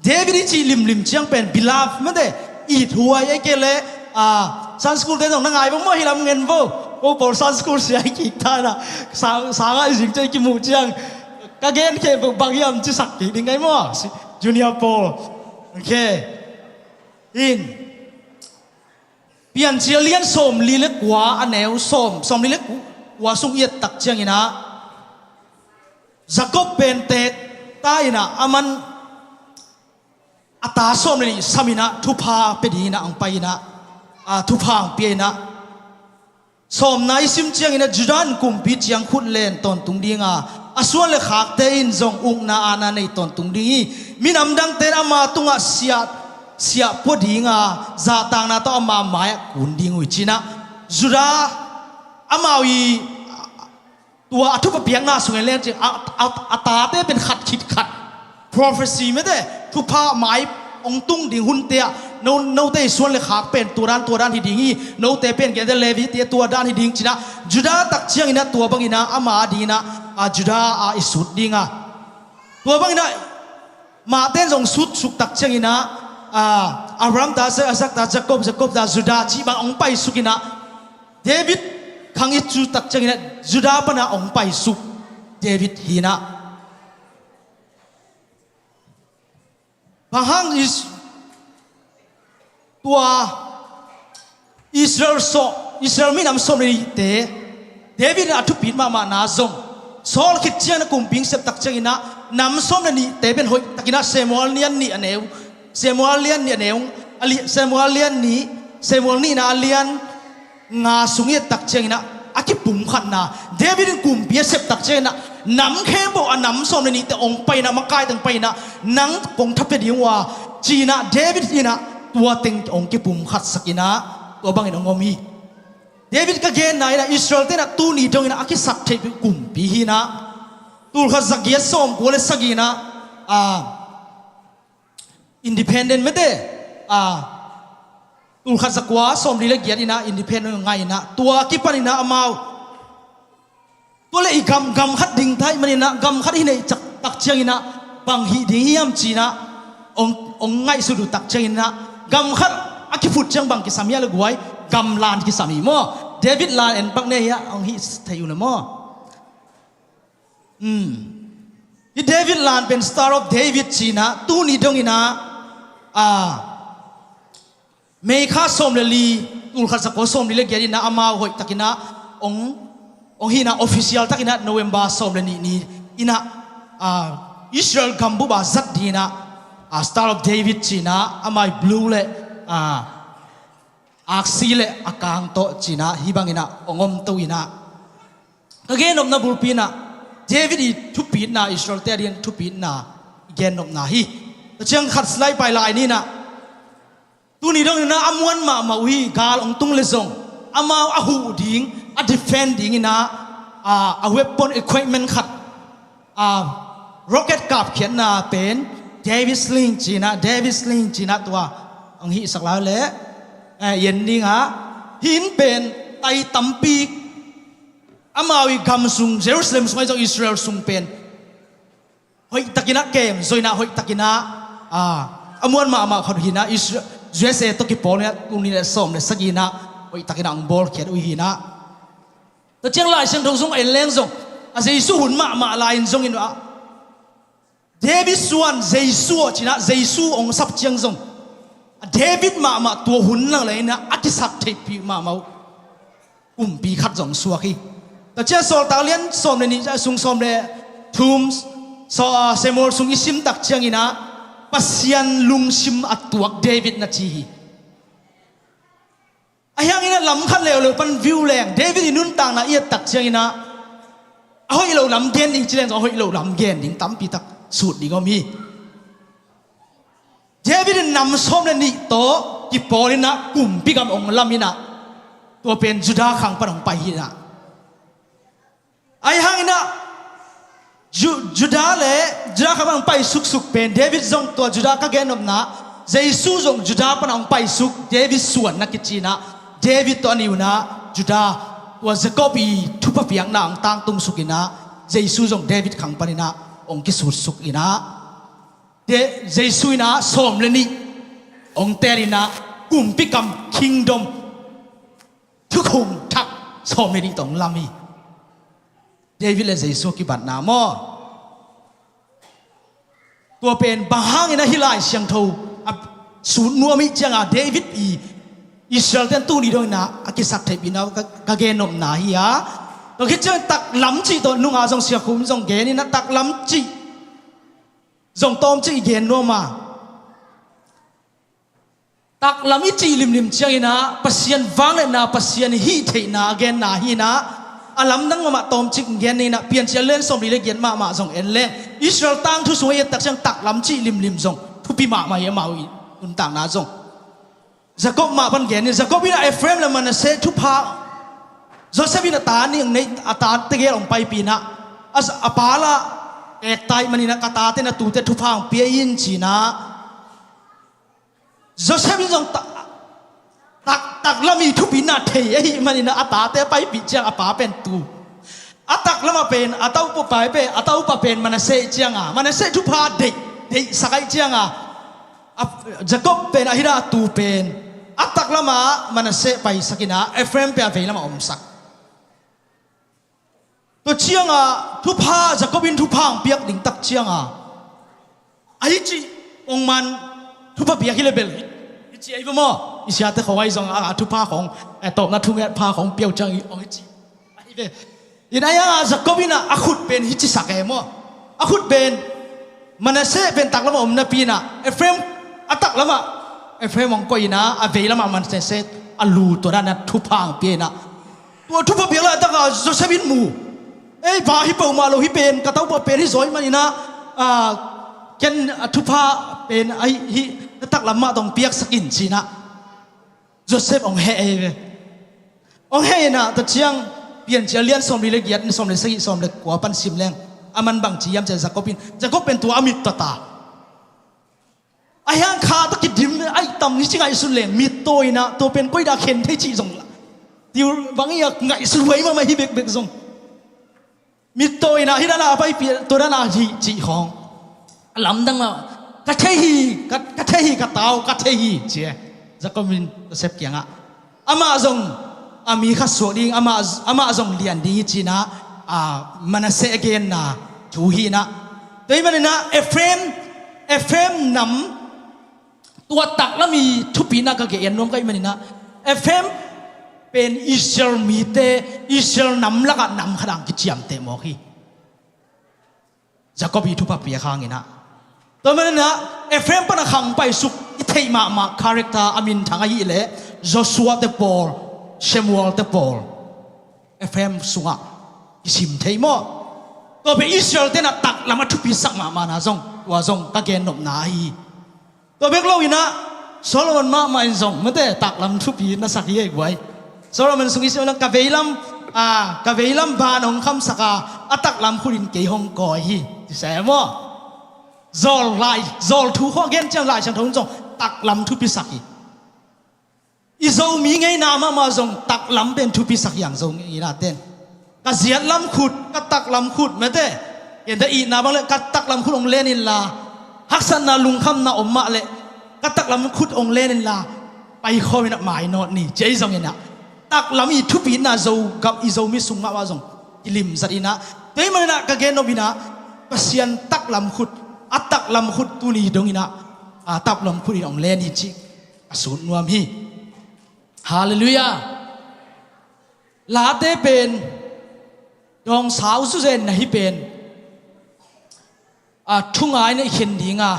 David i cih limlim ciang pen beloved mate, ithuai ei kei le, a, Sunday school te zong na ngai bang maw hi lam ngen vo. Ko pawl Sunday school sia i kik ta na. Sang, sangah i zing ciang i kimuh ciang ka gen khempeuh bang hiam ci sak kik ding ngai maw? Si-, junior pawl. Okay. In. Piancil lian sawmli le kua a neu sawm, sawmli le ku-, kua sung i et tak cianginah Jacob pen teek ta inah aman a ta sawm le nih sam inah thupha pia dinginah ang pai inah, a, thupha ang pia inah sawmna i sim cianginah Judah in kumpi ciang khut len tawntung dinga a suan le khakte in zong ukna aana nei tawntung ding hi. Minam dangte in ama tungah siah, siah pua dinga zahtakna tawh ama mai-ah kun ding uh hi cinah Judah amau i tua a thupha piakna sungin leng cing a, a, a tate pen khat khit khat prophecy mete thupha mai ong tung ding hunte ah no, note i suan le khak pen tua dan tua dan hi ding hi. Note pen gente Levi te tua dan hi ding cinah Judah tak cianginah tua banginah ama dinah, a, Judah a i sut dinga tua banginah mahte in zong sut suk tak cianginah, a, Abraham ta, Isaac ta, Jacob, Jacob ta, Judah cih bang ong paisuk inah David khang i cu tak cianginah Judah pana ong paisuk David hinah. Bang hang is tua Israel sawh, Israel minam sawm le nihte David in a thupit mahmahna zong Saul khit ciang a kumpi sep tak cianginah nam sawm le nihte pen hoih takinah Samuel lian nih a neu, Samuel lian nih a neu, a li-, Samuel lian nih, Samuel nihna a lian nga sung i et tak cianginah a kipumkhatna David in kumpi a sep tak cianginah nam khempeuh a nam sawm le nihte ong painah makai teng painah nang kong thapia ding uh a cinah David inah tua teng ong kipumkhatsak inah tua bangin ong om hi. David ka genna inah Israel tenah tuni donginah a kisak theih kumpi hinah tulkhat zagiat sawmkua le saginah, a, independent mete, a, Tulkhat zakua sawmli le giat inah independent ngai inah tua kipan inah amau tua le i gam, gam khat ding thei man inah gam khat hi neih cak tak ciang inah bang hih ding hiam ci inah ong, ong ngaihsut uh tak ciang inah gam khat a kiphut ciang bang kisam hia le guai, gam lan kisam hi maw. David lan en pak ne hia ong hih thei uh na maw. Hi David lan pen Star of David ci inah tuni dong inah a May kha sawm le li, tulkhat zakua sawmli le giat inah amau hoih tak inah ong, ong hih inah official tak inah November sawm le nih ni inah a Israel gambup a zat ding inah a Star of David ci inah amai blue le a aksi le a kang tawh ci inah hih bang inah ong om to inah ka gennopna bulpi inah David i thupitna, Israel te a ding thupitna i gennopna hi. Tua ciang khat slide pai lai ni inah tuni dong inah a muan mahmah uh hi. Gal ong tung le zong amau a huh ding, a defend ding inah a, a weapon equipment khat a rocket kapkhiatna pen David sling ci inah, David sling ci inah tua ong hihsak lai le eh, yen ding ah hih in pen tai tampi amau i gam sung, Jerusalem sung ahi zong Israel sung pen hoih tak inah kem zo inah hoih tak inah a, a muan mahmah khat uh hi inah Israel, U S A tawh kipawl inah tuni le sawm le sagih inah hoih tak inah ong bawlkhiat uh hi inah. Tua ciang Lai Siangtho zong en leng zong a Jesu hun mahmah lai in zong in ah David suan Jesu aw ci inah Jesu ong sap ciang zong a David mahmah tua hun lang le inah a kisap theihpih mahmah uh kumpi khat zong suak hi. Tua ciang Sawltak lian sawm le nih sung sawm le thum, Samuel sung i sim tak ciang inah Pasian lungsim a tuak David na ci hi. Ahi hang inah lam khat leuleu pan view leng David i nuntakna i et tak ciang inah a hoih lo lam gen ding ci leng zong a hoih lo lam gen ding tampi tak sut ding om hi. David in nam sawm le nih tawh kipawl inah kumpi gam ong lam inah tua pen Judah khang pan ong pai hi inah. Ahi hang inah Ju-, Judah le Judah khang pan ong pai suksuk pen David zong tua Judah ka gennopna Jesu zong Judah pan ong pai suk David suan na kici inah David tawh a niuna Judah tua Jacob i thupha piakna ong tangtung suk inah Jesu zong David khang pan inah ong kisutsuk inah Jesu inah sawm le nih ong tel inah kumpi kam kingdom thukhun thak sawm le nih tawh ong lam hi. David le Jesu kibatna maw. Tua pen bang hang inah hih Lai Siangtho a sut nuam ih ciang a David i Israel ten tuni dong inah a kisap theihpihna ka, ka gennopna hi a. Tua khit ciang taklam cih tawh nunga zong siakhum zong gen inah taklam cih zong tawmcik i gen nuam a. Taklam i cih limlim ciang inah Pasian vangliatna, Pasian hih theihna a genna hi inah a lamdang mahmah tawmcik gen inah Piancil lian sawmli le giat mahmah zong en leng Israel tangthu sungah i et tak ciang taklam cih limlim zong thupi mahmah hi amau i nuntakna zong. Jacob mah pan gen in Jacob inah Ephraim le Manasseh thupha Joseph in a ta ning nei a ta tegel ong paipih inah a pa la ektai man inah ka tate na tute thupha ong pia in ci inah Joseph in zong tak, tak, taklam i thupina thei ahih man inah a tate a paipih ciang a pa pen tu a taklam a pen a taupa pai pen a taupa pen Manasseh ciang a Manasseh thupha deih, deihsak ahih ciang a a, Jacob pen a hira a tu pen a taklam a Manasseh paisak inah Ephraim pen a veilam a omsak. Tua ciang a thupha Jacob in thupha ang piak ding tak ciang a a hi cih ong man thupha piak hi le bel hi cih a hi va maw. I siate khong a hi zong a thupha khong a tawpna thunget pha khong piau ciang i ong hi cih a hi ve. Inah a Jacob inah a khut pen hi cisak e maw. A khut pen Manasseh pen taklam a om napi inah Ephraim a taklam ah Ephraim ong koih inah a veilam ah Manasseh a lu tua na thupha ang pia inah tua thupha piak lai tak a Joseph in mu. Ei pa hi peuhmah lo hi pen ka taupa pen hi zaw ahih man inah ken a thupha pen a hi, hi taklam mah tawh ong piaksak in ci inah Joseph ong heh ei ve. Ong heh inah tua ciang Piancil lian sawmli le giat in sawm le sagih sawm le kua pan sim leng a man bang ci hiam ciah Jacob in Jacob pen tua a mit tata A hiang kha tawh kidim a i tam ni ci ngaihsun leng mittaw inah tua pen koi dah khen thei cih zong la. Tiu bang i a ngaihsun huai mahmah hi bekbek zong. Mittaw inah hi dana a paipih tua dana hi cih khawng. A lamdang mah ka thei hi, ka, ka thei hi, ka tau, ka thei hi ci e. Jacob in Joseph kiangah. Amah zong a mi khat suak ding, amah, amah zong lian ding hi cinah, a, Manasseh a genna thu hinah. Tua hi maninah Ephraim, Ephraim nam tua taklam i thupina ka gen nuam ka hi maninah Ephraim pen Israel mite, Israel nam lakah nam khat ang kiciamteh mawk hi. Jacob i thupha piak hanginah. Tua maninah Ephraim pana khang paisuk i theih mahmah character a minthang ahileh Joshua te pawl, Samuel te pawl Ephraim sungah kisim thei maw? Tua pen Israel tenah taklam a thupisak mahmahna zong tua zong ka gennopna ahi. Tua bek loinah Solomon mahmah in zong mate taklam thupi na sak hi ei guai. Solomon sung i sim ka veilam, a, ka veilam ban hong khamsaka a taklam khutin kei hong kawi hi. Ci sa e maw? Zawl lai, zawl thu khawh gen ciang Lai Siangtho in zong taklam thupisak hi. I Zomi ngeina mahmah zong taklam pen thupisak hiang Zomi ngeina ten. Ka ziatlam khut, ka taklam khut mate. Kenta itna bang le ka taklam khut hong len inla, haksatna lungkhamna om mah le ka taklam khut hong len inla, paikhawm inah mainawt ni ci ei zong inah taklam i thupina Zogam i Zomi sung mahmah zong kilimzat inah. Tua hi maninah ka gennop inah Pasian taklam khut, a taklam khut tuni dong inah, a, taklam khut in hong len hi cih ka sut nuam hi. Halleluiah. Late pen dawng sau suzen na hi pen, a, thungai na i khen dinga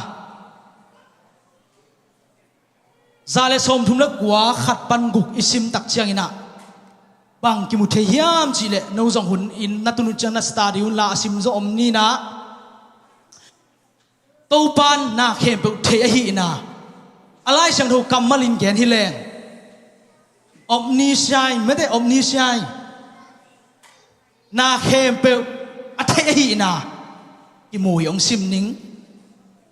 za le sawmthum le kua khat pan guk i sim tak cianginah bang kimu thei hiam cihleh no zong hun in na tunut ciang na study unla a sim zaw om ninah Topan na khempeuh thei ahihna a Lai Siangtho kammal in gen hi leng omniscient mate, omniscient. Na khempeuh a thei ahihna kimu hi hong sim ning.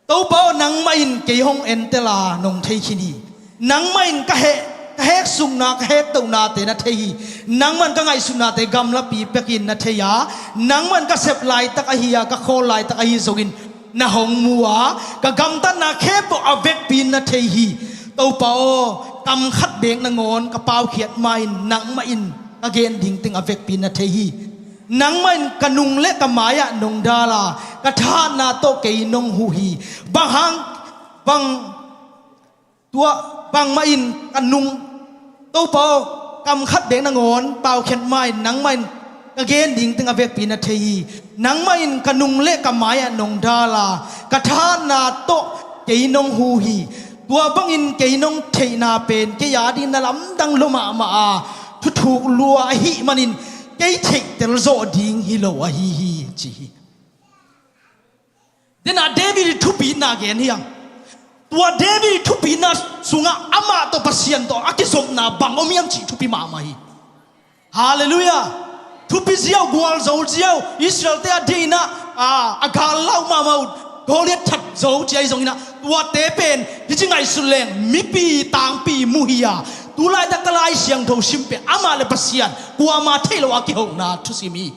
Topa aw, nangmah in kei hong entel a nong thei khin hi. Nangmah in ka heh, ka heksukna, ka hektohnate na thei hi. Nangmah in ka ngaihsutnate gamlapi pekin na thei a, nangmah in ka sep laitak ahi a, ka khawl laitak ahi zongin na hong mu a, ka gamtatna khempeuh a vekpi in na thei hi. Topa aw, kam khat beek nangawn ka paukhiat ma-in nangmah in ka gen ding teng a vekpi in na thei hi. Nangmah in ka nung le ka mai-ah nong dal a, ka thahatna tawh kei nong huh hi. Bang hang, bang tua, bangmah in ka nung, Topa aw, kam khat beek nangawn paukhiat ma-in nangmah in ka gen ding teng a vekpi na thei hi. Nangmah in ka nung le ka mai-ah nong dal a, ka thahatna tawh kei nong huh hi. Tua bangin kei nong theihna pen kei a ding na lamdang lua mahmah a, thuthuk lua ahih manin kei theihtel zawh ding hi lo ahi hi, ci hi. Denah David i thupitna gen hiang. Tua David i thupitna sungah amah tawh, Pasian tawh a kizopna bang om hiam cih thupi mahmah hi. Halleluiah. Thupi ziau, gualzo ziau, Israelte a dinah a, a gal lau mahmah uh, Goliath that zo ci ahi zonginah, tuate pen hih ci ngaihsut leng mipi tangpi mu hi a, tulaitak ka Lai Siangtho sim pen amah le Pasian kuamah theih lo a kihona thusim hi.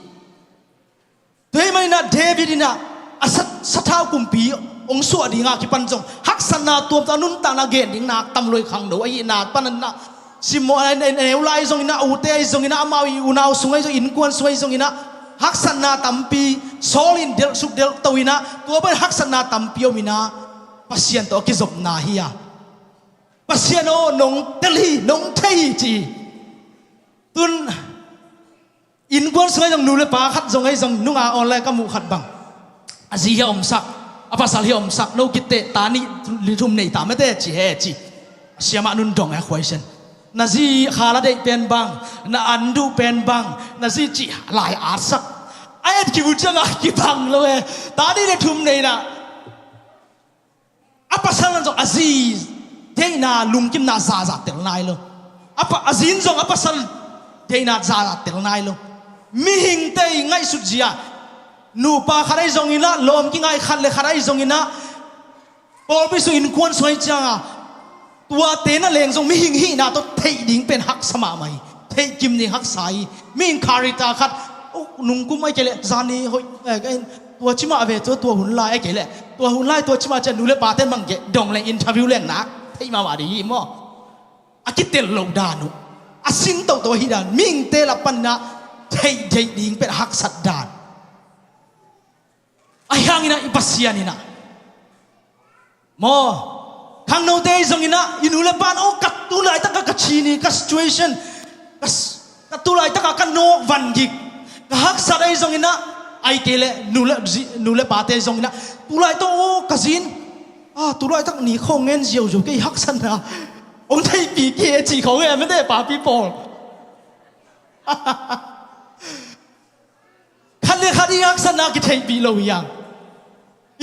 Tua ahih maninah David inah a sa-, sathau kumpi hong suah dinga kipan zong haksatna tuamtuam a nuntakna gen ding nak tam lua i khangno ahihna pan inah, Samuel a neu lai zonginah, a ute ahi zonginah, amau i unau sung ahi zong, innkuan sung ahi zonginah haksatna tampi, Saul in delh suk delh to inah, tua pan haksatna tampi om inah Pasian tawh a kizopna hi a, Pasian aw, nong tel hi, nong thei hi ci hi. Tun innkuan sung ahi zong, nu le pa khat zong ahi zong, nunga online ka muh khat bang, a zi hi a omsak, a pasal hi a omsak, no kitteh ta nih li thum nei ta mate ci he ci. A siamah nun dong e khuaisen. Na zi khala deih pen bang, na an duh pen bang, na zi cih lai atsak. A et kimu ciangah kibang lo e. Ta nih le thum nei na. A pasal nan zong a zi deihna lungkimna zaza tel nai lo. A pa, a zi in zong a pasal deihna zaza tel nai lo. Mihingte i ngaihsut zia, nupa khat ahi zonginah, lawm kingai khat le khat ahi zonginah, Pawlpi sung innkuan sung ahih ciangin tuate na leng zong mihing hihna tawh theih ding pen haksa mahmah hi. Theih kim ding haksa hi. Mihing character khat, oh, nungkum ahih kei leh zani hoih, eh, tua ci mah ve, tua, tua hun lai ahih kei leh tua hun lai tua ci mah ciang nu le pate mang kei dong leng interview leng nak theih mahmah ding hi maw. A kitel loh dan uh, a singtohtoh ahih dan, mihingte lak panin ah theih theih ding pen haksat dan. Ahi hangin ah i Pasian in ah maw, khangnote ahi zongin ah i nu le pa in, oh, ka tu laitak ah ka ci ni, ka situation, ka s-, ka tu laitak ah ka nawk van gik, ka haksat ahi zongin ah, ahih kei leh nu le zi-, nu le pate ahi zongin ah tu laitak, oh, ka zi in, ah, tu laitak ni khawng ngen ziauziau kei, haksatna hong theihpih kei e ci khawng e, mete papi pawl. Khat le khat i haksatna kitheihpih lo hi hang.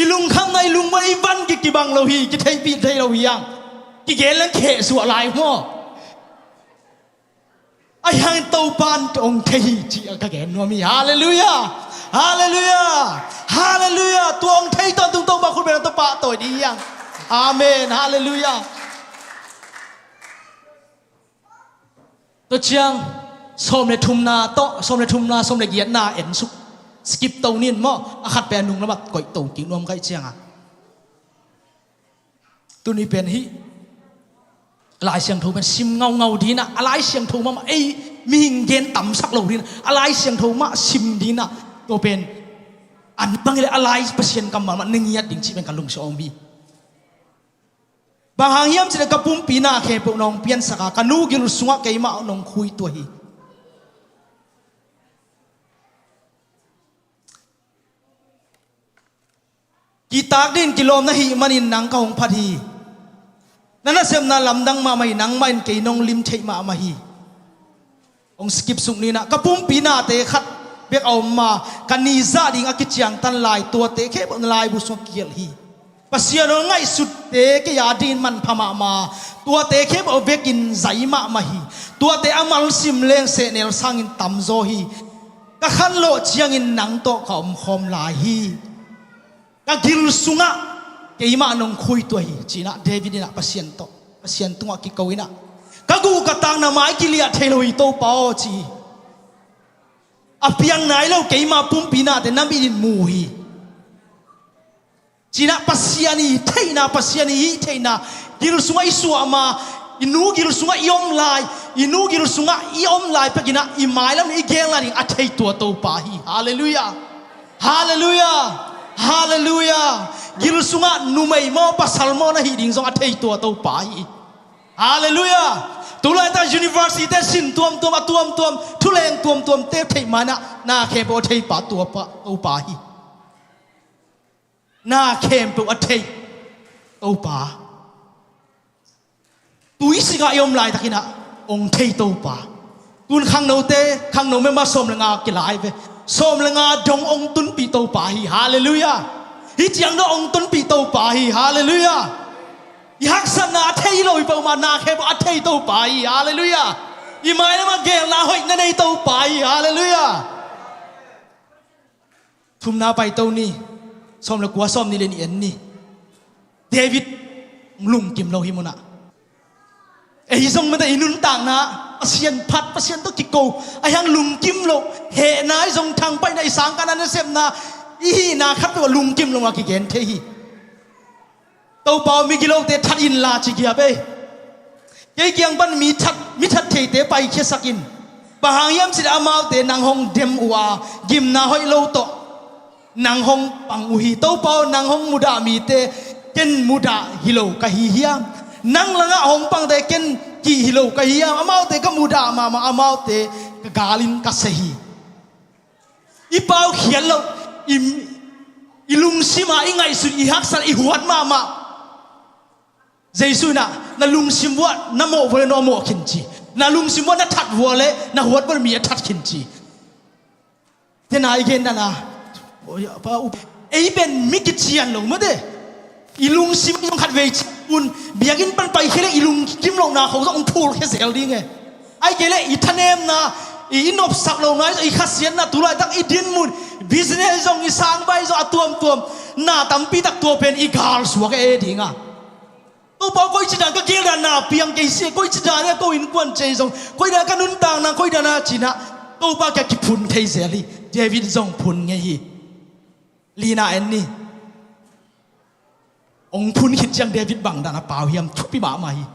I lungkhamna, i lungmuanna, i van kibang lo hi, kitheihpih thei lo hi hang. Kigen leng khehsuah lai maw. Ahi hangin Topa in hong thei hi ci-a ka gen nuam hi. Halleluiah. Halleluiah. Halleluiah. Tua hong thei tawntung Topa khut beng tawh pahtawi ding hi hang. Amen. Halleluiah. Tua ciang sawm le thumna tawh, sawm le thumna, sawm le giatna en suk, skip to ning maw, a khat pen a nung lamah koih to kik nuam ka hih ciangin. Tuni pen hih Lai Siangtho pen sim ngaungau ding in ah, a Lai Siangtho mahmah, ei mihing gen tamsak lo ding in ah, a Lai Siangtho mah sim ding in ah, tua pen an bang hi leh a Lai Pasian kammal mah na ngiat ding cih pen ka lungsim ah om hi. Bang hang hiam cih leh ka pumpi na khempeuh nong piansak a, ka nu gil sungah keimah nong khuitua hi. Kitak ding kilawm na hih manin nang ka hong phat hi. Na nasepna lamdang mahmah hi, nangmah in kei nong lim theih mahmah hi. Hong skip suk ning ah, ka pumpi nate khat bek a om a, ka ni zah ding a kiciangtan lai, tuate khempeuh na laibu sungah kigelh hi. Pasian hong ngaihsutte kei a dingin manpha mahmah, tuate khempeuh vekin zai mahmah hi. Tuate a malsim leng sehnel sangin tamzaw hi. Ka khanlawh ciangin nang tawh ka omkhawm lai hi. Ka gil sungah keimah nong khuitua hi, ci-in ah David in ah Pasian tawh, Pasian tungah kiko in ah, ka guh ka tak na mai kiliah thei lo hi Topa aw, ci hi. A piang nai lo keimah pumpi nate na mit in mu hi, ci-in ah Pasian i theihna, Pasian i hih theihna, gil sungah i suah ma, i nu gil sungah i om lai, i nu gil sungah i om lai pekin ah i mailam i gel lai ding a thei tua Topa hi. Halleluiah. Halleluiah. Halleluiah. Gil sungah numei maw pasal maw na hih ding zong a thei tua Topa hi. Halleluiah. Tulaitak university te sin tuamtuam, a tuamtuam, thuleng tuamtuam te theih ma-in ah na khempeuh a thei pa Topa, Topa hi. Na khempeuh a thei Topa. Tuisik ah i om laitakin ah hong thei Topa. Tun khangnote, khangno member sawm le nga kilai ve. Sawm le nga dong hong tunpih Topa hi. Halleluiah. Hih ciang dong hong tunpih Topa hi. Halleluiah. I haksatna a thei lo hi peuhmah, na khempeuh a thei Topa hi. Halleluiah. I mailam ah gelna hoih na nei Topa hi. Halleluiah. Thumna paito ni, sawm le kua, sawm nih le nih en ni. David lungkim lo hi munah. Ei zong mete i nuntakna, Pasian phat, Pasian tawh kiko, ahi hang lungkim lo, hehna i zong, thangpaihna i sang, ka nasepna i hihna khat peuh lungkim lo a kigen thei hi. Topa aw, migilote that inla ci giap ei. Kei kiang pan mi that, mi that theite paikhiasak in. Bang hang hiam cih leh amaute nang hong dem uh a, gimna hoih lo tawh nang hong pang uh hi. Topa aw, nang hong mudah mite ken mudah hi lo ka hi hiam? Nang langah hong pangte ken kih hi lo ka hi hiam? Amaute ka mudah mahmah, amaute ka galin ka se hi. I paukhiat loh, i, i lungsim ah i ngaihsut, i haksat, i huat mahmah. Jesu in ah, na lungsim uah na mawh vua leh no a mawh khin ci. Na lungsim uah na that vua leh na huat vua leh mi a that khin ci. Tena i gen dan a, ei pen mi kician lo mate. I lungsim i zong khat vei ci un, biakinn pan paikhia leh i lungkim lohna khong zong hong phulkhia zel ding e. Ahih kei leh i thanemna, I, i nopsak lohna, i khasiatna, tu laitak i dinmun, business zong, i sangbai zong, a tuamtuam na tampi tak tua pen i galsuak e ding a. Topa, koici dan ka gel dan na piang kei si, koici dan a ko innkuan cei zong, koi dan ka nuntakna, koi dan a ci-in ah Topa kiang kiphun thei zel hi. David zong phun ngei hi. Lina en ni. Hong phun khit ciang David bang dan a pau hiam, thupi mahmah hi.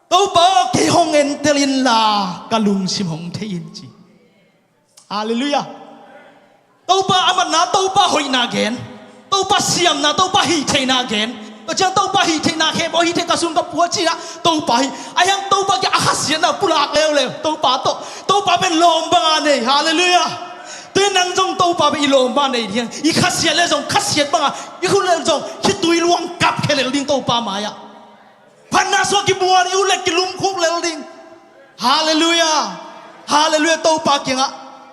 Topa aw, kei hong entel inla ka lungsim hong thei in, ci. Halleluiah. Topa a matna, Topa hoihna gen, Topa siamna, Topa hihtheihna gen. Tua ciang Topa hihtheihna khem aw, hihtheih ka sung ka pua ci-in ah Topa hi. A hiang Topa kiang a khasiatna pulak leuleu Topa tawh. Topa pen lawm banga nei. Halleluiah. Tua nang zong Topa pen i lawm banga nei ding. I khasiat le zong khasiat banga, i khut le zong khitui luang kap khia lel ding Topa mai-ah. Phatna sungah kibuan, i ut le kilumkhuk lel ding. Halleluiah. Halleluiah. Topa kiangah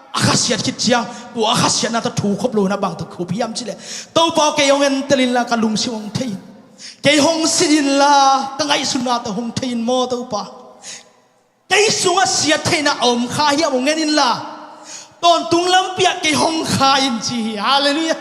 a khasiat khit ciang, tua a khasiatna tawh thu khop lo na bang tawh khup hiam cih leh, Topa aw, kei hong entel inla ka lungsim hong thei in. Kei hong sin inla ka ngaihsutna tawh hong thei in maw Topa. Kei sungah siattheihna a om kha hiam hong en inla, tawntung lampi-ah kei hong kha in, ci hi. Halleluiah.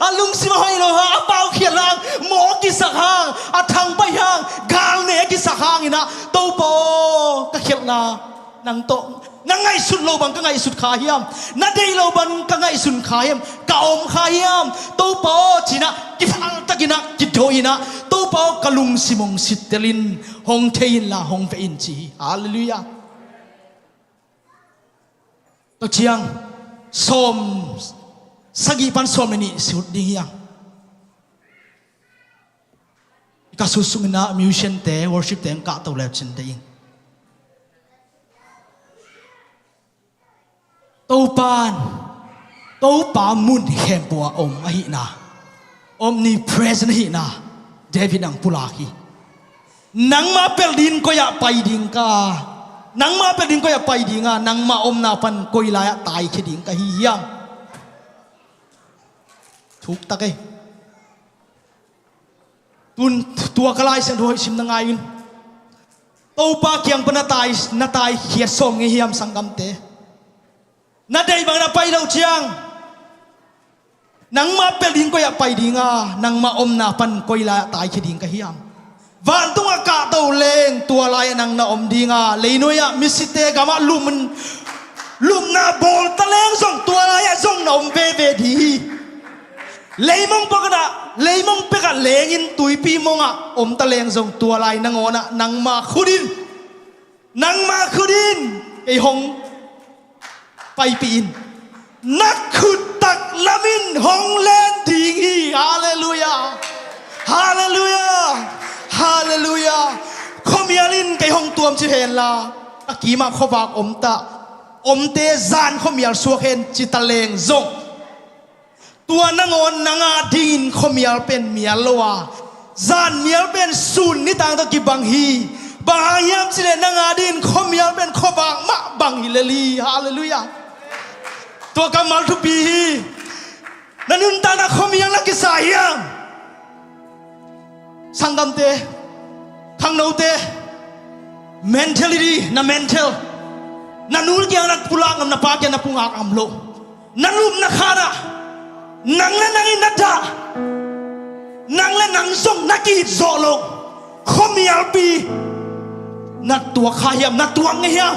A lungsim a hoih lo hang, a paukhial hang, mawh a kisak hang, a thangpaih hang, galnei a kisak hangin ah, Topa aw, ka khialhna nang tawh, na ngaihsut loh bang ka ngaihsut kha hiam, na deih loh bang ka ngaihsun kha hiam, ka om kha hiam, Topa aw, ci-in ah kiphaltakin ah, kido-in ah, Topa aw, ka lungsim hong sittel in, hong thei inla hong veh in, ci hi. Halleluiah. Tua ciang Sawm sagih pan Sawm le nih sut ding hi hang. Ka sut sungin ah musician-te, worship-te hong kahto le cin ding. Topa in, Topa mun khempeuh ah om ahihna, omnipresent ahihna David in hong pulak hi. Nangmah pelh dingin koi-ah pai ding ka, nangmah pelh dingin koi-ah pai ding a, nangmah omna pan koi lai-ah taikhia ding ka hi hiam? Thuk tak ei. Tun tua ka Lai Siangtho hoih simna ngai un. Topa kiang pan na tai, na taikhiat sawm ngei hiam, sanggamte? Na deih bangin na pai loh ciang, nangmah pelh dingin koi-ah pai ding a, nangmah omna pan koi lai-ah taikhia ding ka hiam? Vantungah kahto leng tua lai-ah nang na om ding a, leinuai-ah misite gamah lum, lupna bawl taleng zong tua lai-ah zong na om veve ding hi. Leimong pekah, leimong pekah lengin tuipi mongah om taleng zong tua lai nangawnah nangma khut in, nangma khut in kei hong paipih in. Na khut taklam in hong len ding hi. Halleluiah. Halleluiah. Halleluiah. Khuamial in kei hong tuamcip henla, ka kimah khuavak om ta, omte zan khuamial suak hen ci taleng zong, tua nangawn nang adingin khuamial pen mial lo a, zan mial pen sun nitang tawh kibang hi. Bang hang hiam cih leh nang adingin khuamial pen khuavak mah bang hi lel hi. Halleluiah. Tua kammal thupi hi. Na nuntakna khuamial na kisa hiam? Sanggamte, khangnote, mentality, na mental, na nu kiang na pulak ngam, na pa kiang na pungak ngam lo. Na lupna khanah nang le nang in na dah, nang le nang zong na ki-it zawh lo khuamialpi na tuak kha hiam, na tuak ngei hiam?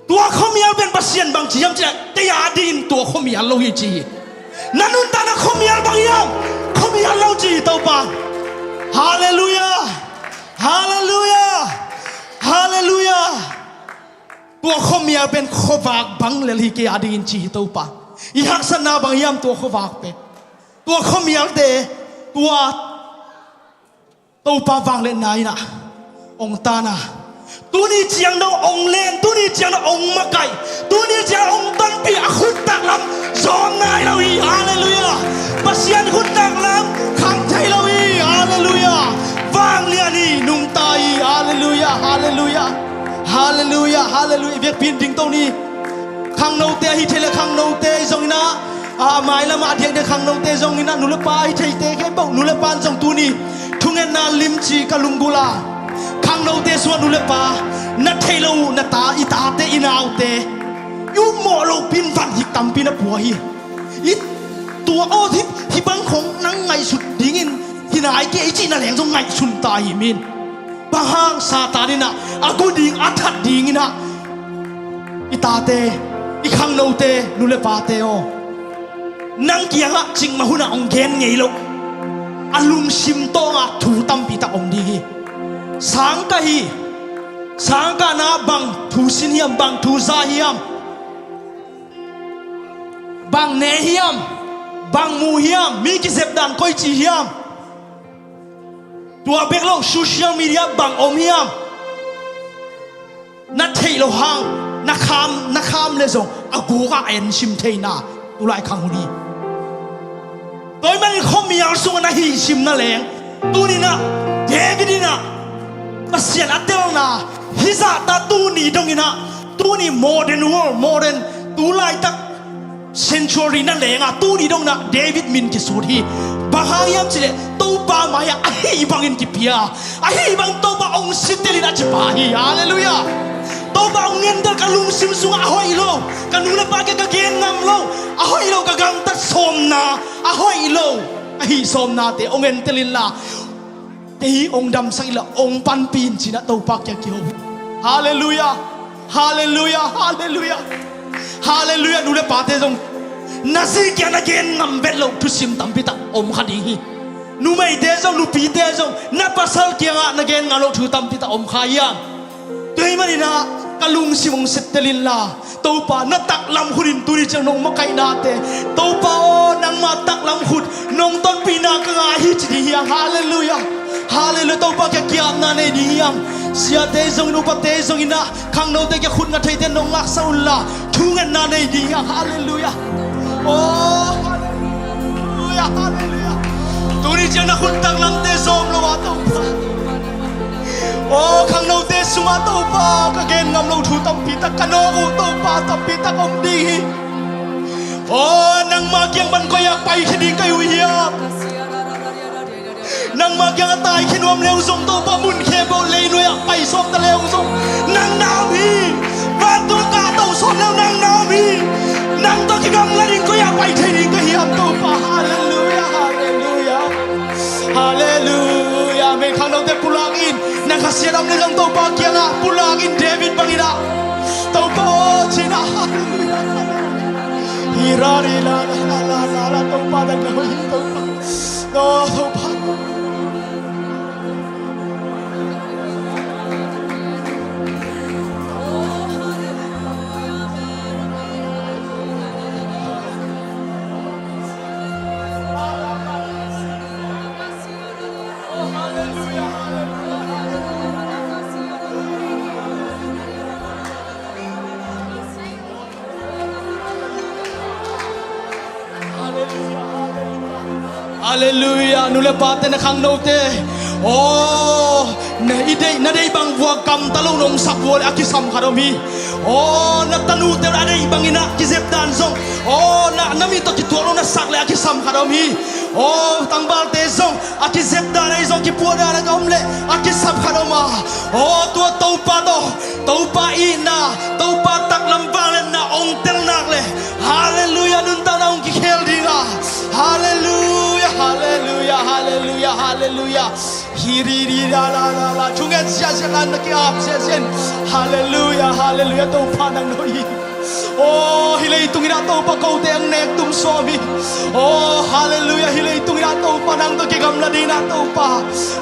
Tua khuamial pen Pasian bang ci hiam cih leh, kei adingin tua khuamial lo hi ci hi. Na nuntakna khuamial bang hiam? Khuamial lo ci hi Topa. Halleluiah. Halleluiah. Halleluiah. Tua khuamial pen khuavak bang lel hi kei adingin ci hi Topa. I haksatna bang hiam tua khuavak pen? Tua khuamialte, tua Topa vangliatna in ah hong tan a, tuni ciang dong hong len, tuni ciang dong hong makaih, tuni ciang hong tonpih a khut taklam zawng nai lo hi. Halleluiah. Pasian khut taklam kham thei lo hi. Halleluiah. Vanglian hi, nungta hi. Halleluiah. Halleluiah. Halleluiah. Halleluiah. Biakpi in dingto ni. Khangnote ahi thei leh khangnote zong in ah, a mailam ah a diakdiak khangnote zong in ah, nu le pa ahi theite khempeuh, nu le pa in zong tuni thungetna limci ka lunggulh a, khangnote sungah nu le pa, Na theih loh uh, na ta, i tate, i naute, i upmawh lohpi in van hik tampi na pua hi. I tua aw, hih, hih bang khong nang ngaihsut dingin hi nai kei, i cihna leng zong ngaihsun ta hi min. Bang hang Satan in ah, a gu ding, a that dingin ah, i tate, i khangnote, nu le pate aw, nang kiangah cikmah hunah hong gen ngei loh, a lungsim tawngah thu tampi tak om ding hi. Sang ka hi, sang ka na bang thu sin hiam, bang thu za hiam, bang ne hiam, bang mu hiam, mi kizep dan koici hiam, tua bek lo, social media bang om hiam, na theih loh hang na kham, na kham le zong a guk ah a ensim theihna tu lai khang hun hi. Tua ahih manin khuamial sungah na hihsimna leng, tuni-in ah David in ah Pasian a telna, hih zahta tuni dongin ah, tuni modern world, modern, tu laitak century na leng a, tuni dongin ah David min kisut hi. Bang hang hiam cih leh Topa mai-ah ahih bangin kipia, ahih bangin Topa hong sitel in a cipa hi. Halleluiah. Topa hong ngentel, ka lungsim sungah a hoih lo, ka nu le pa kiang ka gen ngam lo, a hoih lo, ka gamtat sawmna, a hoih lo, a hih sawmnate hong entel inla, kei hong damsak inla, hong panpih in ci-in ah Topa kiang kiho. Halleluiah. Halleluiah. Halleluiah. Halleluiah. Nu le pate zong na zi kiang na gen ngam vet loh thusim tampi tak om kha ding hi. Numeite zong, nupite zong, na pasal kiangah na gen ngam loh thu tampi tak om kha hiam? Tua ahih manin ah ka lungsim hong sitel inla, Topa, na taklam khut in tuni ciang nong makaihnate, Topa aw, nangma taklam khut nong tonpihna ka ngah hi ci ding hi hang. Halleluiah. Halleluiah. Topa kiang ki-apna nei ding hi hang. Siate zongin, upate zongin ah, khangnote kiang khut nga theite nong ngaksak unla, thungetna nei ding hi hang. Halleluiah. Oh, halleluiah, halleluiah. Tuni ciang na khut taklamte zawm lo a, Topa. Oh, khangnote sungah, Topa, ka gen ngam loh thu tampi tak, ka nawk uh, Topa, tampi tak om ding hi. Oh, nangma kiang pan koi-ah paikhia ding ka hi uh hiam? Nangma kiangah taikhia nuam le uh zong, Topa, mun khempeuh leinuai-ah pai sawm ta le uh zong, nang na om hi. Vantung kahto sawm le uh nang na om hi. Nang tawh kigamla ding koi-ah pai thei ding ka hiam, Topa? Halleluiah, halleluiah. Halleluiah. Amen. Khangnote pulak in, na khasiat om le zong Topa kiangah pulak in, David bangin ah, Topa aw, ci-in ah. Halleluiah. Hi ra ri la la la la la la, Topa dan na hoih hi, Topa. Topa. Halleluiah. Nu le pate, na khangnote, aw, na i deih, na deih bang vuak gamta lo nong sak vua le a kisam khat om hi. Aw, na tanute a deih bangin ah kizep dan zong, aw, na, na mi tawh kituak lo na sak le a kisam khat om hi. Aw, tangvalte zong a kizep dan ahi zong, kipuah dan a om le a kisam khat om a. Aw, tua Topa tawh, Topa itna, Topa taklam vangliatna hong tel nak le, halleluiah, nuntakna hong kikhel ding a. Halleluiah, halleluiah, halleluiah, halleluiah. Hi ri ri la la la la. Thungen ziahziah la, na ki-ap ziahziah in. Halleluiah, halleluiah, Topa nang na hoih hi. Aw, hih leitungin ah Topa kote hong nek tum sawm hi. Aw, halleluiah, hih leitungin ah Topa nang tawh kigamla dingin ah Topa.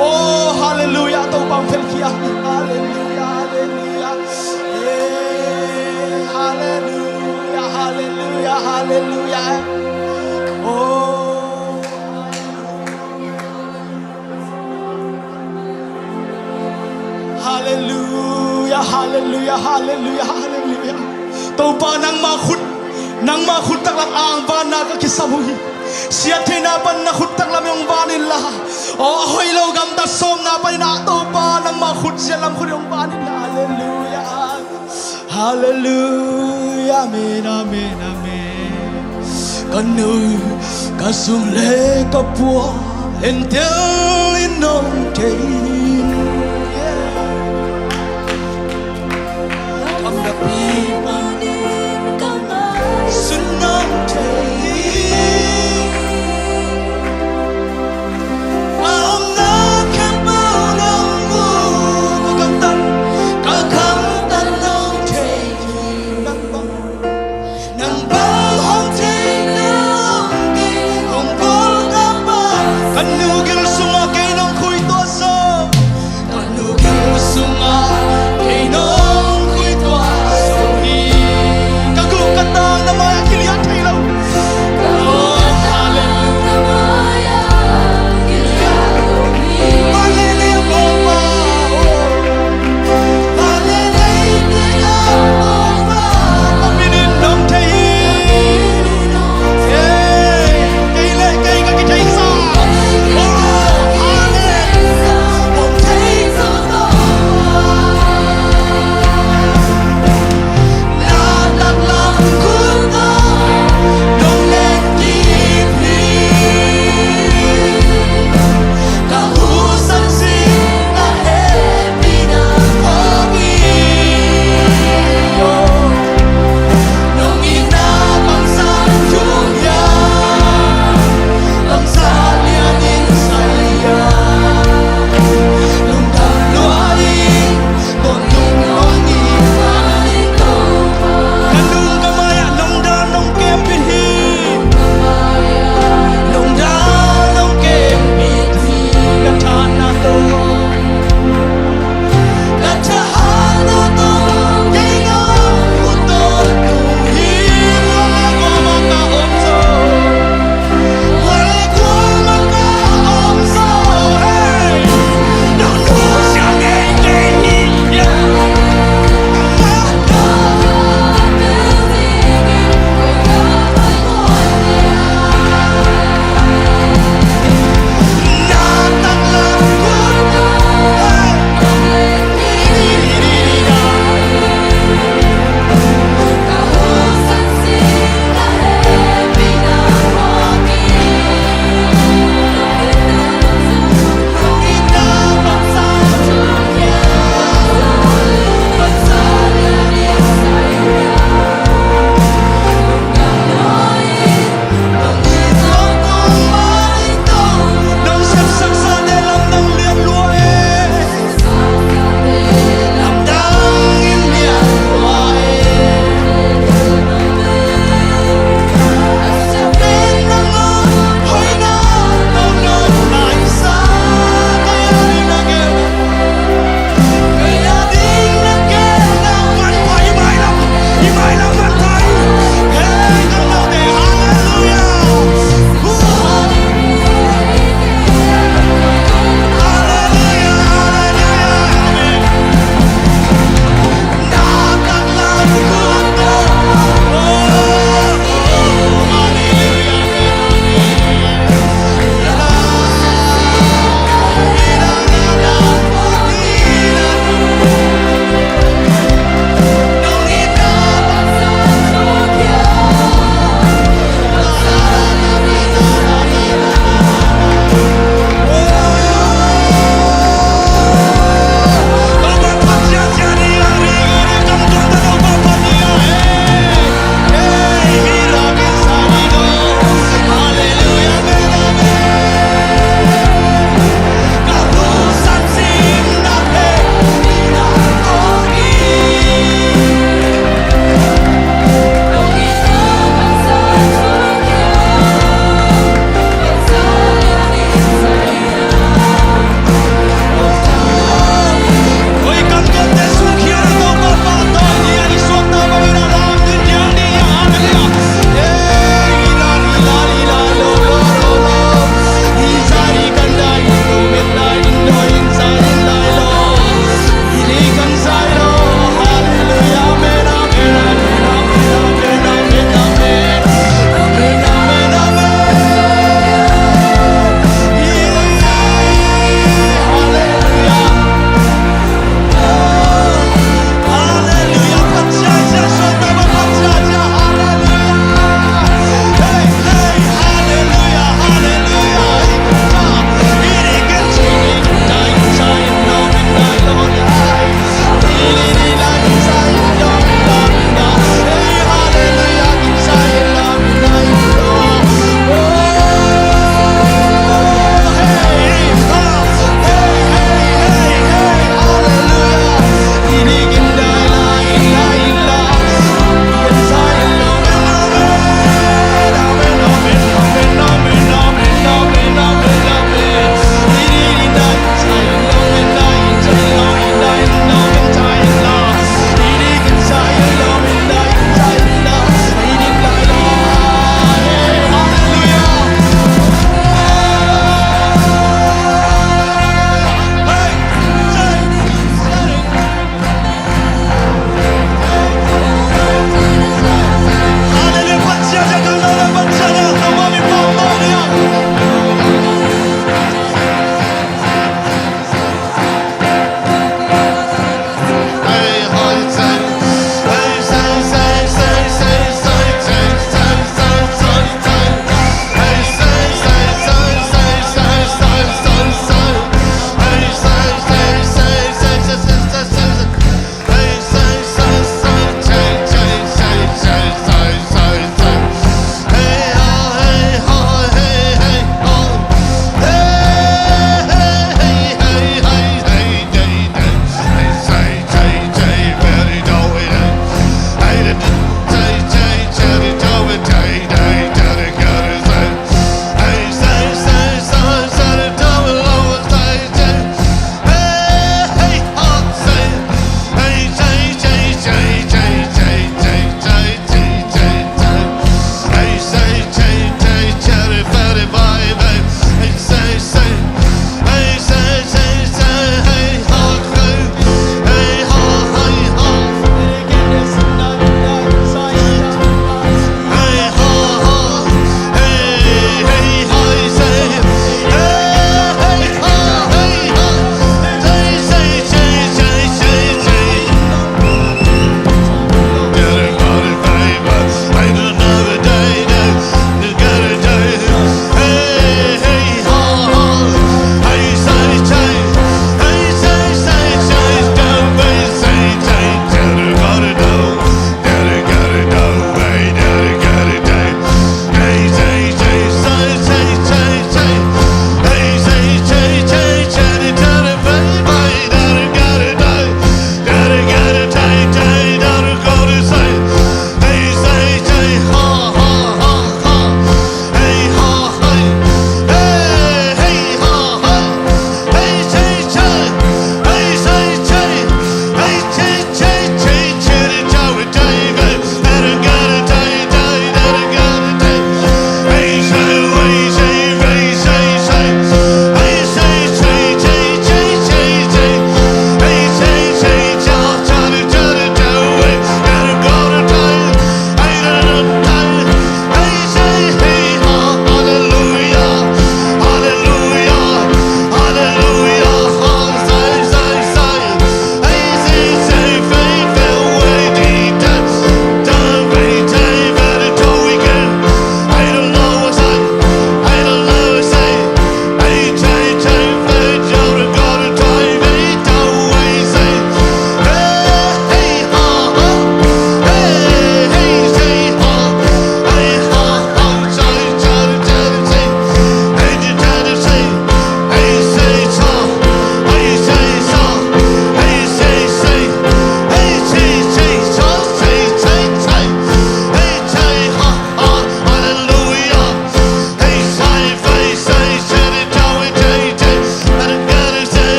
Aw, halleluiah, Topa hong phelkhia hi. Halleluiah, halleluiah. Eh, halleluiah, halleluiah, halleluiah. Aw. Halleluiah, halleluiah, halleluiah, halleluiah. Topa, nangma khut, nangma khut taklam angvanna ka kisam uh hi. Siattheihna pan na khut taklam hong van inla, aw, a hoih lo gamtat sawmna panin ah Topa, nangma khut siatlam khut hong van inla. Halleluiah. Halleluiah, amen, amen, amen. Ka nu, ka sum le ka pua, entel in nong thei.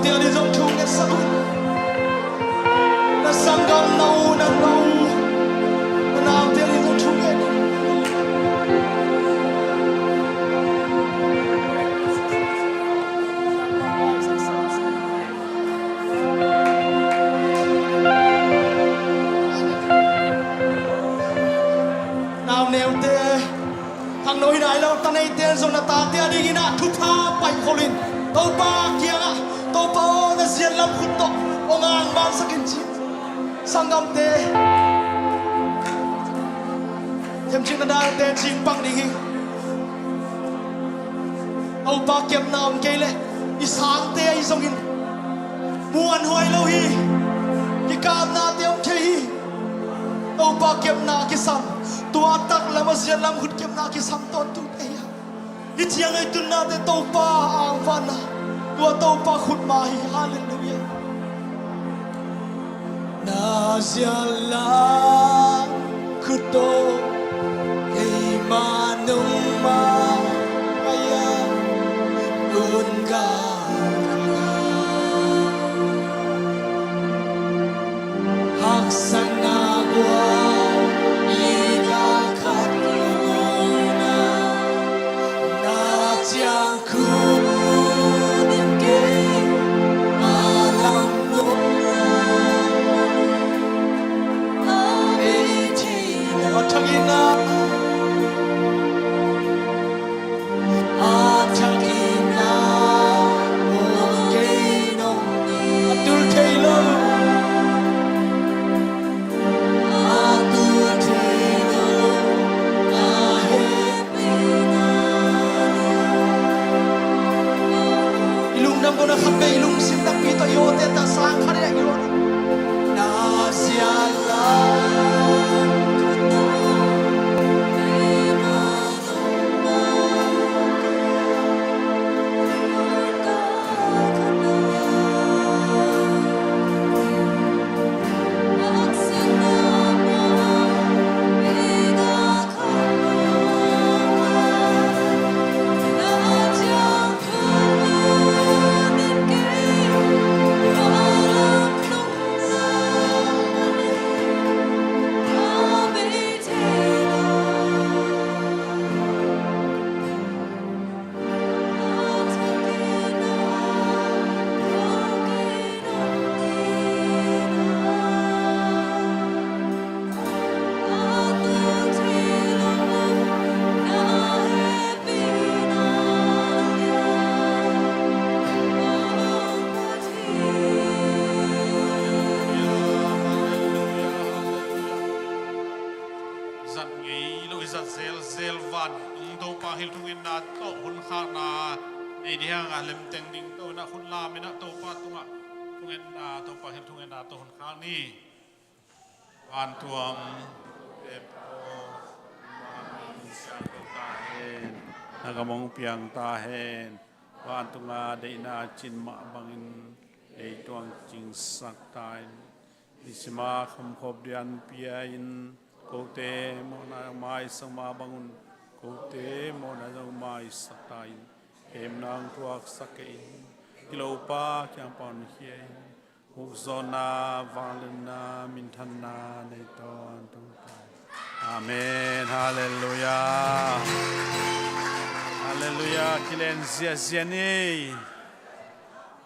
Te a ding zong thu ngetsak un. Na sanggam, na u, na nau, na naute a ding zong thu nget un. Nau neute, khangno hi nai lo, ta neite zong na tate a dingin ah thupha paih khol in, Topa kiangah, Topa aw, na ziat lam khut tawh hong angvansak in ci. Sanggamte, themcik na dangte cin pang ding hi. Topa kepna om kei leh i sangte ahi zongin muanhuai lo hi. Kikapnate om thei hi. Topa kepna kisam, tua taklam a ziat lam khut kepna kisam tawntute hi a. Hih ciang ei tunnate Topa angvanna, tua Topa khut mah hi. Halleluiah. Na ziat lam khut tawh keima nungmah ai-a tun ka khat lo. Haksatna buai i ka khat lo na, na ciang khut in kei a lam nung a ei thei lo. A thak in na, a thak in na, a tul thei lo. I lungdam ko na khat peuh i lungsim takpi tawh i awte ta sang khat in a i aw. Na sia la. Zat ngei lo i zat zelzel vantung Topa hil thungetna tawh hun khakna nei ding hang a, lemteng ding tawh in a, khut lam in a, Topa tungah thungetna, Topa hil thungetna tawh hun khak ni. Vantuam te paw, na min siangtho ta hen, na gam hong piang ta hen. Vantunga deihna cin mah bangin ei tuang cingsak ta in. Nisim a khamkhop dian pia in, kote mawhna maisak mah bangun kote mawhna zong maisak ta in. Hemna hong thuaksak kei in. Kilopa kiang pan khia in. Ukzawhna, vangliatna, minthanna nei tawntung ta. Amen. Halleluiah. Halleluiah. Kilen ziahziah ni.